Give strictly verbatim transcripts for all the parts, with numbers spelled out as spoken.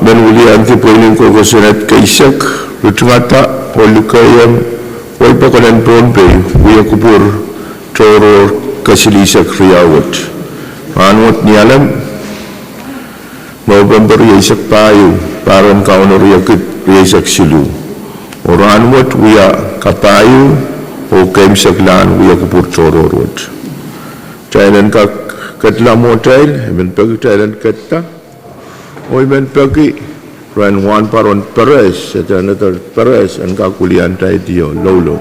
Men wiliandi pweinen kosonned keisek, ritingada oh likehiong Wehi Pokon en Pohnpei wia kupwur tohrohr kesilihsek riau wet. Rahnwet ni Alem, Nopempe rieisek pahieu, pahr en Kauno riekid rieisek siluh. Oh rahnwet wia kapahieu, oh keimwseklahn wia kupwur tohrohr wet. Kitail en kak ketla mwohtail, I men peki kitail en ketla. Oh I men peki rehn Wahnparon Perez, Senator Perez, en kak wiliandi loulou.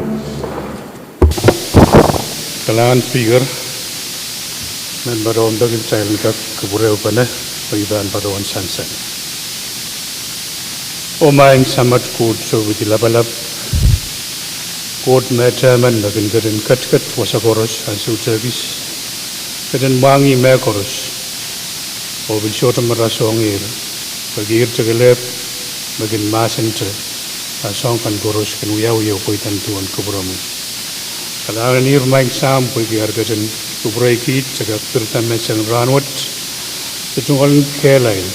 Kalahngan Speaker, I men patohwan peki kitail en kak kupwurehupene, pwe I pahn patohwan sansal. Oh Maing Samat Koht Sohpwidi Lapalap, Koht me tehmen me kin ketin ketiket wasa koaros ansou tehkis, ketin mwahngih mehkoaros, oh pil sohte marasohngir, pwehki ihr tekelehpw me kin mahsente, a soahng kan koaros kin wiawi oh pweida ni duwen kupwuromwi. Kalahngan en ihr Maing Sahm pwehki ar ketin kupwurehkit, se kak pirida menseng rahnwet, se tungoal en kehlail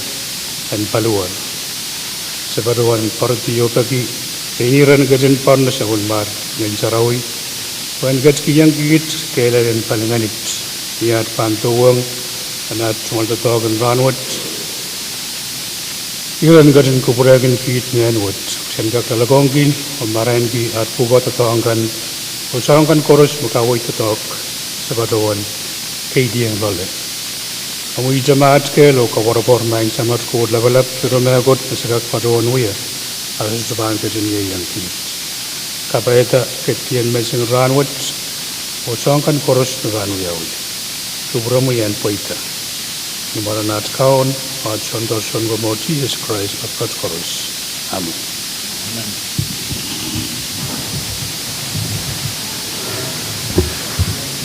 en paliwar. Se patohwan poaridi oh peki pein ihr en ketin poaridi sapwellimomwi Ngehn Sarawi, pwe en ketikihong kiht kehlail en palingehnit, ni aht pahn dohwong nan aht tungoal doadoahk en rahnwet. Ihr en ketin kupwurehkin kiht ngehn wet, en kak loalokongki oh marainki aht pwukoa doadoahk kan, oh soahng kan koaros me kaweid doadoahk, se patohwan keidihong loale. Omwi ihte me aht kehl oh koapworopwor Maing Samat Koht Lapalap, ire mehkot me se kak patohwan wia, a sohte pahn ketin ieiang kiht. Kapaiada ketikihong menseng rahnwet, oh soahng kan koaros me pahn wiawi. Kupwuromwi en pweida. Ni mwaren aht Kaun, aht Soundor Sounkomour Sises Krais, me pwoat koaros. Amen.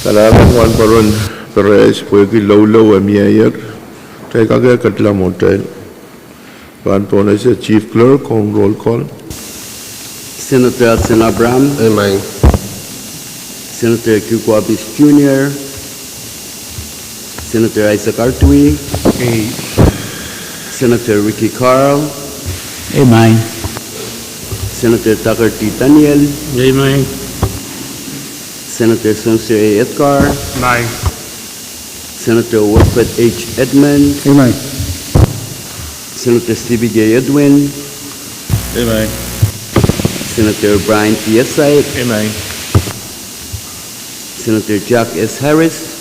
Kalahngan Wahnparon Perez pwehki loulou e mieier. Kitail kak ketla mwohtail. Pahn pohnese Chief Clerk ong roll call. Senator Hudson Abraham. Amen. Senator Q Kuo Apis Junior. Senator Isaac Artui. Aye. Senator Ricky Carl. Amen. Senator Tucker T. Daniel. Amen. Senator Spencer A. Edgar. Amen. Senator Wilfred H. Edmund. Amen. Senator Stephen J. Edwin. Amen. Senator Brian P. Esait. Amen. Senator Jack S. Harris.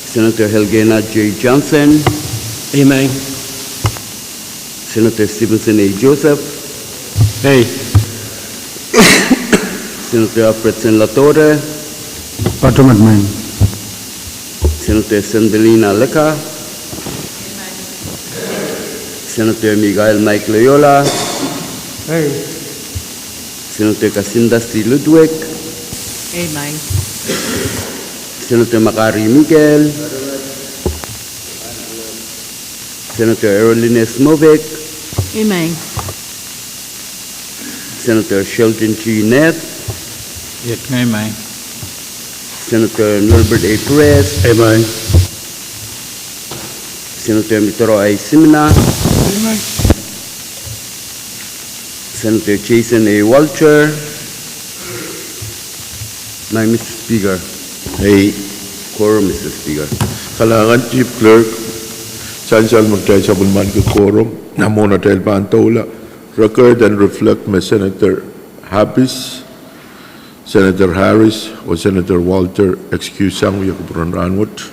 Senator Elgena J. Johnson. Amen. Senator Stevenson A. Joseph. Aye. Senator Alfredson Ladota. Patohwan, Maing. Senator Sandelina Leka. Senator Michael Mike Loyola. Aye. Senator Kasinda C. Ludwig. Amen. Senator Makari Mikael. Senator Erolines Moavek. Amen. Senator Sheldon G. Neth. Amen. Senator Norbert A. Perez. Amen. Senator Mitoro I. Simina. Amen. Senator Jason A. Walter. Maing Mister Speaker. Aye. Quorum, Mister Speaker. Kalahngan Chief Clerk, sansal me kitail sapwellimaniki quorum, nan mwohn atail pahn doula. Record en reflect me Senator Happis, Senator Harris, oh Senator Walter excuse sang wia kupwuren rahnwet.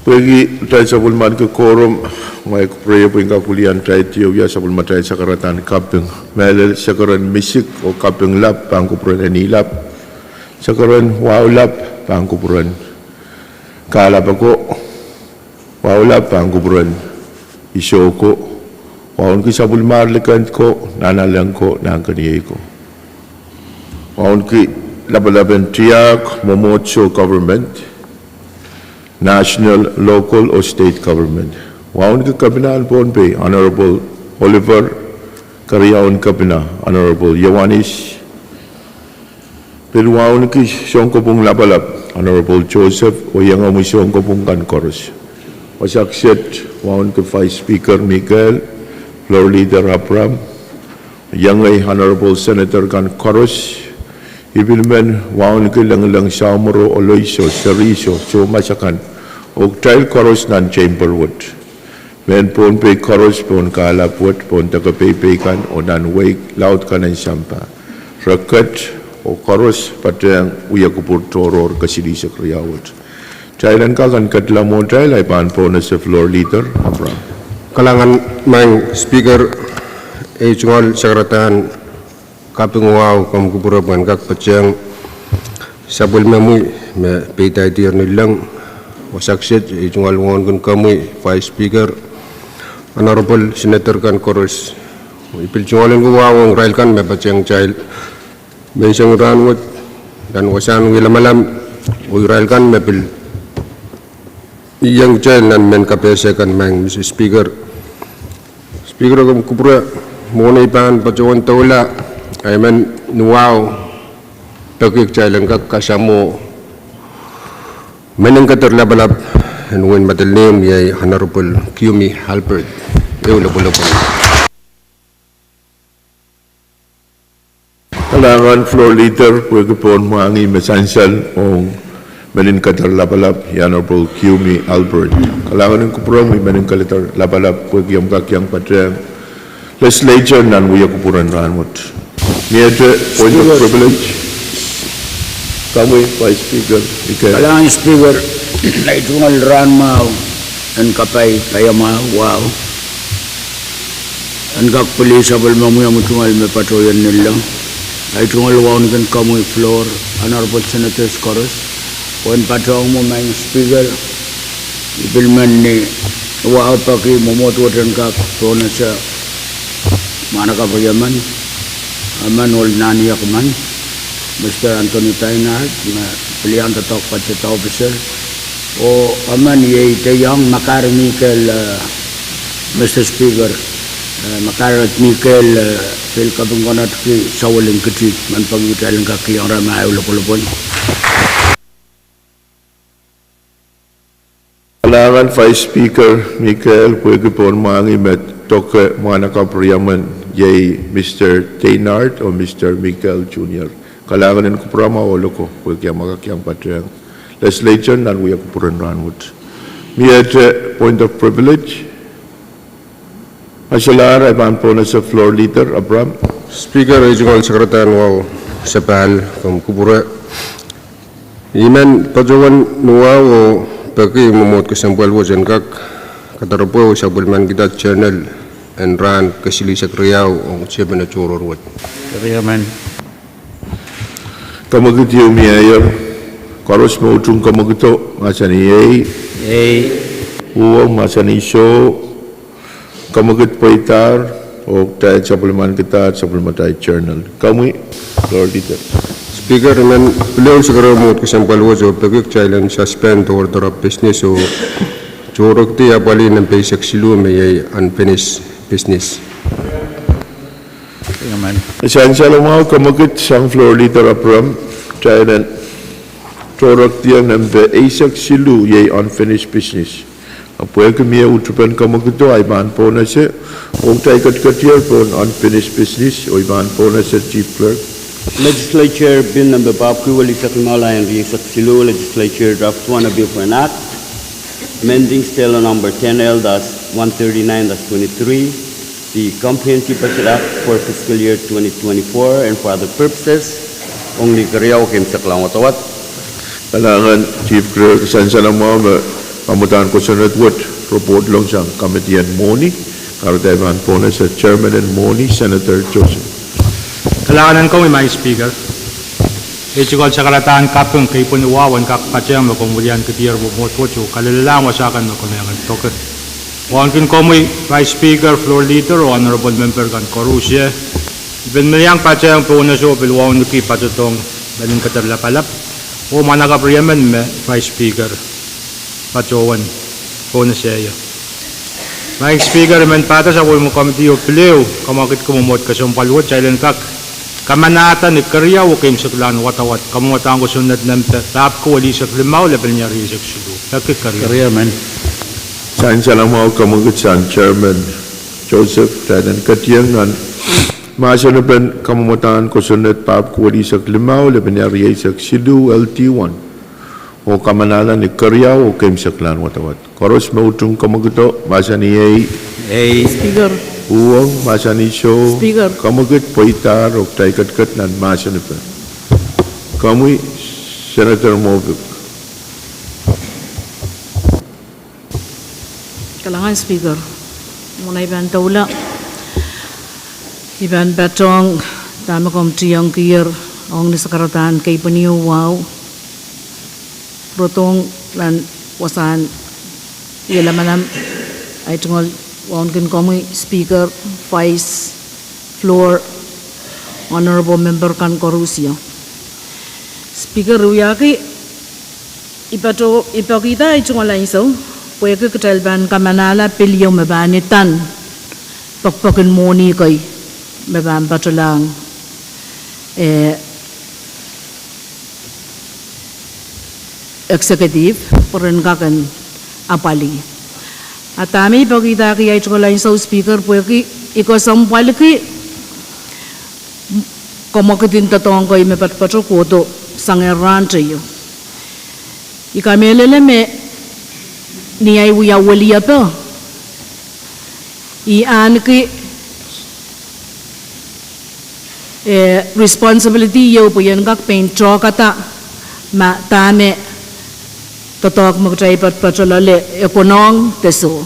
Pwehki atail sapwellimaniki quorum, ngehi kupwurei pwe I en kak wiliandi wia sapwellimatail sakaradahn kaping. Mehlel sakaraden misik oh kaping lap pahn kupwuren Ehnilap. Sakaraden wahu lap pahn kupwuren Kahlap ako. Wahu lap pahn kupwuren Iso ko. Wauneki sapwellimar likend ko, nanalek ko, nahnkeniei ko. Wauneki lapalapen tiahk, mwomwohdiso, government, national, local oh state government. Wauneki Kepinahn Pohnpei, Honorable Oliver Keriaun Kepina, Honorable Ioanis. Pil wauneki sounkopwung lapalap, Honorable Joseph, oh iengomwi sounkopwung kan koaros. Wasa kiset wauneki Vice Speaker Mikael, Floor Leader Abraham, iengei Honorable Senator kan koaros, I pil men wauneki lengileng, soumworo, oloiso, seriso, soumas akan, oh kitail koaros nan chamber wet. Mehn Pohnpei koaros pohn kahlap wet, pohn deke peipei kan, oh nan wehi laud kan en sampah. Re ket oh koaros patehng wia kupwur tohrohr kesilihsek riau wet. Kitail en kak en ketla mwohtail, ahi pahn pohnese Floor Leader Abraham. Kalahngan Maing Speaker, ei tungoal sakaradahn kaping wahu komw kupwure pwehn kak patehng sapwellimomwi me peidaidier ni leng. Wasa kiset ei tungoal wauneki komwi Vice Speaker, Honorable Senator kan koaros. I pil tungoal en wahu ong irail kan me patehng kitail menseng rahnwet nan wasahn wia lamalam, oh irail kan me pil iang kitail nan mehn kapehse kan, Maing Mister Speaker. Speaker, komw kupwure, mwohn ei pahn patohwan doula, I men wahu peki kitail en kak kasamwo meninkeder lapalap en wein Madolenihmw, iei Honorable Kiumi Albert, ehu lopwolopwon. Kalahngan Floor Leader pwehki pohn mwahngih me sansal ong meninkeder lapalap, Honorable Kiumi Albert. Kalahngan en kupwuromwi meninkeder lapalap pwehki omw kak iang patehng Legislature nan wia kupwuren rahnwet. Miehte point of privilege. Komwi Vice Speaker Mikael. Kalahngan Speaker, ei tungoal rahn mwahu en kapai paiamwahu wahu en kak pwilih sapwellimomwi omw tungoal me patohier ni leng. Ei tungoal wauneki komwi Floor, Honorable Senators koaros, pwehn patohng mwo, Maing Speaker. I pil men ni wahu peki mwomwohd wet en kak pohnese mwahnakapw riemen, emen ohl nahniek men, Mister Anthony Teinard, me pil iang doadoahk budget officer, oh emen iei Deiong Makar Mikael, eh, Mister Speaker, eh, Makar Mikael, eh, pil kaping konotki Sawel en Kiti, men peki kitail en kak iang reh, ma ehu lopwolopwon. Kalahngan Vice Speaker Mikael pwehki pohn mwahngih me doke mwahnakapw riemen, iei Mister Teinard oh Mister Mikael Junior. Kalahngan en kupwuramwahu oh loko pwehki omw kak iang patehng Legislature nan wia kupwuren rahnwet. Miehte point of privilege. A solahr, ei pahn pohnese Floor Leader Abraham. Speaker, ei tungoal sakaradahn wahu sapahl komw kupwure. I men patohwan wahu oh peki mwomwohd kesempwal wet en kak kadaropwe oh sapwellimanikihda journal en rahn kesilihsek riau ong tepin tohrohr wet. Kemwekid ieu mieier. Koaros me utung kemwekido, mahsanih ei. Ei. Uhwong, mahsanih soh. Kemwekid pweidahr, oh kitail sapwellimanikidahr sapwellimatail journal. Komwi Floor Leader. Speaker, I men pil ehu sekerehmw mwomwohd kesempwal wet oh peki kitail en suspend order of business oh tohrohrkidi apwalih nempe eisek siluh, me iei unfinished business. Sansalamwahu kemwekid sang Floor Leader Abraham, kitail en tohrohrkidi nempe eisek siluh, iei unfinished business. A pwehki mie uhtupen kemwekido, ei pahn pohnese, oh kitail ketiketier pohn unfinished business, oh ei pahn pohnese Chief Clerk. Legislature Bill number babki, welihsek limau, laion rieisek siluh, Legislature Draft One, a Bill for an Act amending State Law number ten L dash one thirty-nine dash twenty-three, the Comprehensive Budget Act for fiscal year twenty twenty-four and for other purposes. Ong ni keriau, keimwseklahn wadawad. Kalahngan Chief Clerk, sansalamwahu me kamwadahn kosonned wet report lohng sang committee en mwohni. Kahrehda ei pahn pohnese Chairman en mwohni, Senator Joseph. Kalahngan en komwi Maing Speaker. Ei tungoal sakaradahn kaping keipweni wahu en kak patehng me komw wiliankihdier mwomwohd wet oh kalelelahng wasa kan me komw iang doke. Wauneki komwi Vice Speaker, Floor Leader oh honorable member kan koaruhsie. I pil men iang patehng pohnese oh pil wauneki patohdohng meninkeder lapalap oh mwahnakapw riemen me Vice Speaker patohwan pohnese ie. Maing Speaker, I men pahda sapwellime committee oh pil ehu kamwakidki mwomwohd kesempwal wet, kitail en kak kamanahda ni keriau oh keimwseklahn wadawad, kamwadahn kosonned nempe babki, welihsek limau, lepin rieisek siluh. Peki keriau. Sansal mwahu, kamwekid sang Chairman Joseph, kitail en ketieng nan mahsen en kamwadahn kosonned pahpwiki eisek limau, lepin ehu rieisek siluh, L T one. Oh kamanahla ni keriau oh keimwseklahn wadawad. Koaros me utung kamwekido, mahsanih ei. Ei. Speaker. Uhwong, mahsanih soh. Speaker. Kamwekid pweidahr oh kitail ketiket nan mahsen en. Komwi, Senator Moffitt. Kalahngan Speaker. Mwohn ei pahn doula, I pahn patohng dahme komw tiengkier ong ni sakaradahn kei pwehn ieu wahu. Rodohng nan wasahn iehla manam, ei tungoal wauneki komwi Speaker, Vice, Floor, Honorable Member kan koarusie. Speaker, I wiahki, I patoh, I pekihda ei tungoal ansou pwehki kitail pahn kamanahla pil ieu me pahn idan pokpokin mwohni kei me pahn patolahng, eh, executive pwe ren kak en apwalih. A dahme I pekihda ki ei tungoal ansou Speaker pwehki I kesempwalki kamwekid en doadoahk kei me patopato kohdo sang rahn teio. I kamehlele me ni ei wia weliepe, I ahneki, eh, responsibility ieu pwe I en kak pein tohkada ma dahme doadoahk me kitail patopato loale e konehng de soh.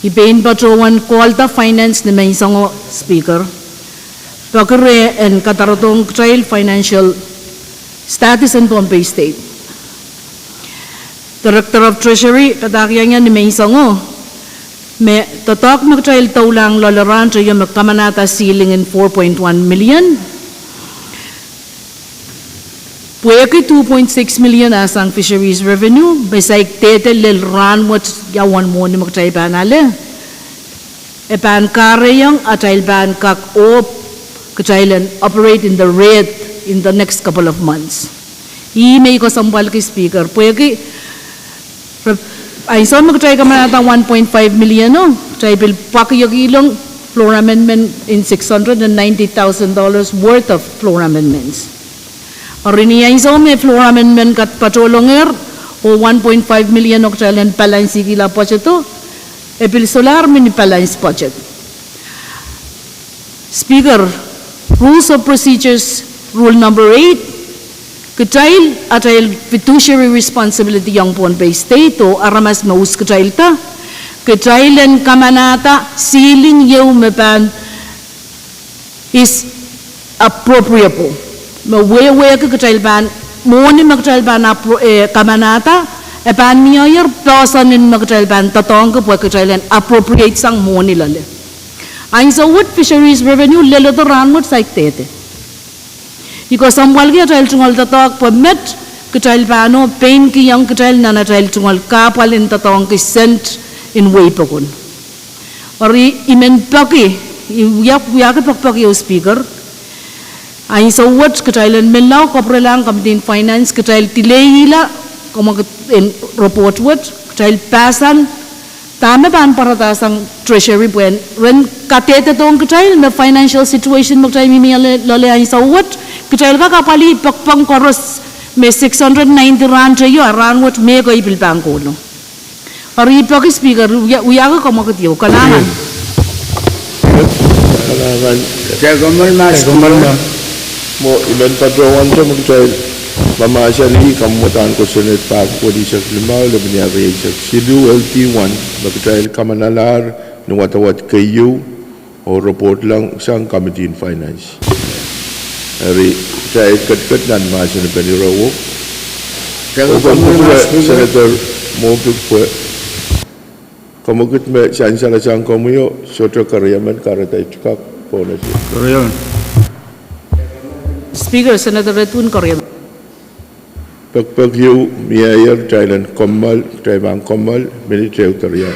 I pein patohwan kohla finance ni menseng o Speaker, peki re en kadarodohng kitail financial status en Pohnpei State. Director of Treasury padahkihong ie ni menseng o me doadoahk me kitail doulahng loale rahn teio me kamanahda ceiling en four point one million. Pwehki two point six million a sang fisheries revenue, me saik dehde lel rahnwet ia uwen mwohni me kitail pahn ale, e pahn kahrehiong atail pahn kak ohp kitail en operate in the red in the next couple of months. Ih me I kesempwalki Speaker, pwehki ansou me kitail kamanahda one point five million o, kitail pil pwakiekihong floor amendment in six hundred and ninety thousand dollars worth of floor amendments. Eri ni ansou me floor amendment kat patohlongehr, oh one point five million o kitail en balansikihla budget o, e pil solahr mini balance budget. Speaker, Rules of Procedures, Rule number eight, kitail atail fiduciary responsibility ong Pohnpei State oh aramas me uhs kitailda, kitail en kamanahda ceiling ieu me pahn is appropriable. Me wehwehki kitail pahn, mwohni me kitail pahn appro-, eh, kamanahda, e pahn mie poahsoan me kitail pahn doadoahngki pwe kitail en appropriate sang mwohni loale. Ansou wet fisheries revenue leledo rahnwet saik dehde. I kesempwalki atail tungoal doadoahk pwe met kitail pahn o pein kihong kitail nan atail tungoal kahpwal en doadoahngki sent en weipokon. Eri I men peki, I wia, wiahki pekipek ieu Speaker. Ansou wet kitail en menlau kapwurelahng Committee on Finance, kitail dileihla, komw kin report wet, kitail pahsan, dahme pahn pwarada sang Treasury pwehn, ren kadehdedohng kitail me financial situation me kitail mihmi loale ansou wet, kitail kak apwalih pokpok koaros me six hundred ninety rahn teio, a rahnwet me kitail pil pahn kohla. Eri I peki Speaker, wia, wiahki kamwakid ieu, kalahngan. Kalahngan. Mwo, I men patohwan me kitail mahmahsanih kamwadahn kosonned pahpwiki eisek limau, lepin ehu rieisek siluh, L T one, me kitail kamanalahr ni wadawad keieu, oh report lang sang Committee on Finance. Eri, kitail ketiket nan mahsen en ire wet. Senator Moffitt pwe kamwakid me sansal sang komwi o, sohte keriemen, kahrehda I tikak bonus. Keriemen. Speaker, Senator Redwin, keriemen. Pekpek ieu, mie kitail en kommoal, kitail pahn kommoal, minit ehu de riau.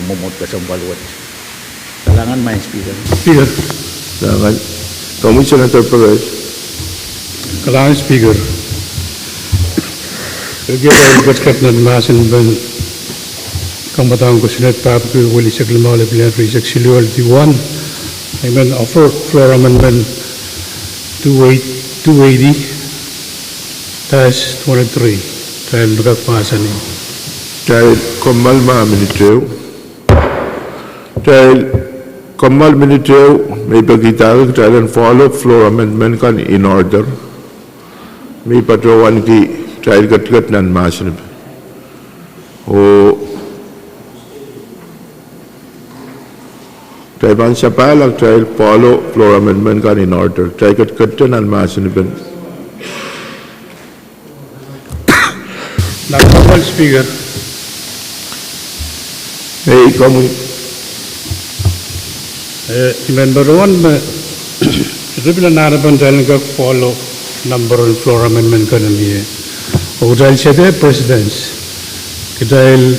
ong mwomwohd kesempwal wet. Kalahngan, Madam Speaker. Speaker. Kalahngan. Komwi Senator Perez. Kalahngan Speaker. Kitail ketiket nan mahsen pen kamwadang kosonned pahpwiki welisek limau, lipilien rieisek siluh, L D one. I men offer floor amendment two eighty, two eighty dash twenty-three. Kitail kak mahsanih. Kitail kommoal ma minit ehu. Kitail kommoal minit ehu, me I peki dahme kitail en follow floor amendment kan in order. Me I patohwanki kitail ketiket nan mahsen pen. Oh, kitail pahn sapahl a kitail follow floor amendment kan in order. Kitail ketiket nan mahsen pen. Madam Speaker. Ei, komwi. Eh, I men patohwan me, sohte pil anahnepen kitail en kak follow number en floor amendment kan mie. Oh kitail sehte precedence. Kitail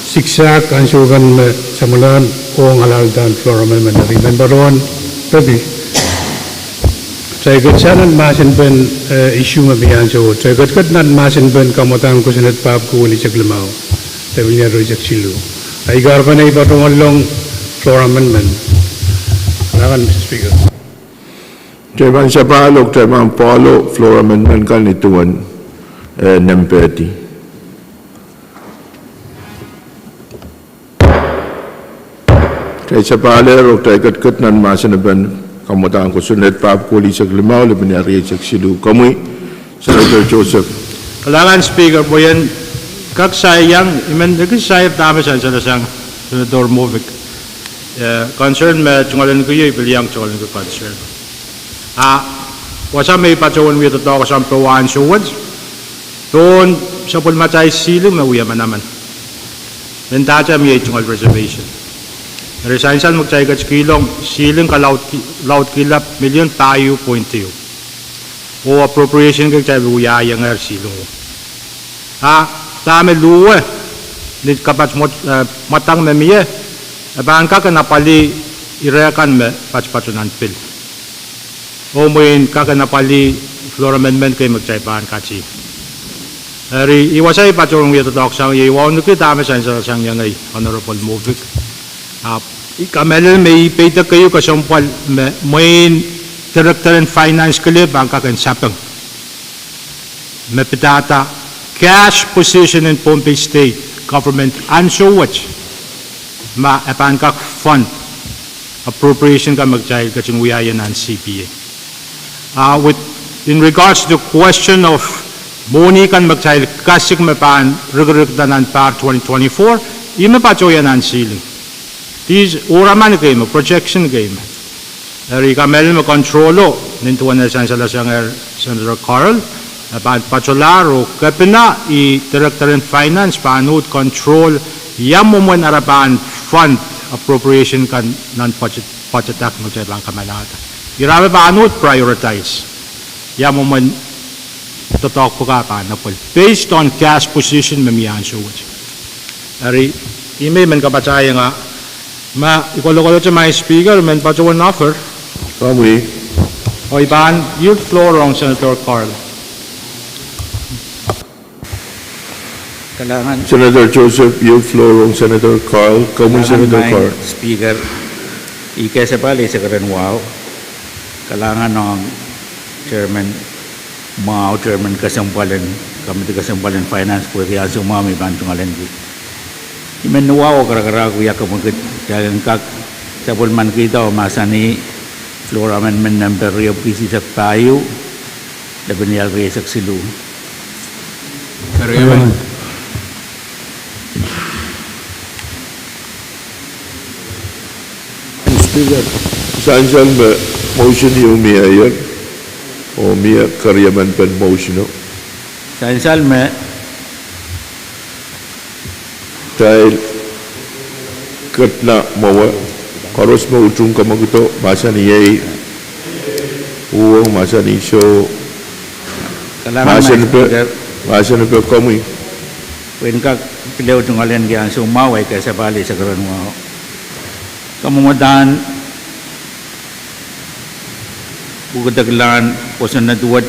siksak ansou kan me samwalahn ong alahldahn floor amendment, I men patohwan peki kitail ketiket nan mahsen pen, eh, issue me mie ansouo. Kitail ketiket nan mahsen pen kamwadang kosonned pahpwiki welisek limau, lipilien rieisek siluh. Ahi kahrepen ei patohwan long floor amendment. Kalahngan, Madam Speaker. Kitail pahn sapahl oh kitail pahn follow floor amendment kan nin duwen. Eh, nempehdi. Kitail sapahl oh kitail ketiket nan mahsen en kamwadang kosonned pahpwiki eisek limau, lepin rieisek siluh. Komwi, Senator Joseph. Kalahngan Speaker, pwe I en kak sair, I men ekis sair dahme sansal sang Senator Movic. Eh, concern me tungoalenki, I pil iang tungoalenki concern. A wasa me I patohwan wia doadoahk sang pwe wahn suwed, pohn sapwellimatail ceiling me wia manaman. Mendahte mie tungoal reservation. Eri sansal me kitail ketikihong ceiling kalaudki, laudkihla million pahieu point ehu. Oh appropriation kei kitail wiahiong ceiling o. A dahme luwe, ni kapat mwet, eh, mwadang me mie, e pahn kak en apwalih ire kan me patopato nan pil. Oh mwein kak en apwalih floor amendment kei me kitail pahn kati. Eri I wasa I patohwan wia doadoahk sang, I wauneki dahme sansal sang iang ei Honorable Movic. A I kamehlele me I peidek keieu kesempwal me mwein Director en Finance kele pahn kak en sapeng me pidada cash position en Pohnpei State Government ansou wet ma e pahn kak fund appropriation kan me kitail ketin wiahiong nan C P A. Uh, with, in regards to the question of mwohni kan me kitail kasik me pahn rikirik nan pahr twenty twenty-four, ih me patohwan nan ceiling. These oraman kei me, projection kei me. Eri I kamehlele me control o, nin duwen e sansal sang er Senator Carl, e pahn patohlahr oh kepina ih Director en Finance pahn uhd control ia mwomwen ara pahn fund appropriation kan nan budget, budget act me kitail pahn kamanahda. Ira me pahn uhd prioritize ia mwomwen doadoahk pwuka pahn apwal based on cash position me mie ansou wet. Eri I men kapatahieng ma I kolokolete, Madam Speaker, I men patohwan offer. Komwi. Oh I pahn yield floor rong Senator Carl. Kalahngan. Senator Joseph, yield floor rong Senator Carl. Komwi, Senator Carl. Speaker, I kasapahl eisek ren wahu. Kalahngan ong Chairman mwahu, Chairman kesempwal en, Komiti Kesempwal en Finance pwehki ansou mwahu me I pahn tungoalenki. I men wahu oh karakarahk wia kemwekid kitail en kak sapwellimanikihda oh mahsanih floor amendment nempe riepwiki isihsek pahieu, lepin rieisek siluh. Agreement. Speaker, sansal me motion ieu mie ier, oh mie keriemen pen motion o. Sansal me kitail ketla mwowe, koaros me utung kemwekido, mahsanih ei. Uhwong, mahsanih soh. Mahsanipe, mahsanipe komwi. Pwehn kak pil tungoalenki ansou mwahu, I kasapahl eisek ren wahu. Kamwomwdahn pwukedek lahn kosonned wet,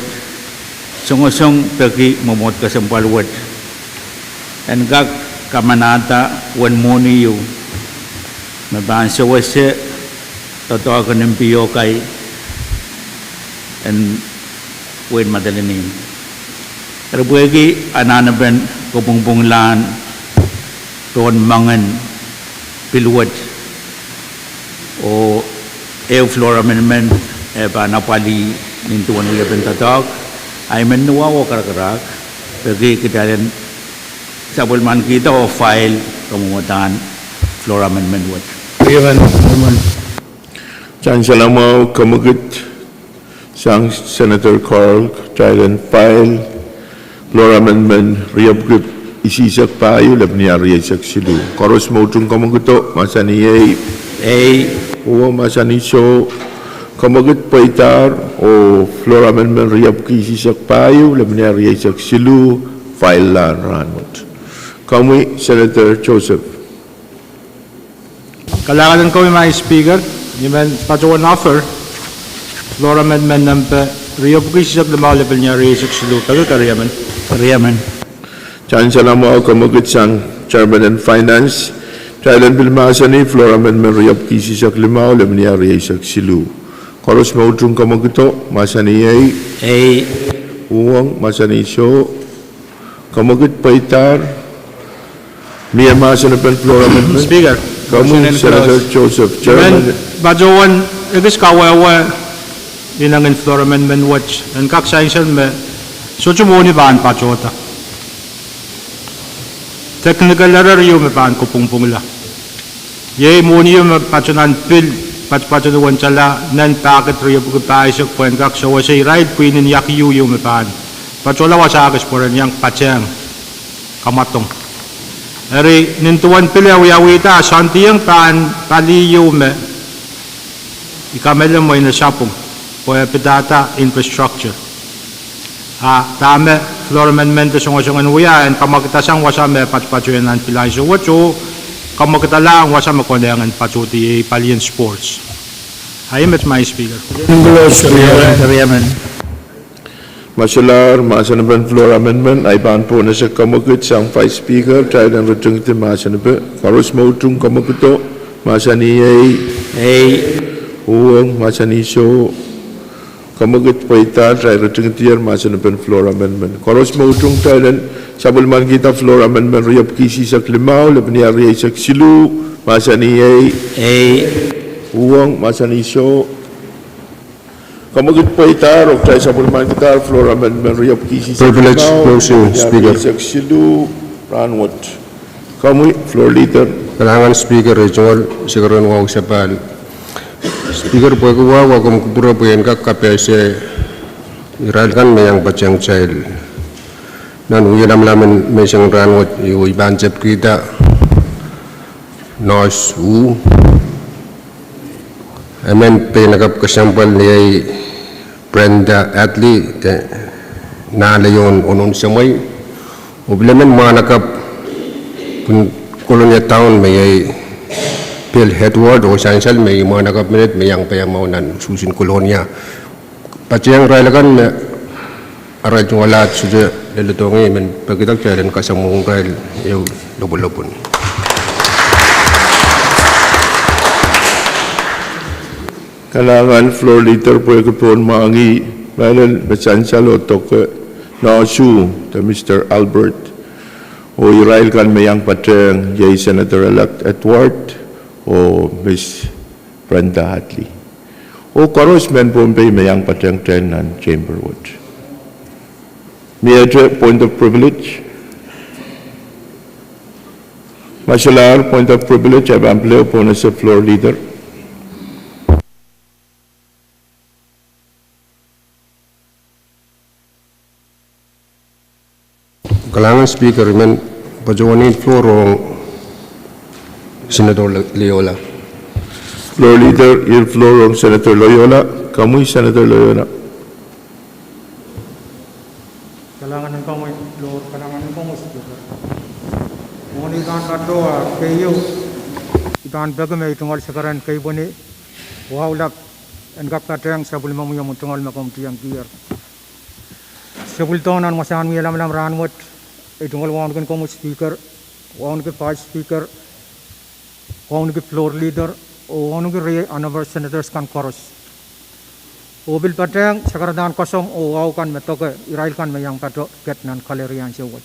songosong peki mwomwohd kesempwal wet, en kak kamanahda uwen mwohni ieu me pahn sewese doadoahk en mpiokai en wehin Madolenihmw. Eri pwehki anahnepen kopwungpwungla pohn moangen pil wet, oh ehu floor amendment e pahn apwalih nin duwen wiepen doadoahk, I men wahu oh karakarahk peki kitail en sapwellimanikihda oh file kamwomwdahn floor amendment wet. Sansal mwahu, kemwekid sang Senator Carl, kitail en file floor amendment riepwiki isihsek pahieu, lepin rieisek siluh. Koaros me utung kemwekido, mahsanih ei. Ei. Uhwong, mahsanih soh. Kemwekid pweidahr oh floor amendment riepwiki isihsek pahieu, lepin rieisek siluh, file lahn rahnwet. Komwi, Senator Joseph. Kalahngan en komwi, Madam Speaker, I men patohwan offer floor amendment nempe riepwiki isihsek limau, lepin rieisek siluh, peki keriemen. Keriemen. Sansal mwahu, kemwekid sang Chairman en Finance, kitail en pil mahsanih floor amendment riepwiki isihsek limau, lepin rieisek siluh. Koaros me utung kemwekido, mahsanih ei. Ei. Uhwong, mahsanih soh. Kamwekid pweidahr. Mie mahsen en floor amendment? Speaker, komwi Senator Joseph, Chairman. Patohwan ekis kawehwe inengen floor amendment wet en kak sansal me sohte mwohni pahn patohda. Technical error ieu me pahn kopwungpwungla. Iei mwohni ieu me patohwan pil, patopato duwen tala nan packet riepwiki pahisek pwehn kak sewese irail pwihn en iak ieu ieu me pahn patohla wasa kis pwe ren iang patehng kamwadong. Eri nin duwen pil e wiawihda, soandiong pahn pali ieu me I kamehlele mwein e sapwung, pwe e pidada infrastructure. A dahme floor amendment e songosong en wia, en kamwekidasang wasa me patopato nan pil ansou wet oh kamwekidalahng wasa me konehng en patohdi, iei palien sports. Ahi met, Madam Speaker. Solahr mahsen en floor amendment, ahi pahn pohnese kamwekid sang Vice Speaker, kitail en ritingdi mahsen en, koaros me utung kamwekido, mahsanih ei. Uhwong, mahsanih soh. Kamwekid pweida, kitail ritingdier mahsen en floor amendment. Koaros me utung, kitail en sapwellimanikihda floor amendment riepwiki isihsek limau, lepeniah rieisek siluh, mahsanih ei. Uhwong, mahsanih soh. Kamwekid pweidahr oh kitail sapwellimanikidahr floor amendment riepwiki isihsek limau, lepeniah rieisek siluh, rahnwet. Komwi, Floor Leader. Kalahngan Speaker, ei tungoal sakaradahn wahu sapahl. Speaker, pwehki wahu, a komw kupwure pwe en kak kapehse irail kan me iang patehng kitail nan wia lamalam en menseng rahnwet, oh I pahn tepkihda nurse uh, emen peinakapw kesempwal iei Brenda Hadley, de nah liohn Onoun Semwei, oh pil emen mwahnakapw en Kolonia Town me iei Bill Edward, oh sansal me iei mwahnakapw menet me iang paiamwahu nan usuhs en Kolonia. Patehng irail akan me arail tungoal ahd sohte leledohng, I men pekida kitail en kasamwohng irail ehu lopwulopwun. Kalahngan Floor Leader pwehki pohn mwahngih mehlel me sansal oh doke, nurse uh de Mister Albert, oh irail kan me iang patehng iei Senator-elect Edward oh Miss Brenda Hadley, oh koaros mehn Pohnpei me iang patehng kitail nan chamber wet. Miehte point of privilege? Ma solahr point of privilege, I pahn pil pohnese Floor Leader. Kalahngan Speaker, I men patohwan floor ong Senator Loyola. Floor Leader iei floor ong Senator Loyola. Komwi Senator Loyola. Kalahngan en komwi Speaker. Mwohni kan patohwan keieu, I pahn peki me I tungoal sakaradahn kepwehki wahu lap en kak patehng sapwellimomwi omw tungoal me komw tiengkier. Se pil doh nan wasahn wia lamalam rahnwet, I tungoal wauneki komwi Speaker, wauneki Vice Speaker, wauneki Floor Leader, oh wauneki riei Honourable Senators kan koaros, oh pil patehng sakaradahn koasoamw oh wahu kan me doke irail kan me iang patohdo nan kalerian ansou wet.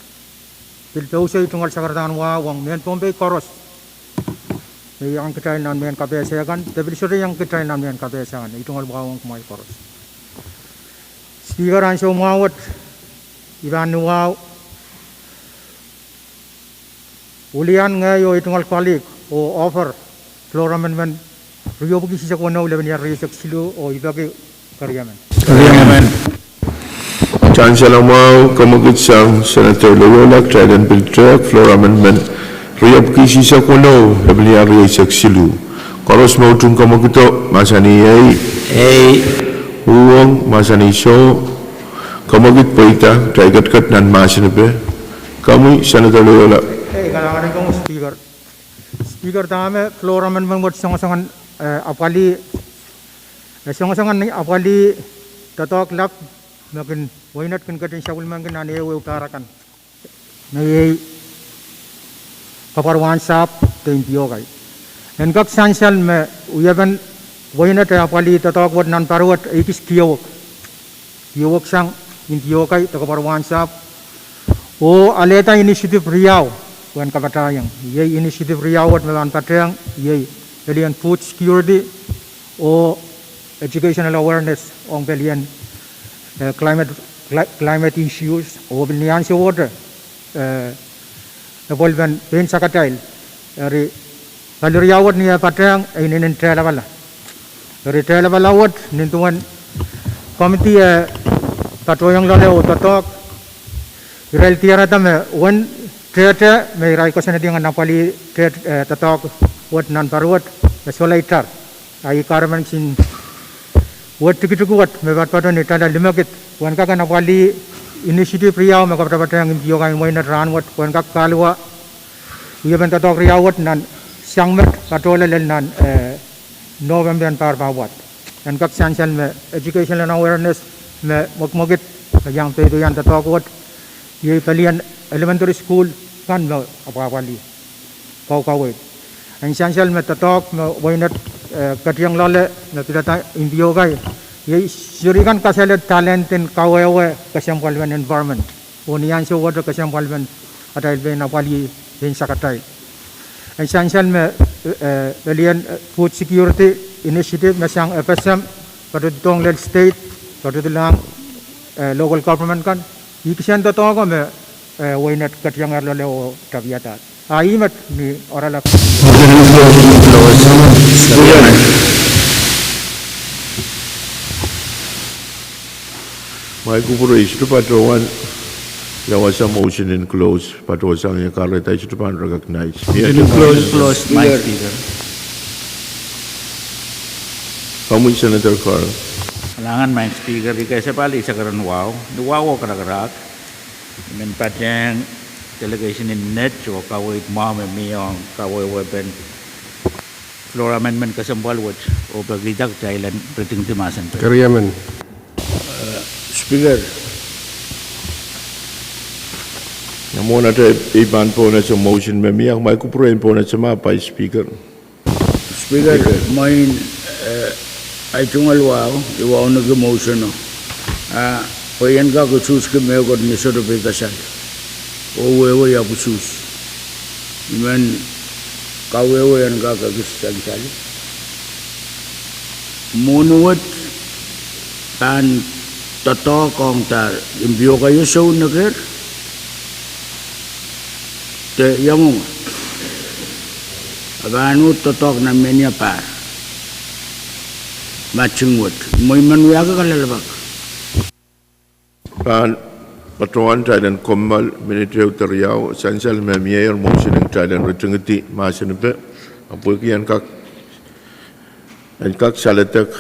Pil pousei I tungoal sakaradahn wahu ong mehn Pohnpei koaros me iang kitail nan mehn kapehse kan, de pil sohte iang kitail nan mehn kapehse kan, I tungoal wahu ong kumwail koaros. Speaker, ansou mwahu wet I pahn ni wahu wilian ngehi oh ei tungoal colleague oh offer floor amendment riepwiki isihsek weneu, lepenier rieisek siluh, oh I peki keriemen. Sansal mwahu, kamwekid sang Senator Loyola, kitail en pil tehk floor amendment riepwiki isihsek weneu, lepenier rieisek siluh. Koaros me utung kamwekido, mahsanih ei. Uhwong, mahsanih soh. Kamwekid pweida, kitail ketiket nan mahsen en. Komwi Senator Loyola. Speaker, dahme floor amendment wet songosong en apwalih, e songosong en apwalih doadoahk lap me kin, weinet kin ketin sapwellimaniki nan ehuehu pahr akan, me iei kapwarwahn sahpw de ndiokai. En kak sansal me wiepen weinet e apwalih doadoahk wet nan pahr wet, e kis kiewek, kieweksang ndiokai de kapwarwahn sahpw. Oh alehda initiative riau uwen kapatahieng. Iei initiative riau wet me pahn patehng, iei pelien food security oh educational awareness ong pelien, eh, climate, cli-, climate issues, oh pil ni ansou wet, eh, epwelpen pein sakatail. Eri pali riau wet ni eh patehng, e inenen tehlapala. Eri tehlapala wet, nin duwen komiti eh patohiong loale oh doadoahk, irail diarada me uwen tehte me irail koasoanehdi ngehnapwalih te-, eh, doadoahk wet nan paruwet, e solahr itar. A ih kahrepen kisin wet tikitik wet me patopato ni tala limekid, uwen kak ngehnapwalih initiative riau me kapatapatehng impiokai en wehin Nett rahn wet, uwen kak kahluwa wiepen doadoahk riau wet nan sang met patohla lel nan, eh, November en pahr pahn wad. En kak sansal me educational awareness me mwekmwekid, me iang peipeian doadoahk wet, iei pelien elementary school kan me apwahpwalih, kaukaweid. En sansal me doadoahk me wehin Nett, eh, ketieng loale me pilada impiokai, iei seri kan kasale talent en kawehwe kesempwalpen environment. Oh ni ansou wet kesempwalpen atail pein apwalih pein sakatail. En sansal me, eh, pelien, eh, food security initiative me sang FSM, patohdohng lel state, patohdlahng, eh, local government kan, ih kisehn doadoahk me, eh, wehin Nett ketiengehr loale oh tapiadahr. A ih met ni oaralap. Mwail kupwure, I sohte patohwan lewasa motion en close, patohsang ie kahrehda I sohte pahn recognize. Motion en close, close, Madam Speaker. Komwi Senator Carl. Kalahngan Madam Speaker, I kesempwal eisek rehn wahu, ni wahu oh karakarahk, I men patehng delegation en Nett oh kaweid mwahu me mie ong kawehwepen floor amendment kesempwal wet, oh pekihda kitail en ritingdi mahsenpei. Keriamen. Speaker. Nan mwohn atail ei pahn pohnese motion me mie, mwail kupwure en pohnese ma Vice Speaker. Speaker, mwein, eh, ei tungoal wahu, I wauneki motion o. Ah, pwe I en kak usuhski mehkot ni sohte pei kasal. Oh wehwe I ahpw usuhs. I men kawehwe en kak ekis sansal. Mwohni wet pahn doadoahk ong da, impiokaio sou nekehr, de iangong, a pahn uhd doadoahk nan mehnia pahr, matching wet. Mwein men wiahki kalelapak. Pahn patohwan kitail en kommoal minit ehu de riau, sansal me mie ier motion en kitail en ritingidi mahsen epe, a pwehki en kak, en kak saledek,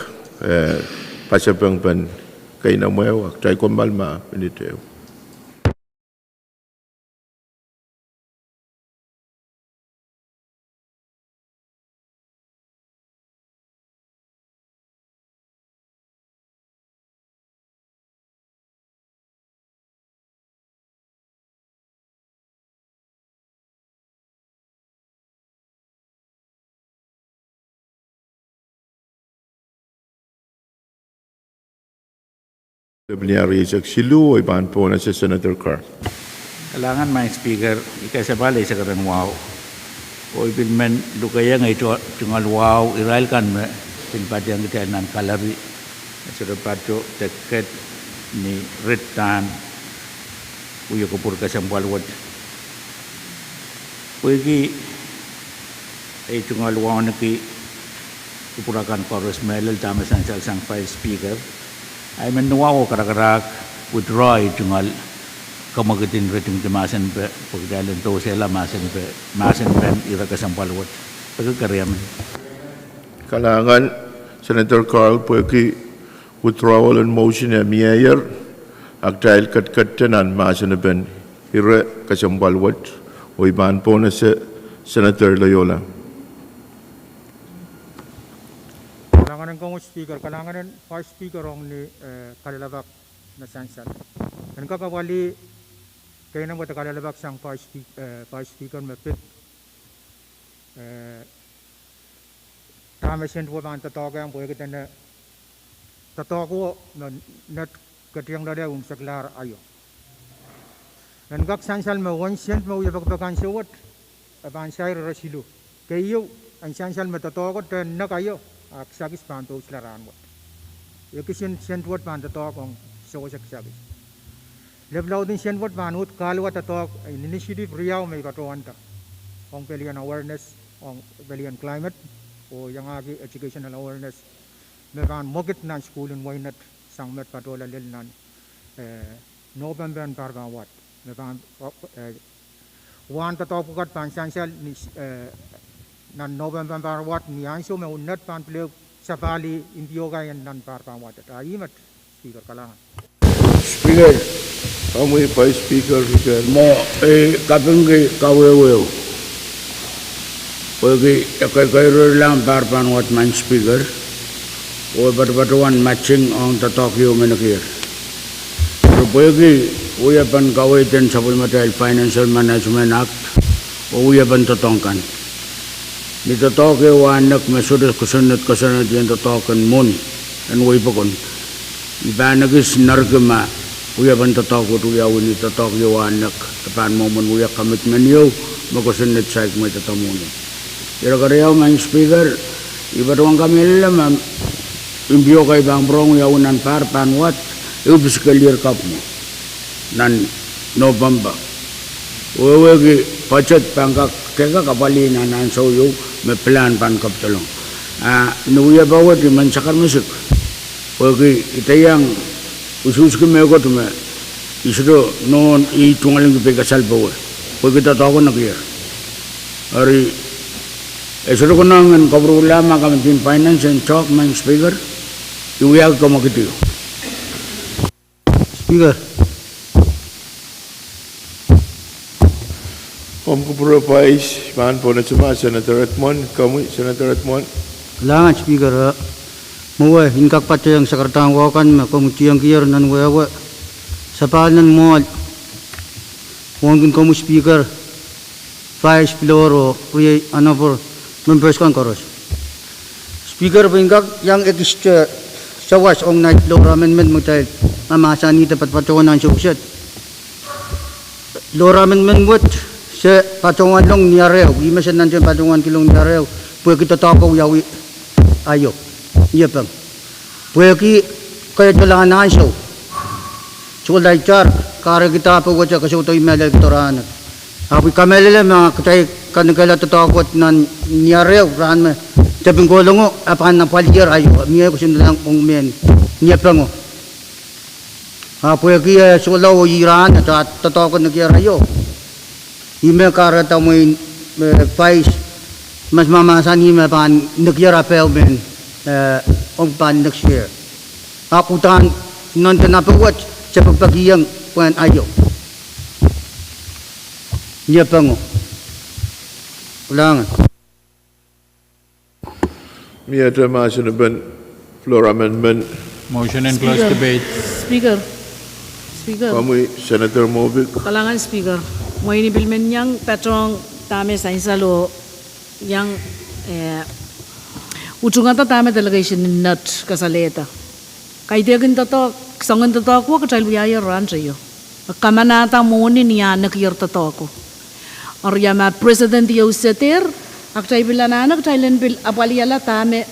eh, pasapengpen keinemwehu, a kitail kommoal ma minit ehu. Kalahngan Madam Speaker, I kesempwal eisek rehn wahu. Oh I pil men lukehiong ei tungoal wahu irail kan me pil patehng kitail nan gallery, e sohte patoh de kehn ni rit dahn wia kupwur kesempwal wet. Pwehki ei tungoal wauneki kupwur akan koaros mehlel dahme sansal sang Vice Speaker, I men ni wahu oh karakarahk withdraw ei tungoal kamwekid en ritingdi mahsen epe, pwe kitail en dohsehla mahsen epe, mahsen epen ire kesempwal wet. Peki keriamen. Kalahngan Senator Carl pwehki withdrawal en motion e mie ier, a kitail ketiket nan mahsen epen ire kesempwal wet, oh I pahn pohnese Senator Loyola. Kalahngan en Speaker, kalahngan en Vice Speaker ong ni, eh, kalelapak me sansal. En kak apwalih keinemwe de kalelapak sang Vice Speak-, eh, Vice Speaker me pid, eh, dahme sent wet pahn doadoahk ong pwehki dene doadoahk wet me Nett ketieng loale unsek lahr aio. En kak sansal me uwen sent me wia pekipek ansou wet, e pahn sair ire siluh. Keieu, en sansal me doadoahk wet en nek aio, a kisakis pahn pousla rahnwet. Ekis en sent wet pahn doadoahk ong sewese kisakis. Lepwelautin sent wet pahn uhd kahluwa doadoahk en initiative riau me I patohwanda ong pelien awareness, ong pelien climate, oh iangahki educational awareness me pahn mwekid nan sukuhl en Wainet sang met patohla lel nan, eh, Nopempe en pahr pahn wad. Me pahn, eh, wahn doadoahk pwukat pahn sansal ni, eh, nan Nopempe en pahr wad ni ansou me unet pahn pil ehu sapahl mpiokai en nan pahr pahn wad. A ih met, Speaker, kalahngan. Speaker. Komwi Vice Speaker, Speaker. Mwo, eh, kapingki kawehwe pwehki e kekeirelahng pahr pahn wad, Madam Speaker, oh e patopatohwan matching ong doadoahk ieu me nekier. Eri pwehki wiepen kaweid en sapwellimatail Financial Management Act oh wiepen doadoahk kan, ni doadoahk ehu ah nek me sohte kosonned, kosonned en doadoahk en mwohni en weipokon, I pahn ekis nerki ma wiepen doadoahk wet wiawi ni doadoahk ieu ah nek e pahn mwomwen wia commitment ieu me kosonned saik mweidada mwohni. Ire keriau, Madam Speaker, I patohwan kamehlele ma mpiokai pahn pwurehng wiawi nan pahr pahn wad, ehu fiscal year kapw mwo nan Nopempe. Wehwehki budget pahn kak, kak apwalih nan ansou ieu me plan pahn kepidolong. A ni wiepe wet I men sakar mesik pwehki I dehr iang usuhski mehkot me I sohte nohn ih tungoalenki peikasal powe pwehki doadoahko nekier. Eri e sohte konehng en kapwurpwurla ma Committee en Finance en talk, Madam Speaker, I wiahki kamwekid ieu. Speaker. Komw kupwure Vice, pahn pwonehsema Senator Edmund, komwi Senator Edmund. Kalahngan Speaker, eh, mwowe I en kak patehng sakradahn wahu kan me komwi tiengkier nan wehwe, sapahl nan mwoahl, wauneki komwi Speaker, Vice, Pilor oh riei honourable members kan koaros. Speaker, pwe I en kak iang ekiste sawas ong nait Floor Amendment me kitail mahmahsanihda patopatohwan ansou kiset. Floor Amendment wet se patohwanlong ni arehu, ih me se nantihong patohwankihong ni arehu, pwehki doadoahko wiawi aio, Niepeng. Pwehki keieu dola nan ansou, sohla itar, kahrehkihda powehte ke soudo I mehlel kihdo rahnwet. Ahpw I kamehlele ma kitail kanekehla doadoahk wet nan ni arehu rahn me tepin kohlongo, e pahn apwaliher aio, mie kosonned ong mehn Niepengo. A pwehki e sohla oh ih rahnwet, a doadoahko nekier aio, ih me kahrehda mwein, eh, Vice, mahs mahmahsanih me pahn nekier apehu mehn, eh, ong pahn next year. A uhdahn nonte nape wet se pekipekihong pwehn aio, Niepengo. Kalahngan. Miehte mahsen en Floor Amendment. Motion en close debate. Speaker. Speaker. Komwi Senator Moffitt. Kalahngan Speaker. Mwein I pil men iang patohng dahme sansal oh iang, eh, utungada dahme delegation en Nett kasalehda. Kaidehkin doadoahk, soangen doadoahko kitail wiahier rahn teio. Kamanahda mwohni ni ah nekier doadoahko. Eri ma president ieu seter, a kitail pil anahne kitail en pil apwalihala dahme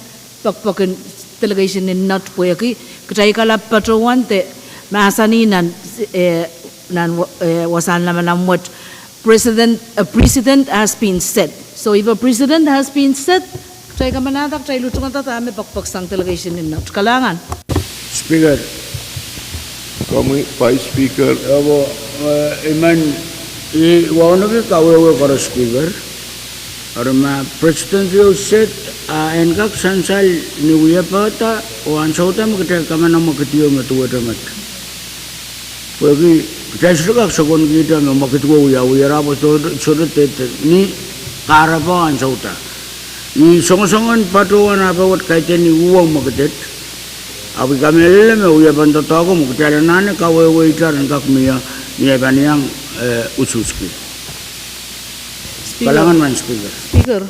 pokpoken delegation en Nett pwehki kitail kalap patohwan de mahsanih nan, eh, nan, eh, wasahn lamalam wet, President, a precedent has been set. So if a precedent has been set, kitail kamanahda kitail utungada dahme pokpok sang delegation en Nett. Kalahngan. Speaker. Komwi Vice Speaker. Ewo, eh, I men, I wauneki kawehwe koaros Speaker. Eri ma president ieu set, a en kak sansal ni wiepehda oh ansouda me kitail kamana mwekid ieu me duwehte met. Pwehki kitail sohte kak sokonkihda me mwekid wet wiawiher, ahpw sohte, sohte de, de ni kahrepe ansouda. I songosongen patohwan ape wet kaidehn ni uhwong mwekid et. Ahpw I kamehlele me wiepen doadoahko me kitail anahne kawehwehier en kak mie, ni ei pahn iang, eh, usuhski. Speaker. Kalahngan Madam Speaker. Speaker.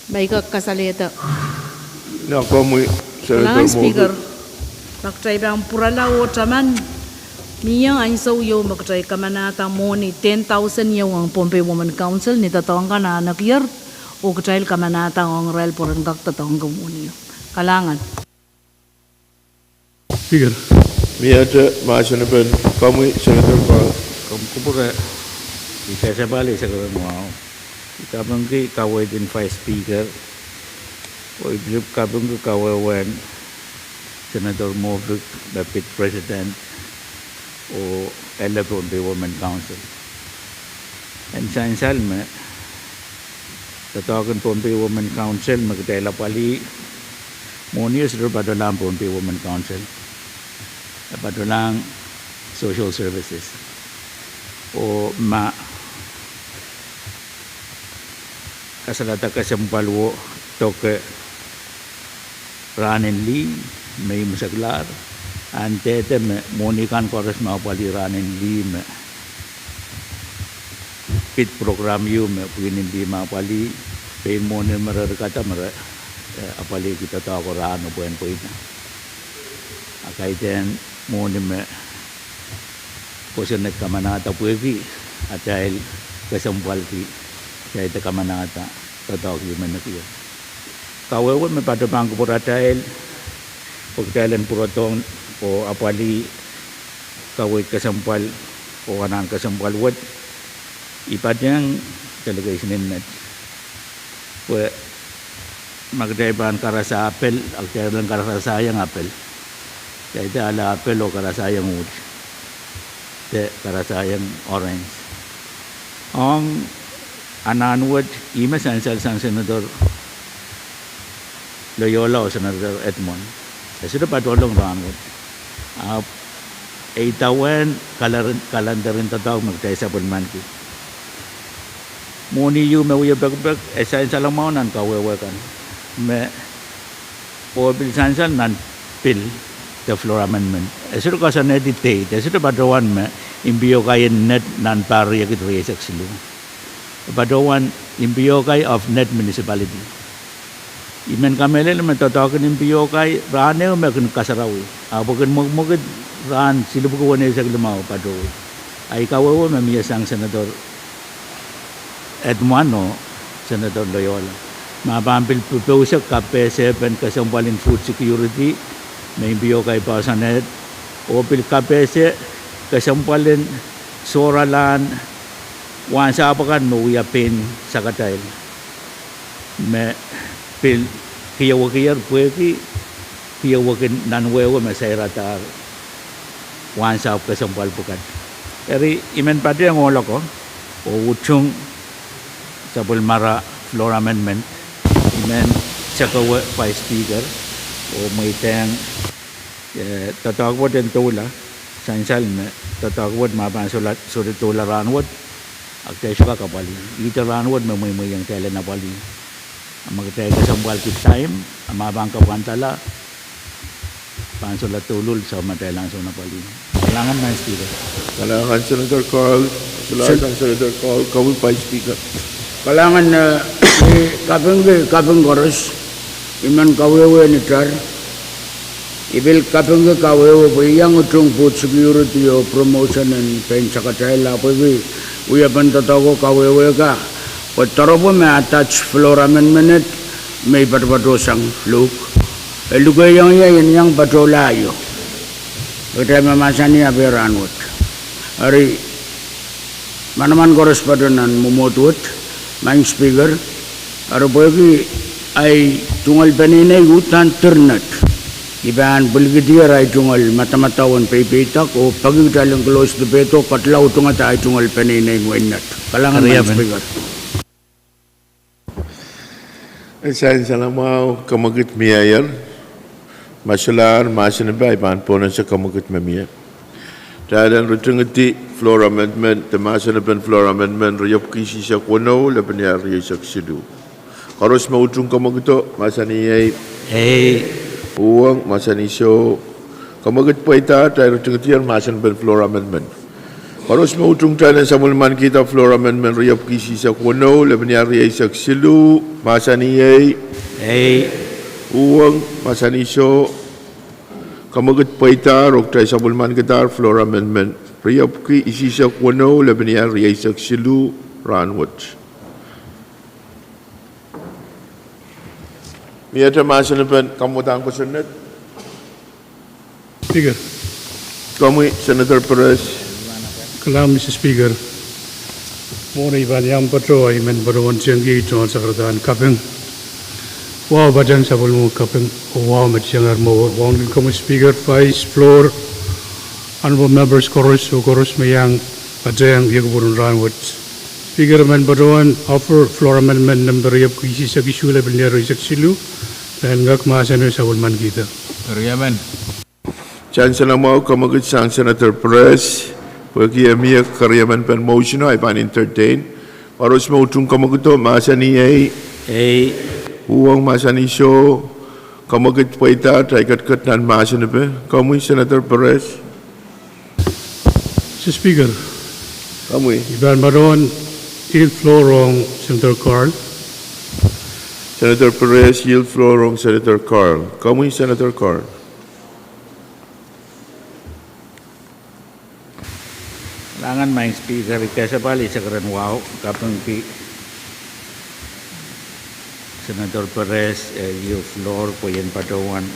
Ma I kak kasalehda. Nia komwi, Senator Moffitt. Kalahngan Speaker. Ma kitail pahn pwurala oh taman, Mie ansou ieu me kitail kamanahda mwohni ten thousand ieu ong Pohnpei Women Council ni doadoahk kan ah nekier, oh kitail kamanahda ong irail pwe ren kak doadoahngki mwohni ieu. Kalahngan. Speaker. Mie mahsen en komwi, Senator Paul. Komw kupwure, I kasapahl eisek rehn wahu. I kapingki kaweid en Vice Speaker, oh I pil kapingki kawehwehn Senator Moffitt me pid President oh ele Pohnpei Women Council. En sansal me doadoahk en Pohnpei Women Council me kitail apwalih mwohni ieu sohte patohlahng Pohnpei Women Council, e patohlahng Social Services. Oh ma kasalada kesempwal wo doke rahn en lih me imwiseklahr, a ndehde me mwohni kan koaros me apwalih rahn en lih me pid program ieu me pwihn en lih me apwalih, pein mwohni me re rikada me re, eh, apwalihki doadoahko rahno pwehn pweida. A kaidehn mwohni me kosonned kamanahda pwehki atail kesempwalki atail de kamanahda doadoahk ieu me nekier. Kawehwe me patohwan pahn kupwuratail pwe kitail en pwurodohng oh apwalih kaweid kesempwal oh anahn kesempwal wet, I patehng delegation en met pwe ma kitail pahn karasa apel, a kitail en karasaiong apel. Kitail de ale apel oh karasaiong uht, de karasaiong orange. Ong anahn wet, ihme sansal sang Senator Loyola oh Senator Edmund. E sohte patohlong rahn wet. Ahpw e idawehn kalandar en doadoahk me kitail sapwellimaniki. Mwohni ieu me wie pekipek, e sansal mwahu nan kawehwe kan me oh pil sansal nan pil de floor amendment. E sohte koasoanehdi date, e sohte patohwan me impiokai en net nan pahr riekid rieisek siluh. E patohwan impiokai of net municipality. I men kamehlele me doadoahk en impiokai rahn ehu me kin kasarawi, ahpw e kin mwekimwekid rahn silipwuki weneisek limau patohwei. A I kawehwe me mie sang Senator Edmund oh Senator Loyola, ma pahn pil popousek kapehsepen kesempwal en food security me impiokai poahsoanehdi, oh pil kapehse kesempwal en sohralahn wahnsahpw akan me wia pein sakatail me pil kiewekier pwehki kiewekin nan wehwe me sairadahr wahnsahpw kesempwal pwukat. Eri I men patehng ohl ako oh utung sapwellimara floor amendment, I men sekewe Vice Speaker oh mweidehng, eh, doadoahk wet en doula, sansal me doadoahk wet ma pahn sohte doula rahn wet, a kitail sohte kak apwalih. Ihte rahn wet me mweimweiong kitail en apwalih. A ma kitail kesempwalki time, a ma pahn kapwandala, pahn solahr douluhl, soh, ma kitail ansoun apwalih. Kalahngan, Madam Speaker. Kalahngan, Senator Carl. Kalahngan, eh, I kapingki kaping koaros, I men kawehwe ni tar. I pil kapingki kawehwe pwe I iang utung food security oh promotion en pein sakatail, ahpw I wiepen doadoahko kawehwe ka pwe doaropwe me attach floor amendment me I patopatohsang luhk, e lukehiong ie I en iang patohla io, kitail me mahsanih ape rahn wet. Eri manaman koaros patoh nan mwomwohd wet, Madam Speaker, eri pwehki ahi tungoal peneinei uhdahn dir net, I pahn pwilikihdier ahi tungoal madamadau en peipeidek oh peki kitail en close debate oh ketila udungada ahi tungoal peneinei en wehin net. Kalahngan, Madam Speaker. E sansal mwahu, kemwekid mieier. Ma solahr mahsen pai, I pahn pohnese kemwekid me mie. Kitail en ritingidi floor amendment, de mahsen pen floor amendment riepwiki isihsek weneu, lepeni ahr rieisek siluh. Koaros me utung kemwekido, mahsanih ei. Ei. Uhwong, mahsanih soh. Kemwekid pweida, kitail ritingidier mahsen pen floor amendment. Koaros me utung kitail en sapwellimanikihda floor amendment riepwiki isihsek weneu, lepeni ahr rieisek siluh, mahsanih ei. Ei. Uhwong, mahsanih soh. Kamwekid pweidahr oh kitail sapwellimankidahr floor amendment riepwiki isihsek weneu, lepeniair rieisek siluh, rahnwet. Miehte mahsen en pahn kamwadang kosonned? Speaker. Komwi Senator Perez. Kalahngan Mister Speaker. Mwohn ei pahn iang patohwan, I men patohwan tiengki tungoal sakaradahn kaping. Wahu patehng sapwellime kaping, oh wahu me tiengor mwowe. Wauneki komwi Speaker, Vice, floor, honorable members koaros, oh koaros me iang patehng ie kupwuren rahnwet. Speaker, I men patohwan offer floor amendment nempe riepwiki isihsek isuh, lepeniair rieisek siluh, pahn kak mahsen me sapwellimankihda. Riemen. Sansal mwahu, kamwekid sang Senator Perez, pwehki e mie keriemen pen motion o, I pahn entertain. Koaros me utung kamwekido, mahsanih ei. Ei. Uhwong, mahsanih soh. Kamwekid pweida, kitail ketiket nan mahsen epe. Komwi Senator Perez. Mister Speaker. Komwi. I pahn patohwan yield floor rong Senator Carl. Senator Perez, yield floor rong Senator Carl. Komwi Senator Carl. Kalahngan Maing Speaker, I kesepahl eisek rehn wahu, kapingki Senator Perez, eh, yield floor pwe I en patohwan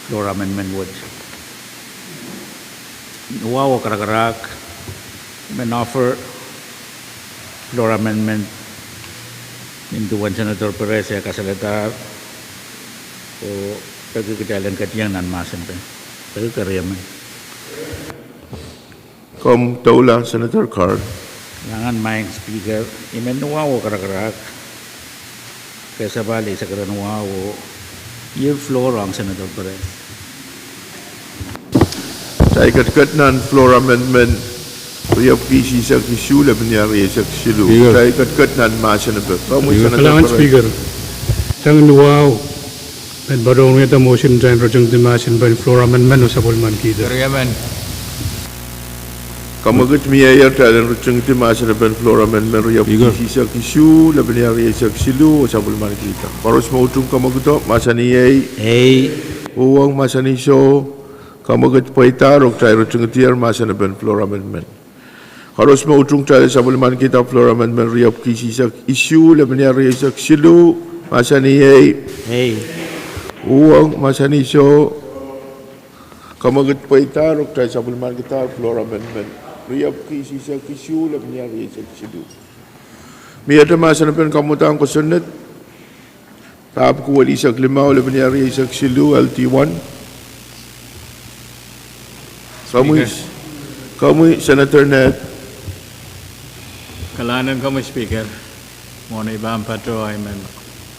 floor amendment wet. Wahu oh karakarahk, I men offer floor amendment nin duwen Senator Perez e kasaledahr, oh peki kitail en ketieng nan mahsen pen. Peki keriemen. Komw doula, Senator Carl. Kalahngan Maing Speaker, I men wahu oh karakarahk, kesepahl eisek rehn wahu, yield floor rong Senator Perez. Kitail ketiket nan floor amendment riepwiki isihsek isuh, lepeniair rieisek siluh. Speaker. Kitail ketiket nan mahsen epe. Komwi Senator Perez. Kalahngan Speaker. Sang ni wahu, men patohwan wiahda motion kitail en ritingdi mahsen pen floor amendment oh sapwellimankihda. Riemen. Kamwekid mieier, kitail en ritingdi mahsen pen floor amendment riepwiki isihsek isuh, lepeniair rieisek siluh oh sapwellimankihda. Koaros me utung kamwekido, mahsanih ei. Ei. Uhwong, mahsanih soh. Kamwekid pweidahr oh kitail ritingdier mahsen pen floor amendment. Koaros me utung, kitail sapwellimankihda floor amendment riepwiki isihsek isuh, lepeniair rieisek siluh, mahsanih ei. Ei. Uhwong, mahsanih soh. Kamwekid pweidahr oh kitail sapwellimankihda floor amendment riepwiki isihsek isuh, lepeniair rieisek siluh. Miehte mahsen en pahn kamwadang kosonned? Ahpw kuwel isek limau, lepeniair rieisek siluh, L D one. Komwi, Speaker. Komwi Senator Ned. Kalahngan komwi Speaker. Mwohn ei pahn patohwan, I men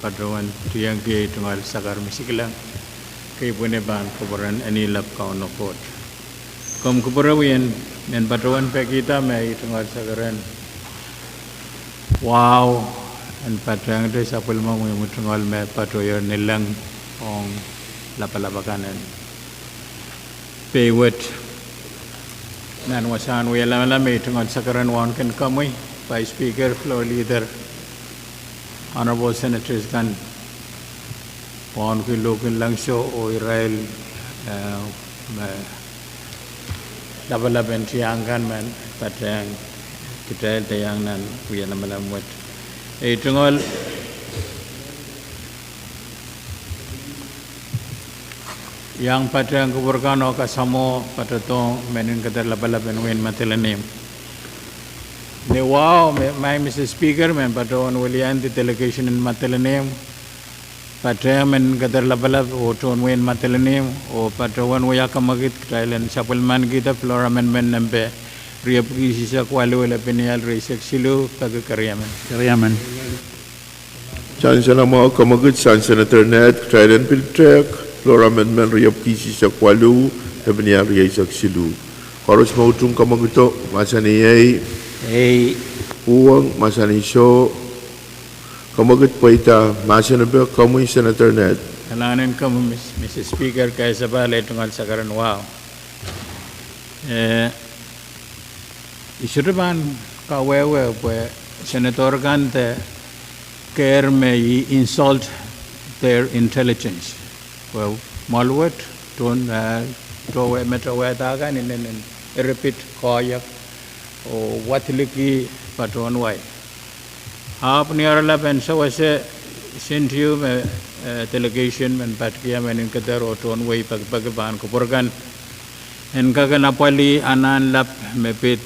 patohwan tiengki ei tungoal sakar misikilang, kei pwihn pahn kupwuren Eni Lap Kauno Koht. Komw kupwure wien, I men patohwan pekihda me ei tungoal sakaradahn wahu en patehngte sapwellimomwi, mwo tungoal me patohier ni leng ong lapalap akan en pei wet. Nan wasahn wia lamalam, ei tungoal sakaradahn wauneki komwi, Vice Speaker, Floor Leader, Honorable Senators kan, wauneki lohkin langso oh irail, eh, me lapalap en tiahk kan men patehng kitail de iang nan wia lamalam wet. Ei tungoal iang patehng kupwur kan oh kasamwo patohdohng mehn keder lapalap en wehin Madolenihmw. Ni wahu, me, Maing Mister Speaker, men patohwan weliandi delegation en Madolenihmw, patehng mehn keder lapalap oh tohn wehin Madolenihmw, oh patohwan wia kamwekid kitail en sapwellimankihda floor amendment nempe riepwiki isihsek waluh, lepeniair rieisek siluh, peki keriemen. Keriemen. Sansal mwahu, kamwekid sang Senator Ned, kitail en pil tehk floor amendment riepwiki isihsek waluh, lepeniair rieisek siluh. Koaros me utung kamwekido, mahsanih ei. Ei. Uhwong, mahsanih soh. Kamwekid pweida mahsen epe, komwi Senator Ned. Kalahngan en komwi Mis-, Mister Speaker, kesepahl ei tungoal sakaradahn wahu. Eh, I sohte pahn kawehwe pwe Senator kan de kehr me I insult their intelligence. Pwe mwoal wet, Tohn, eh, towe, me towehda kan inenen eripit koahiek oh wadiliki patohwan wai. Ahpw ni aralap en sewese, sintihu me, eh, delegation men patohwan men inkeder oh tohn wei pekipeki pahn kupwur kan en kak en apwalih anahn lap me pid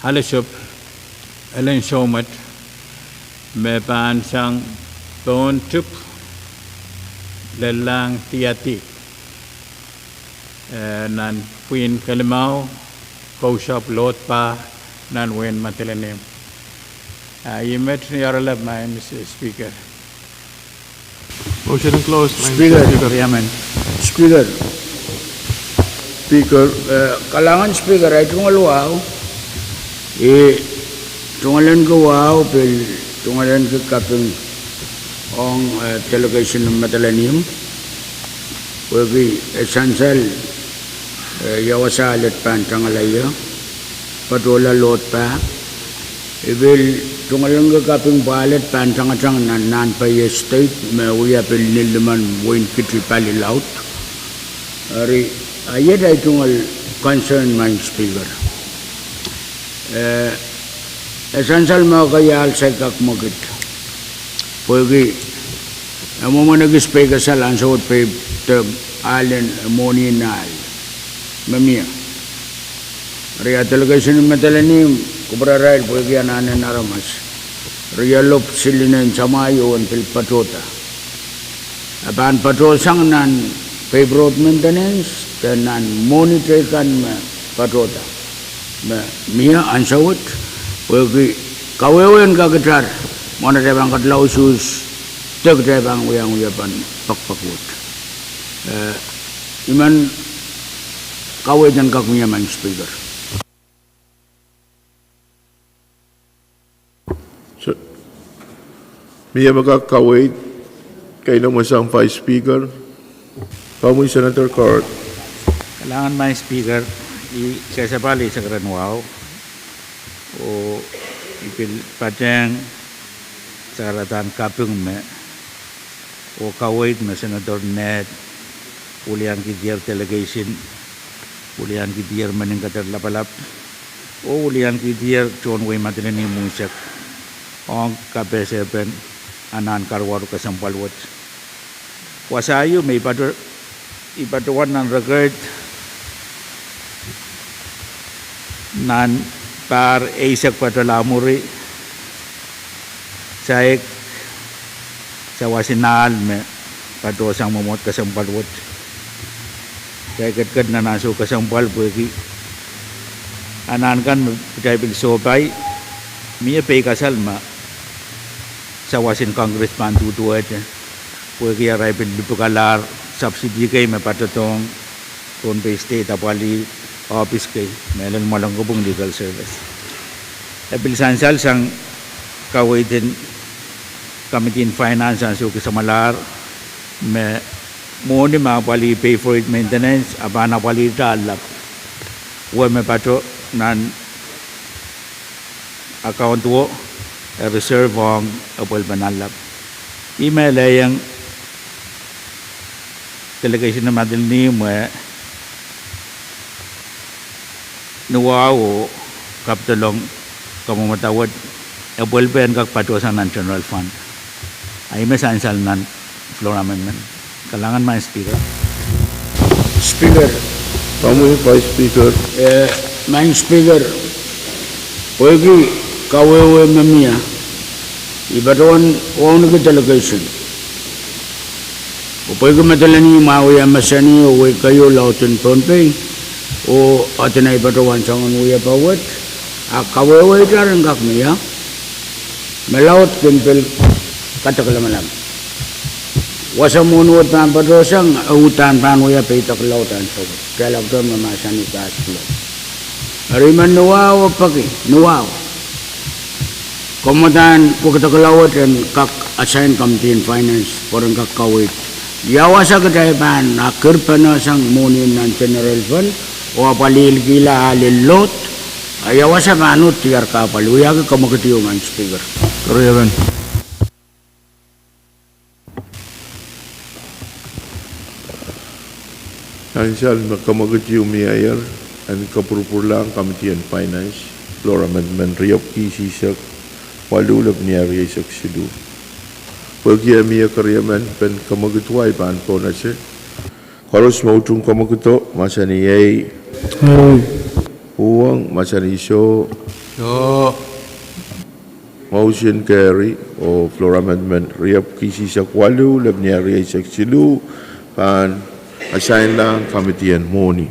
Alesopw Ellen Soumwet me pahn sang pohn tip lellahng diadi, eh, nan pwihn kelimau, Kousapw Load Pah, nan wehin Madolenihmw. Ah, I met ni aralap, Madam Speaker. Motion closed, Madam Speaker. Speaker. Riamen. Speaker. Speaker. Eh, kalahngan Speaker, ahi tungoal wahu. Eh, tungoal en ki wahu, pil tungoal en ki kaping ong, eh, delegation en Madolenihmw. Pwehki e sansal, eh, ia wasa alet pahn tangala ie, patohla Load Pah. I pil tungoal en ki kaping pwe alet pahn tangatang nan, nan pai estate me wia pil ni limen wehin Kiti pali laud. Eri, ah, iet ahi tungoal concern, Madam Speaker. Eh, e sansal me ekei ahl saikinte kak mwekid. Pwehki e mwomwen ekis peikasal ansou wet pei de ahl en, eh, mwohni en ahl me mie. Eri a delegation en Madolenihmw kupwurarail pwehki anahnen aramas. Rielopw silinen samwa ieu en pil patohda. E pahn patohsang nan paperwork maintenance, de nan mwohni teikan me patohda. Me mie ansou wet, pwehki kawehwe en kak itar, mwohn atail pahn ketlausuhs, de kitail pahn wiahiong wiepen pekipek wet. Eh, I men kaweid en kak mie, Madam Speaker. So, mie me kak kaweid, kailongwesang Vice Speaker, pahmwi Senator Cort. Kalahngan Madam Speaker, I kesempwal eisek rehn wahu, oh I pil patehng sakaradahn kaping me oh kaweid me Senator Ned, weliankihdier delegation, weliankihdier Meninkeder Lapalap, oh weliankihdier tohn wehi Madolenihmw unsek ong kapehsepen anahn karuwaru kesempwal wet. Wasa ieu me I pato, I patohwan nan record nan pahr eisek patohla mwuri, saik sawas en ahl me patohsang mwomwohd kesempwal wet. Saik ketiket nan ansou kesempwal pwehki anahn kan me kitail pil sohpai, mie peikasal me sawas en Congress pahn duduwehte, pwehki arail pil lipwukalahr subsidy kei me patohdohng Pohnpei State apwalih ohpis kei, mehlel Mwalengkupwung Legal Service. E pil sansal sang kaweid en Committee en Finance ansou kei samwalahr me mwohni me apwalih pay for it maintenance, a pahn apwalihte ahl lap. Wia me pato nan account wo, e reserve ong epwelpen ahl lap. I melehiong delegation en Madolenihmw me ni wahu oh kapidolong kamwomwada wet, epwelpen kak patohsang nan general fund. A I me sansal nan floor amendment. Kalahngan Madam Speaker. Speaker. Pahmwi Vice Speaker. Eh, Madam Speaker, pwehki kawehwe me mie, I patohwan wauneki delegation. Oh pwehki Madolenihmw ma wia mahsanih oh wehi keieu laud en Pohnpei, oh ahdin ahi patohwan soangen wiepe wet, a kawehwe itar en kak mie, me laud kin pil kadek lamalam. Wasa mwohni wet pahn patohsang, e uhdahn pahn wia peidek laud ansou wet. Kitail ahpwtehn me mahsanih pass flow. Eri I men ni wahu oh peki, ni wahu, kamwadahn wekidekla wet en kak assign Committee en Finance pwe ren kak kaweid ia wasa kitail pahn akirpene sang mwohni nan general fund oh apwalihkihla ahl en load, a ia wasa pahn uhd diar kahpwal. Wiahki komwekid ieu, Madam Speaker. Keriepen. Ansou me kemwekid ieu mieier en kapwurpwurlahng Committee on Finance, Floor Amendment riepwiki isihsek waluh, lepin riesek siluh. Pwehki eh mie keriemen pen kemwekid wai pahn pohnese. Koaros me utung kemwekido, mahsanih ei. Uhwong, mahsanih soh. Motion carry, oh Floor Amendment riepwiki isihsek waluh, lepin riesek siluh, pahn assignlahng Committee en Mwohni.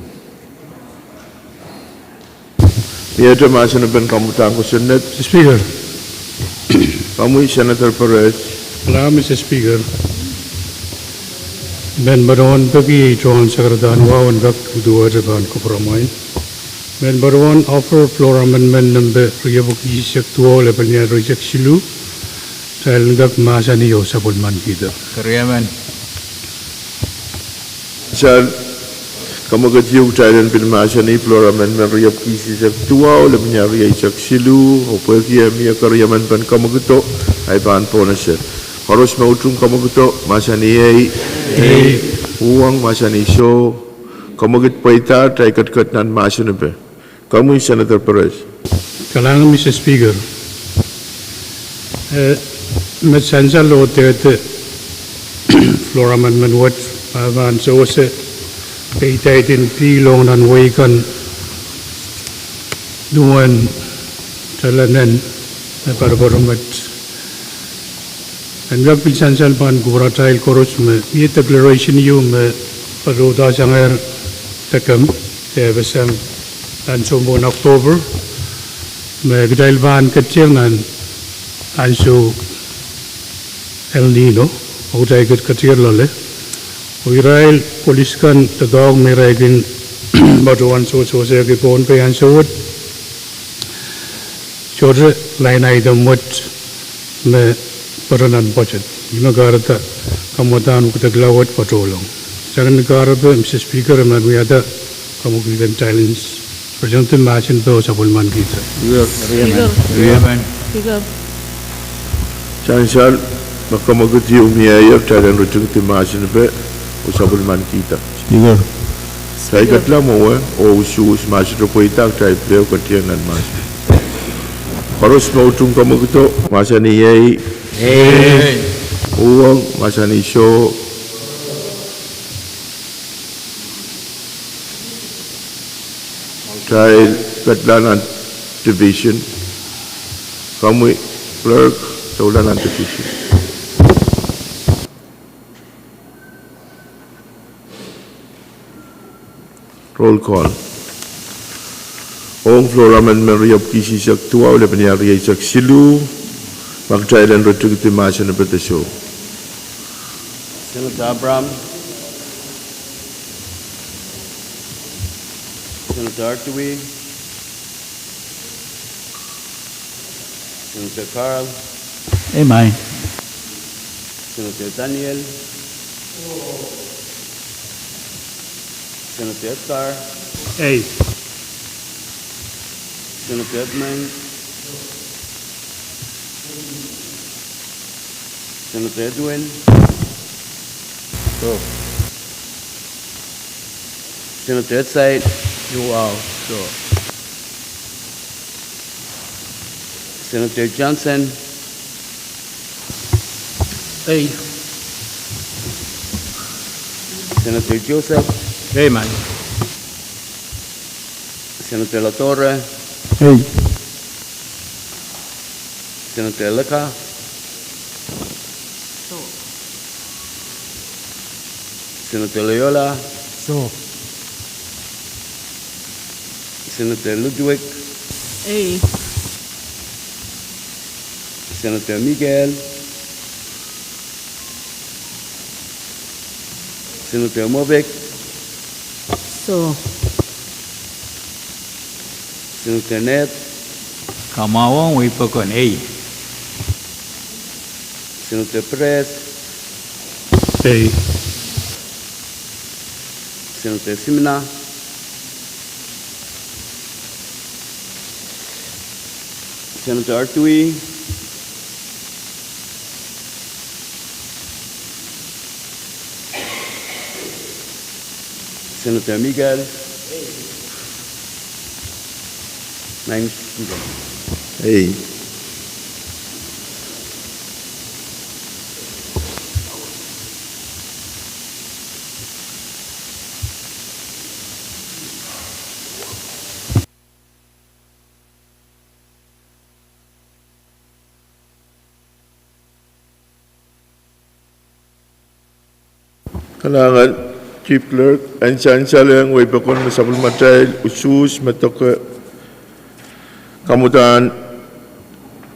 Miehte mahsen en pahn kamwutan kosonned? Mister Speaker. Komwi Senator Perez. Kalahngan Mister Speaker. Mehn patohwan peki ei tohn sakaradahn wahu en kak duwehte pahn kupwuramwail. Mehn patohwan offer Floor Amendment nempe riepwiki isihsek duwau, lepin riesek siluh. Kitail en kak mahsanih oh sapwellimanikihda. Keriemen. Sal, kemwekid ieu kitail en pil mahsanih Floor Amendment riepwiki isihsek duwau, lepin riesek siluh, oh pwehki eh mie keriemen pen kemwekido, ahi pahn pohnese. Koaros me utung kemwekido, mahsanih ei. Uhwong, mahsanih soh. Kemwekid pweida, kitail ketiket nan mahsanipe. Komwi Senator Perez. Kalahngan Mister Speaker. Eh, me sansal oh dehde Floor Amendment wet, ah, pahn sewese peidahn pihl ong nan wehi kan duwen talenen me poaropoaro met. En kak pil sansal pahn kupwuratail koaros me mie declaration ieu me patohda sangehr dekem, de FSM, nan sounpwong October, me kitail pahn ketier nan ansou El Nino, oh kitail ketier loale. Oh irail polis kan doadoahk me irail kin patohwan sewesewesehki Pohnpei ansou wet, sohte line item wet me patohwan nan budget. Ih me kahrehda kamwadahn wekidekla wet patohlong. Sang ni kahrepe, Mister Speaker, I men wiahda kemwekid en silence. President, mahsen pil sapwellimanikihda. Speaker. Speaker. Speaker. Sansal me kemwekid ieu mieier, kitail en ritingdi mahsanipe oh sapwellimanikihda. Speaker. Kitail ketla mwowe oh usuhs mahsanipe pweida, kitail pil ketier nan mahsen. Koaros me utung kemwekido, mahsanih ei. Ei. Uhwong, mahsanih soh. Kitail ketla nan division. Komwi Clerk, sohla nan division. Roll call. Ong Floor Amendment riepwiki isihsek duwau, lepin riesek siluh, ma kitail en ritingdi mahsanipe de soh. Senator Abraham. Senator Artui. Senator Carl. Ei, mai. Senator Daniel. Senator Edgar. Ei. Senator Edmund. Senator Edwin. Soh. Senator Hetsaid. Soh. Senator Johnson. Ei. Senator Joseph. Ei, mai. Senator Latorre. Ei. Senator Leka. Soh. Senator Loyola. Soh. Senator Ludwig. Ei. Senator Miguel. Senator Mobik. Soh. Senator Ned. Kamwahwong, wei pokon, ei. Senator Perez. Ei. Senator Simina. Senator Artui. Senator Miguel. Maing Speaker. Ei. Kalahngan, Chief Clerk, en sansalehng wehi pokon me sapwellimatail usuhs me doke kamwadahn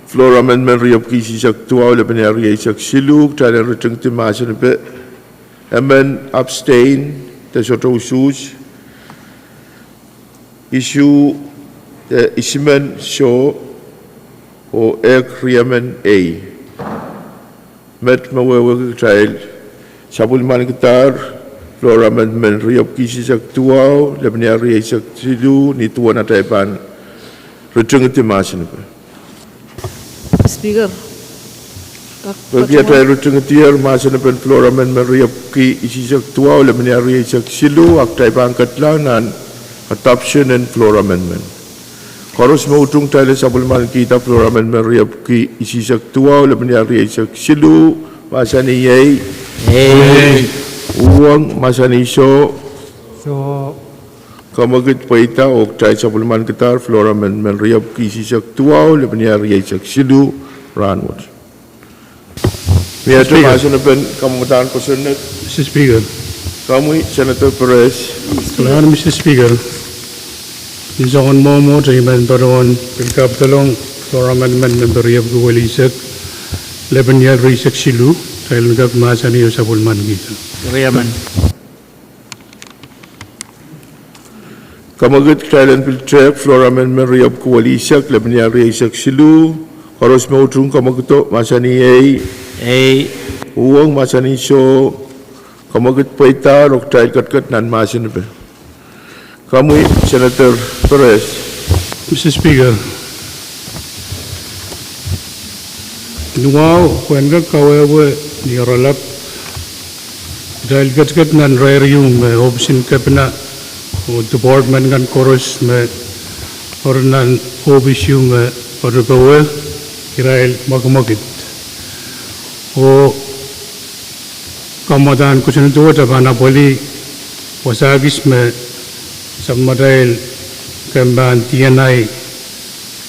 Floor Amendment riepwiki isihsek duwau, lepenia rieisek siluh, kitail en ritingdi mahsen epe, emen abstain, de sohte usuhs, isuh, eh, isimen soh, oh ehk riemen ei. Met me wehwehki kitail sapwellimankidahr Floor Amendment riepwiki isihsek duwau, lepenia rieisek siluh, ni duwen atail pahn ritingdi mahsen epe. Speaker, kak pwehki patohwan atail ritingdier mahsen epen Floor Amendment riepwiki isihsek duwau, lepenia rieisek siluh, a kitail pahn kedlahng nan adoption en Floor Amendment. Koaros me utung kitail en sapwellimankihda Floor Amendment riepwiki isihsek duwau, lepenia rieisek siluh, mahsanih ei. Ei. Uhwong, mahsanih soh. Soh. Kamwekid pweida oh kitail sapwellimankidahr Floor Amendment riepwiki isihsek duwau, lepenia rieisek siluh, rahnwet. Miehte mahsen epen kamwadahn kosonned? Mister Speaker. Komwi, Senator Perez. Kalahngan, Mister Speaker. Ni soangen mwomwohdiso I men patohwan pil kapedolong Floor Amendment nempe riepwiki welisek, lepenia rieisek siluh, kitail en kak mahsanih oh sapwellimankihda. Riemen. Kamwekid, kitail en pil tehk Floor Amendment riepwiki welisek, lepenia rieisek siluh. Koaros me utung kamwekido, mahsanih ei. Ei. Uhwong, mahsanih soh. Kamwekid pweidahr oh kitail ketiket nan mahsen epe. Komwi, Senator Perez. Mister Speaker, ni wahu pwehn kak kawehwe ni oaralap, kitail ketiket nan rerio me ohpisin kepina oh department kan koaros me patohwan nan ohpis ieu me patohwan powe, irail mwekimwekid. Oh kamwadahn kosonned wet e pahn apwalih wasa kis me sapwellimatail kempan D N I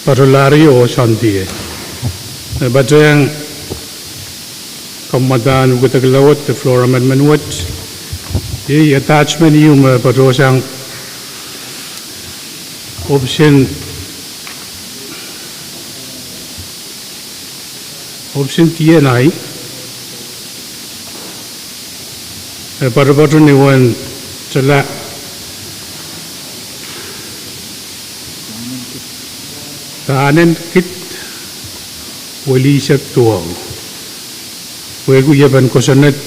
patohlahr oh soandier. E patohwan kamwadahn wekidekla wet de Floor Amendment wet, iei attachment ieu me patohsang ohpisin, ohpisin D N I, e patopato ni wen tala pahnen kid welisek duwau. Pwehki wiepen kosonned,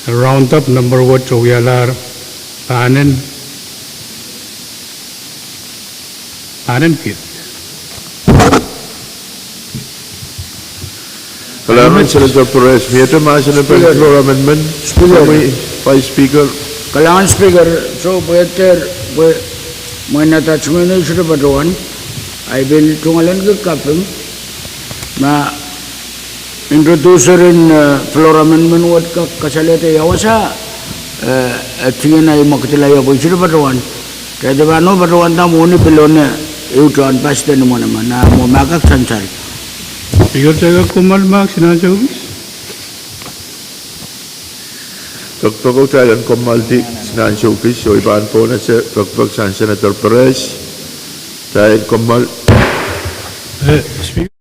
round up number wet oh wialahr pahnen, pahnen kid. Kalahngan, Senator Perez. Miehte mahsen epen Floor Amendment? Speaker. Komwi, Vice Speaker. Kalahngan Speaker, soh pwe dehr, pwe mwein attachment ieu sohte patohwan, ahi pil tungoalenki kaping ma introducer en, eh, Floor Amendment wet kak kasalehda ia wasa, eh, eh, D N I mwekidla ia pwe sohte patohwan. Kitail pahn oh patohwanda mwohni pil onehng ehu tohn pass de ni mwenemen, a mwo ma kak sansal. Speaker, kitail kak kommoal mahk sinansou kis. Pekpeko kitail en kommoaldi sinansou kis, oh I pahn pwonese pekpek sang Senator Perez. Kitail kommoal. Eh, Speaker.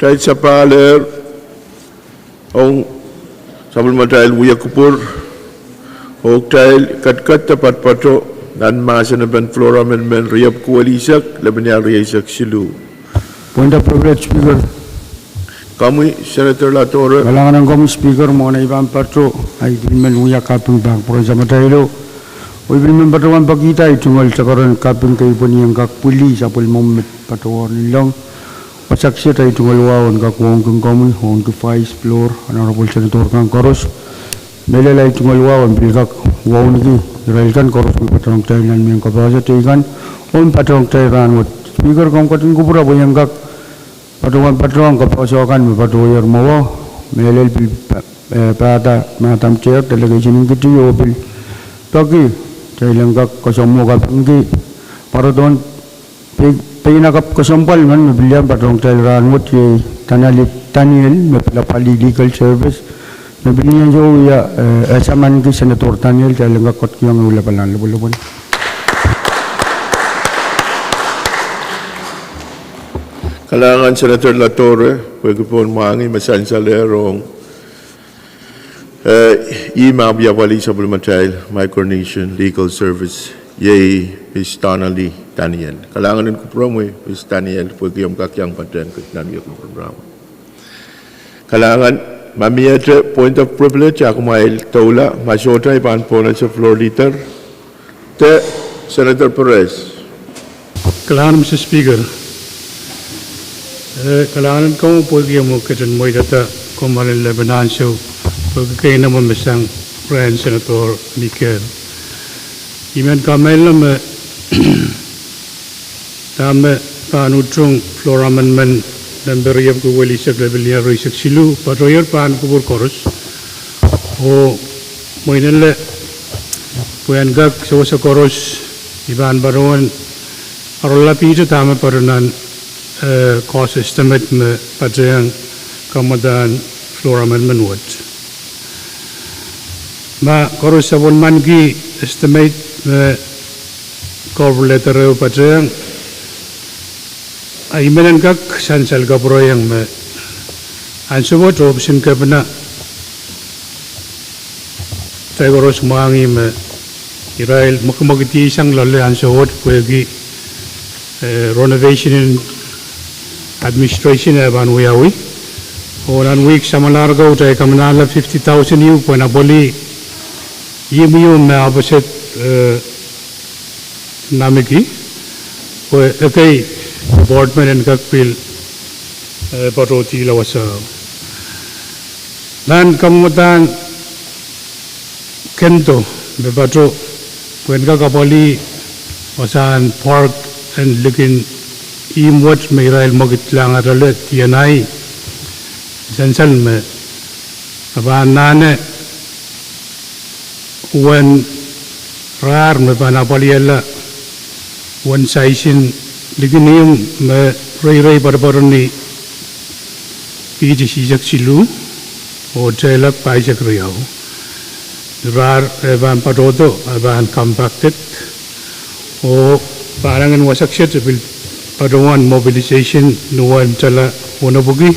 Kitail sapahl ehr ong sapwellimatail wia kupwur, oh kitail ketiket de patopato nan mahsen en floor amendment riepwuki welisek, lepin riesek siluh. Point of privilege, Speaker. Komwi, Senator Latore. Kalahngan en komwi Speaker, mwohn ei pahn pato, ahi pil men wia kaping pahn pwurehng samatailo. Oh I pil men patohwan pekihda ahi tungoal sekeren kaping kei pwe ni en kak pwili sapwellimomwi me patohwan ilong. Wasa kiset ahi tungoal wahu en kak wauneki komwi, wauneki Vice, Floor, Honorable Senator kan koaros. Mehlel ahi tungoal wahu en pil kak wauneki irail kan koaros me patohwan kitail nan mehn kapehse teikan, oh me patohwan kitail rahnwet. Speaker, komw ketin kupwure pwe I en kak patohwan patohwan kapehse kan me patohier mwowe, mehlel pil pa- eh, pahda Madam Chair, delegation en kitiyo pil peki, kitail en kak kesempwal kapingki, pwarodohn, pei- peienakapw kesempwal men me pil iang patohwan kitail rahnwet iei Tanali Daniel, me pil apwalih Legal Service, me pil ni ansou wia, eh, eh, samanki Senator Daniel, kitail en kak ketikihong ehu lapalahn lopwolopwon. Kalahngan Senator Latore, pwehki pohn mwahngih me sansal ehr ong, eh, ih me apwaliapwalih sapwellimatail Micronesian Legal Service, iei Miss Donnelly Daniel. Kalahngan en kupwuromwi, Miss Daniel, pwehki omw kak iang patehng kitail nan wia kupwuramwahu. Kalahngan, ma miehte point of privilege, a kumwail doula, ma sohte I pahn pohnese floor leader, de Senator Perez. Kalahngan, Mister Speaker. Eh, kalahngan en komwi pwehki omw ketin mweidada komwi malen lepin ansou, pwehki keinemwe me sang rehn Senator Mikel. I men kamehlele me dahme pahn utung floor amendment nempe riepwuki welisek lepin riesek siluh, patohier pahn kupwur koaros. Oh mwein ele pwe en kak sewese koaros, I pahn patohwan oaralapihte dahme patohwan, eh, cost estimate me patehng kamwadahn floor amendment wet. Ma koaros sapwellimaniki estimate me cover letter ehu patehng, a I men en kak sansal kapwurehiong me ansou wet ohpis en kepina, kitail koaros mwahngih me irail mwekimwekidisang loale ansou wet pwehki, eh, renovation en administration e pahn wiawi. Oh nan wihk samwalahro ko kitail kamanahla fifty thousand ieu pwehn apwalih ihmw ieu me opposite, eh, Namiki, pwe ekei department en kak pil, eh, patohdihla wasao. Nan kamwadahn kento me pato, pwe en kak apwalih wasahn park en likin ihmw wet me irail mwekidlahng atail D N I, sansal me e pahn anahne uwen rahr me pahn apwalihala uwen saisin likin ihmw me reirei poatopoato ni pihte isihsek siluh oh tehlap pahisek riau. Rahr e pahn patohdo, e pahn compacted, oh pahn angin wasa kiset e pil patohwan mobilization ni uwen tala wenepwiki.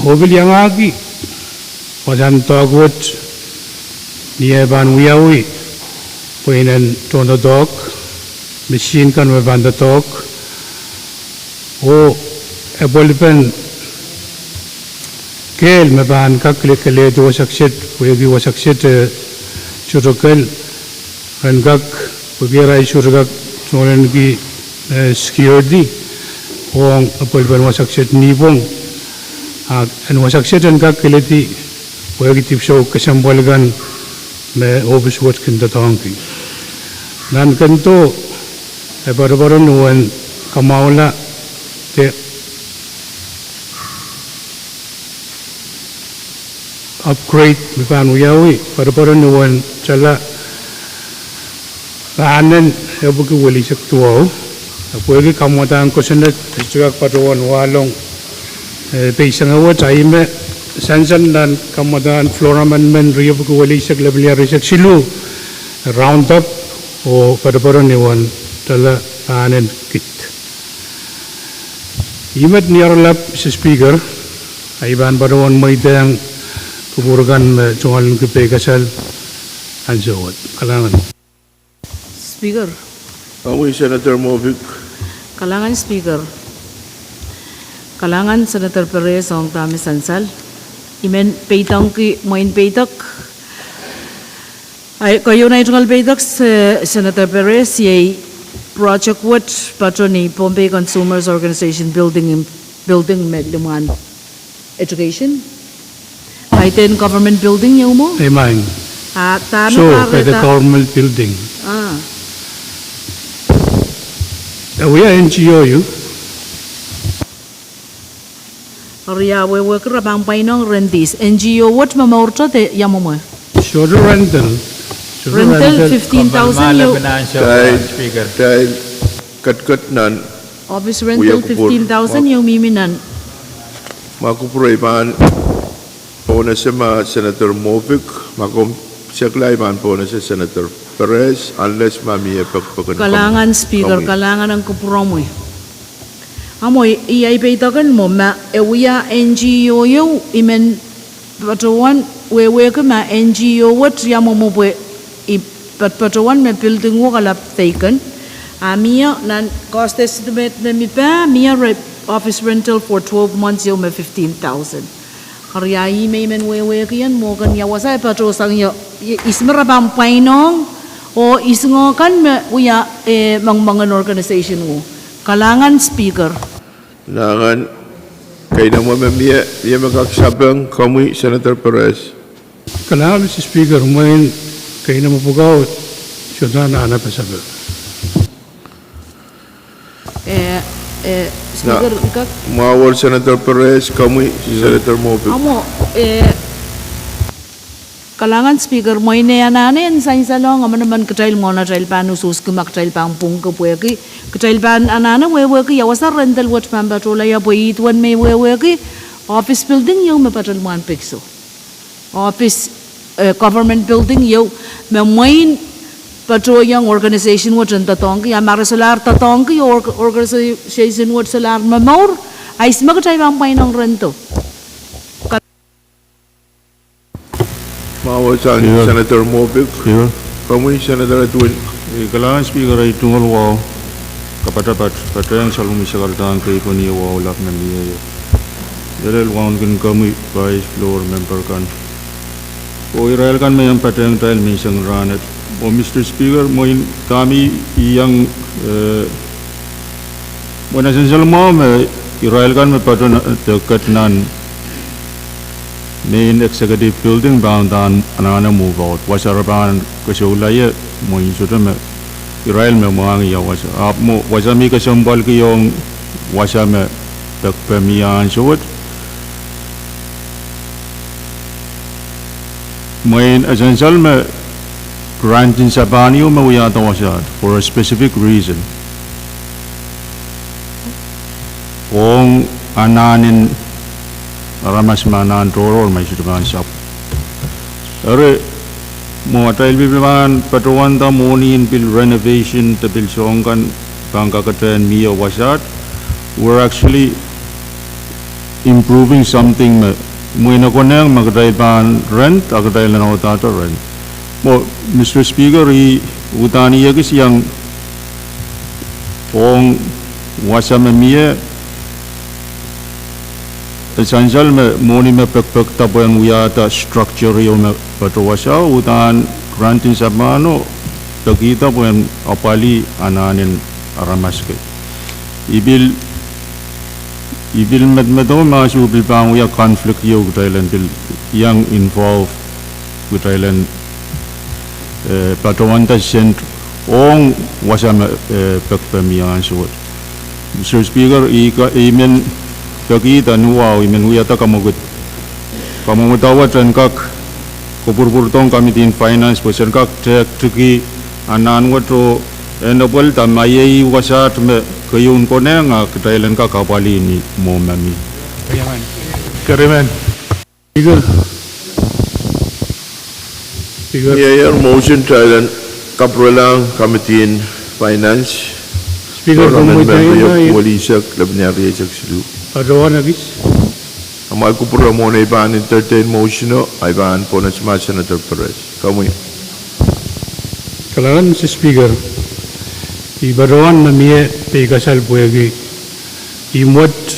Oh pil iangahki wasahn doakoht ni e pahn wiawi pwe inen tohndoadoahk, misihn kan me pahn doadoahk, oh epwelipen kehl me pahn kak kele- kelehdi wasa kiset, pwehki wasa kiset, eh, sohte kehl, ren kak, pwehki arail sohte kak soangen ki, eh, security ong epwelipen wasa kiset nipwong, a en wasa kiset en kak kelehdi pwehki dipwisou kesempwal kan me ohpis wet kin doadoahngki. Nan kento e poatopoato ni uwen kamwahula de upgrade me pahn wiawi, poatopoato ni uwen tala rahnen epwiki welisek duwau. A pwehki kamwadahn kosonned e sohte kak patohwan wahlong, eh, peisenge wet, a ih me sansal nan kamwadahn floor amendment riepwiki welisek lepin riesek siluh, round up oh poatopoato ni uwen tala rahnen kid. Ih met ni aralap, Mister Speaker, ahi pahn patohwan mweidehng kupwur kan me tungoal en kepikasal ansou wet. Kalahngan. Speaker. Awi Senator Mofik. Kalahngan Speaker. Kalahngan Senator Perez ong dahme sansal. I men peidengki, mwein peidek. Ahi, keieun ahi tungoal peidek, Se-, Senator Perez, iei project wet patohwan ni Pohnpei Consumers Organization building, building me limwahn education. Kaidehn government building ieu mwo? Ei, maing. Ah, dahme so, kahrehda government building. Ah. E wia N G O ieu. Eri ia wehwehki re pahn pwainong rentis? N G O wet me mourto de ia mwomwe? Sohte rental. Sohte rental, rental. Fifteen thousand ieu. Speaker. Katail ketiket nan office rental wia kupwur. Fifteen thousand ieu mihmi nan. Ma kupwur ei pahn pohnese ma Senator Mofik, ma komw sekla ei pahn pohnese Senator Perez, unless ma mie pekipek en. Kalahngan Speaker, kalahngan en kupwuromwi. Amwo, ih ahi peidek en mwo ma e wia N G O ieu, I men patohwan wehwehki ma N G O wet ia mwomwe pwe I patohwan me building wet kalap vacant. A mie nan cost estimate me mi pah, mie re office rental for twelve months ieu me fifteen thousand. Eri ia ih me I men wehwehki en mwo kan ia wasa e patohsang ie, i-, ihs me re pahn pwainong, oh ihsingokan me wia, eh, mengmengen organization wet. Kalahngan Speaker. Nangan, keinemwe me mie, mie me kak sapeng, komwi Senator Perez. Kalahngan Mister Speaker, mwein keinemwe pwukat, sohte anahne pasapeng. Eh, eh, Speaker, na, kak. Mwahuo Senator Perez, komwi Senator Mofik. Amwo, eh, kalahngan Speaker, mwein e anahne en sansal ong emenemen kitail mwohn atail pahn usuhski ma kitail pahn pwungki pwehki kitail pahn anahne wehwehki ia wasa rental wet pahn patohla ie pwe ih duwen me I wehwehki office building ieu me patohwan pekso. Office, eh, government building ieu me mwein patohiong organization wet en doadoahngki, a ma re solahr doadoahngki, org-, organization wet solahr momour, a ihs me kitail pahn pwainong rento. Mwahuo sang Senator Mofik. Komwi Senator Edwin. Eh, kalahngan Speaker, ei tungoal wahu kapatapat, patehng salwomwi sakaradahn keipweni wahu lap me mie ie. Ire lel wauneki komwi Vice, floor member kan. Oh irail kan me iang patehng kitail menseng rahnwet. Oh Mister Speaker, mwein dahme I iang, eh, mwein e sansal mwahu me irail kan me patohwan, eh, ket nan main executive building pahn uhdahn anahne move out. Wasa re pahn kesoula ie mwein sohte me irail me mwahngih ia wasa. Ahpw mwo wasa me I kesempwalki ong wasa me pekipek mie ansou wet. Mwein e sansal me grant en sapahnio me wiahda wasaht for a specific reason. Ong anahnen aramas me anahn tohrohr ma I sohte pahn sapw. Eri mwo atail pil pahn patohwanda mwohni en pil renovation de pil soahng kan pahn kaketehn mie wasaht. We're actually improving something me mwein e konehng ma kitail pahn rent, a kitail en audaudla rent. Mwo, Mister Speaker, I uhdahn ekis iang ong wasa me mie, e sansal me mwohni me pekipekda pwehn wiahda structure ieu me patohwasao, uhdahn grant en sapahno pekihda pwehn apwalih anahnen aramas kei. I pil I pil medemedewe ma soh pil pahn wia conflict ieu kitail en pil iang involve kitail en, eh, patohwanda sent ong wasa me, eh, pekipek mie ansou wet. Mister Speaker, I ka, I men pekihda ni wahu, I men wiahda kamwekid, kamwekid wet en kak kapwurpwurdohng Committee on Finance pwe sen kak tehtiki anahn wet oh en apwalihda ma iei wasaht me keieun konehng a kitail en kak apwalih ni mwo me mie. Kerimen. Speaker. Speaker. Iei motion kitail en kapwurelahng Committee on Finance. Speaker, Floor Amendment riehpwuo welihsek, lepin iar rieisek siluh. Patohwan ekis. Amwail kupwure mwohn ei pahn entertain motion o, ei pahn pwonehsang Senator Perez. Komwi. Kalahngan, Mister Speaker. I patohwan me mie peikasal pwehki imwet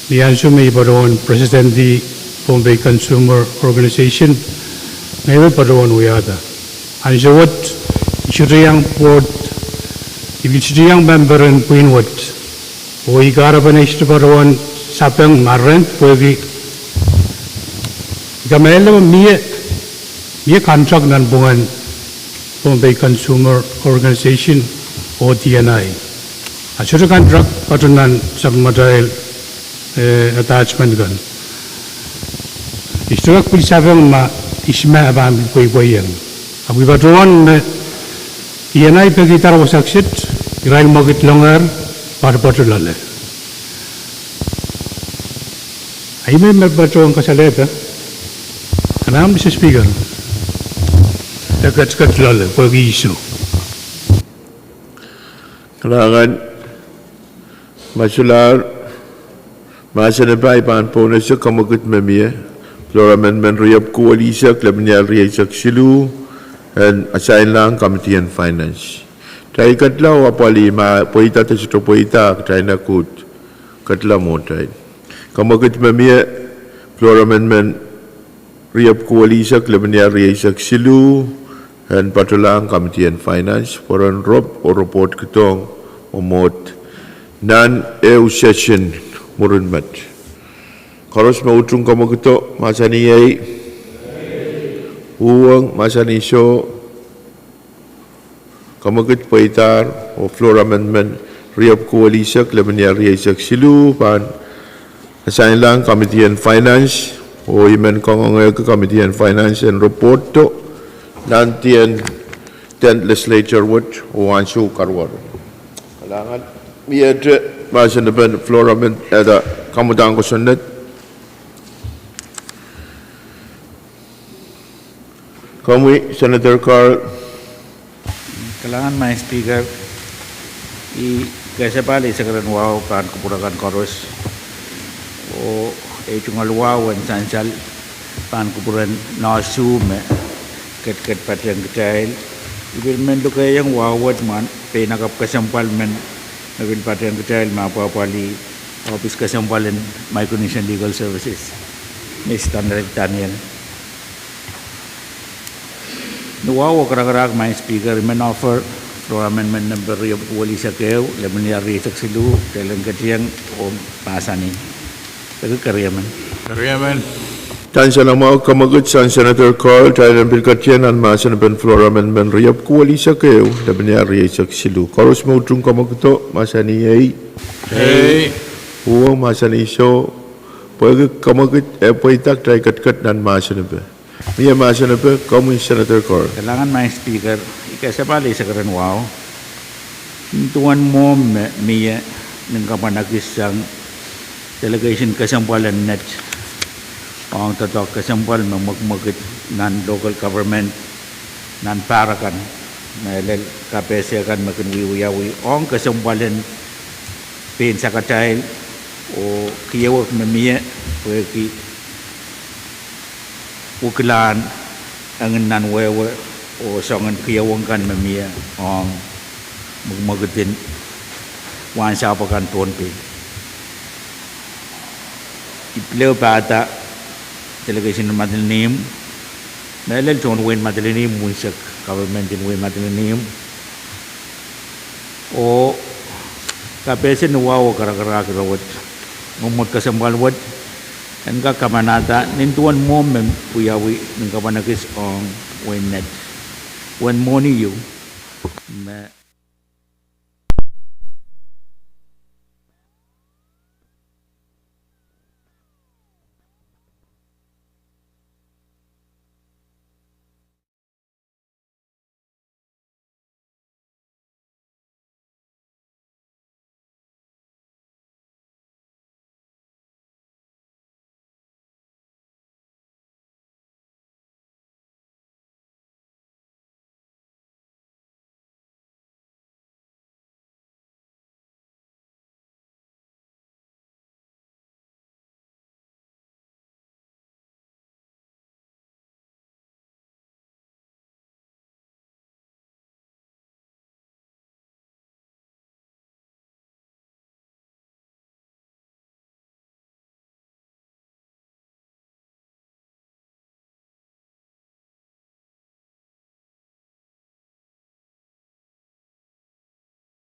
ni ansou me I patohwan president en Pohnpei Consumer Organization, ngehi me patohwan wiahda. Ansou wet, I sohte iang board, I pil sohte iang member en pwihn wet. Oh I kahrepen ei sohte patohwan sapeng ma rehn pwehki I kamehlele me mie, mie contract nanpwungen Pohnpei Consumer Organization oh D N I. A sohte contract patohwan nan sapeng matail, eh, attachment kan. I sohte kak pil sapeng ma ihs me e pahn pil pweipweiong. Ahpw I patohwan me D N I pekihda wasa kiset, irail mwekid loanger, patopato loale. Ahi me me patohwan kasalehda. Kalahngan, Mister Speaker. E ketiket loale, pwehki ihs o. Kalahngan, ma solahr mahsen en pai pahn pwonehsang kamwekid me mie, Floor Amendment riehpwuo welihsek, lepin iar rieisek siluh, en assign-lahng Committee en Finance. Kitail ketla oh apwalih ma pweida de sohte pweida, kitail en kud ketla mwohtail. Kamwekid me mie, Floor Amendment riehpwuo welihsek, lepin iar rieisek siluh, en patolahng Committee en Finance, pwe ren rop oh report kidohng oh mwohd nan ehu session mwurin met. Koaros me utung kamwekido, mahsanih ei. Uhwong, mahsanih soh. Kamwekid pweidahr oh Floor Amendment riehpwuo welihsek, lepin iar rieisek siluh pahn assign-lahng Committee en Finance, oh I men kangoangehki Committee en Finance en report o nan tenth Legislature wet oh ansou karuwaru. Kalahngan, miehte mahsen en Floor Amendment, eh, kamwedahn kosonned. Komwi, Senator Carl. Kalahngan, Madam Speaker. I kesempwal eisek rehn wahu pahn kupwure kan koaros. Oh ei tungoal wahu en sansal pahn kupwuren nohsu me ketiket patehng kitail. I pil men lukehiong wahu wet mwahu peinakapw kesempwal men me pil patehng kitail me apwapwalih ohpis kesempwal en Micronesian Legal Services, Mister Daniel. Ni wahu oh karakarahk, Madam Speaker, I men offer Floor Amendment nempe riehpwuo welihsek ehu, lepin iar rieisek siluh, kitail en ketieng oh mahsanih. Peki keriemen. Keriemen. Tansalamaw kamwekid sang Senator Carl, kitail en pil ketieng nan mahsen en Floor Amendment riehpwuo welihsek ehu, lepin iar rieisek siluh. Koaros me utung kamwekido, mahsanih ei. Ei. Uhwong, mahsanih soh. Pwehki kamwekid e pweida, kitail ketiket nan mahsen en Mie mahsen en, komwi Senator Carl. Kalahngan Madam Speaker, I kesempwal eisek rehn wahu. Nin duwen mwohmw me mie nin kapwunekis sang delegation kesempwal en net ong doadoahk kesempwal me mwekmwekid nan local government nan pahr akan, me lel kapehse kan me kin wiewiawi ong kesempwal en pein sakatail oh kiewek me mie pwehki wekilahn engin nan wehwe oh soangen kiewek kan me mie ong mwekmwekid en wahnsahpw akan Pohnpei. I pil ehu pahda delegation en Madolenihmw, me lel tohn wehin Madolenihmw unsek, government en wehin Madolenihmw. Oh kapehse ni wahu oh karakarahk ire wet, mwomwohd kesempwal wet en kak kamanahda nin duwen mwohmw me wiawi nin kapwunekis ong wein net. Wen mwohni ieu me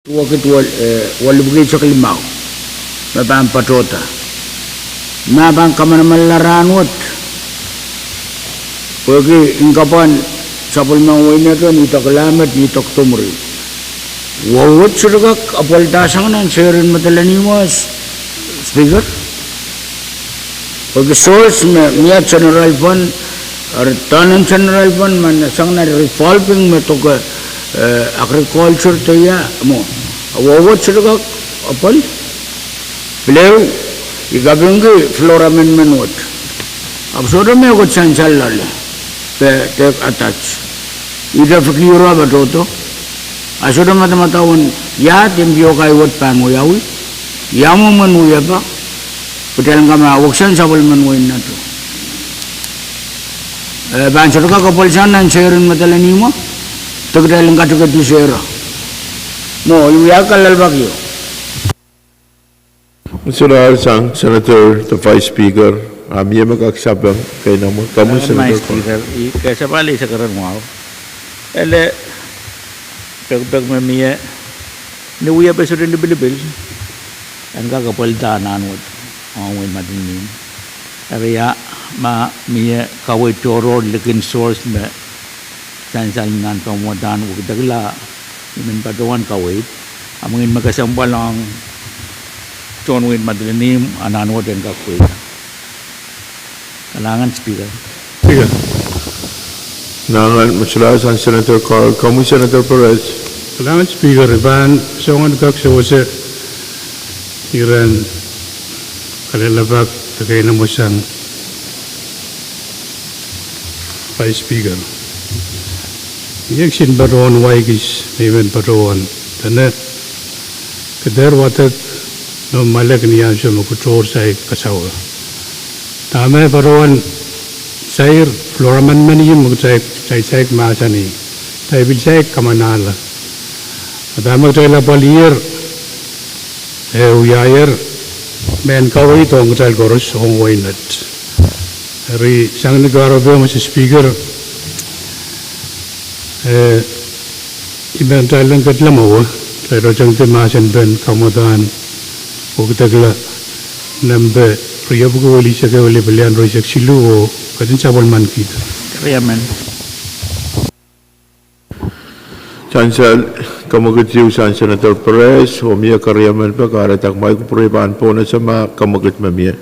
Wekid wel-, eh, welipwiki tikitik limau me pahn patohda. Ma pahn kamanamanla rahnwet, pwehki nin kapwahn sapwellimen wehin Nahtuhon, idek Lahmad, idek Dumuri. Wowed sohte kak apwalda sang nan seirin medel en ihmwo, Speaker. Pwehki source me mie general fund, eri dahnen general fund me sang nan revolving me doke, eh, agriculture de ia mwo. Wowed sohte kak apwal. Pil ehu, I kapingki floor amendment wet. Ahpw sohte mehkot sansal loale. Pwe de attach. Ih de fikir patohdo. A sohte madamadau en ia de mpiokai wet pahn wiawi. Ia mwomwen wiepe. Kitail en kama weksen sapwellimen wehin Nahtuhon. Eh, pahn sohte kak apwal sang nan seirin medel en ihmwo. De kitail en katikedi sehro. Mwo, I wia kalelapak ieu. Solahr sang Senator de Vice Speaker, a mie me kak sapeng, kei nan mwo, komwi Senator. Speaker, I kesempwal isekeren wahu. Ele, pekipek me mie, ni wiepe sohte lipilipil, en kak apwalda nan wet, ong wehin Madolenihmw. Eri ia, ma mie kaweid tohrohr likin source me sansal nan pamwadahn wekidekla, I men patohwan kaweid, a mwein me kesempwal ong tohn wehin Madolenihmw, a nan wet en kak pweida. Kalahngan Speaker. Speaker. Nangan, me solahr sang Senator Carl, komwi Senator Perez. Kalahngan Speaker, I pahn soangen kak sewese iren kalelapak de keinemwe sang Vice Speaker. Iei kisin patohwan wai kis me I men patohwan dene, ke dehr wadek noumw malek ni ansou me ke tohr saik kasawa. Dahme patohwan sair floor amendment ieu me kitail, kitail saik mahsanih, kitail pil saik kamanahla. A dahme kitail apwaliher, e wiahier mehn kaweid ong kitail koaros ong wehin Nahtuhon. Eri sang ni kahrepe, Mister Speaker, eh, I men kitail en ketlahng mwowe, kitail rohtengdi mahsen pen kamwadahn wekidekla nempe riepwuki welisek ehu, lipilian rieisek siluh, oh ketin sapwellimankihda. Riemen. Sansal, kamwekid ieu sang Senator Perez, oh mie keriemen pwe kahrehda kumwail kupwure pahn pohnese ma kamwekid me mie.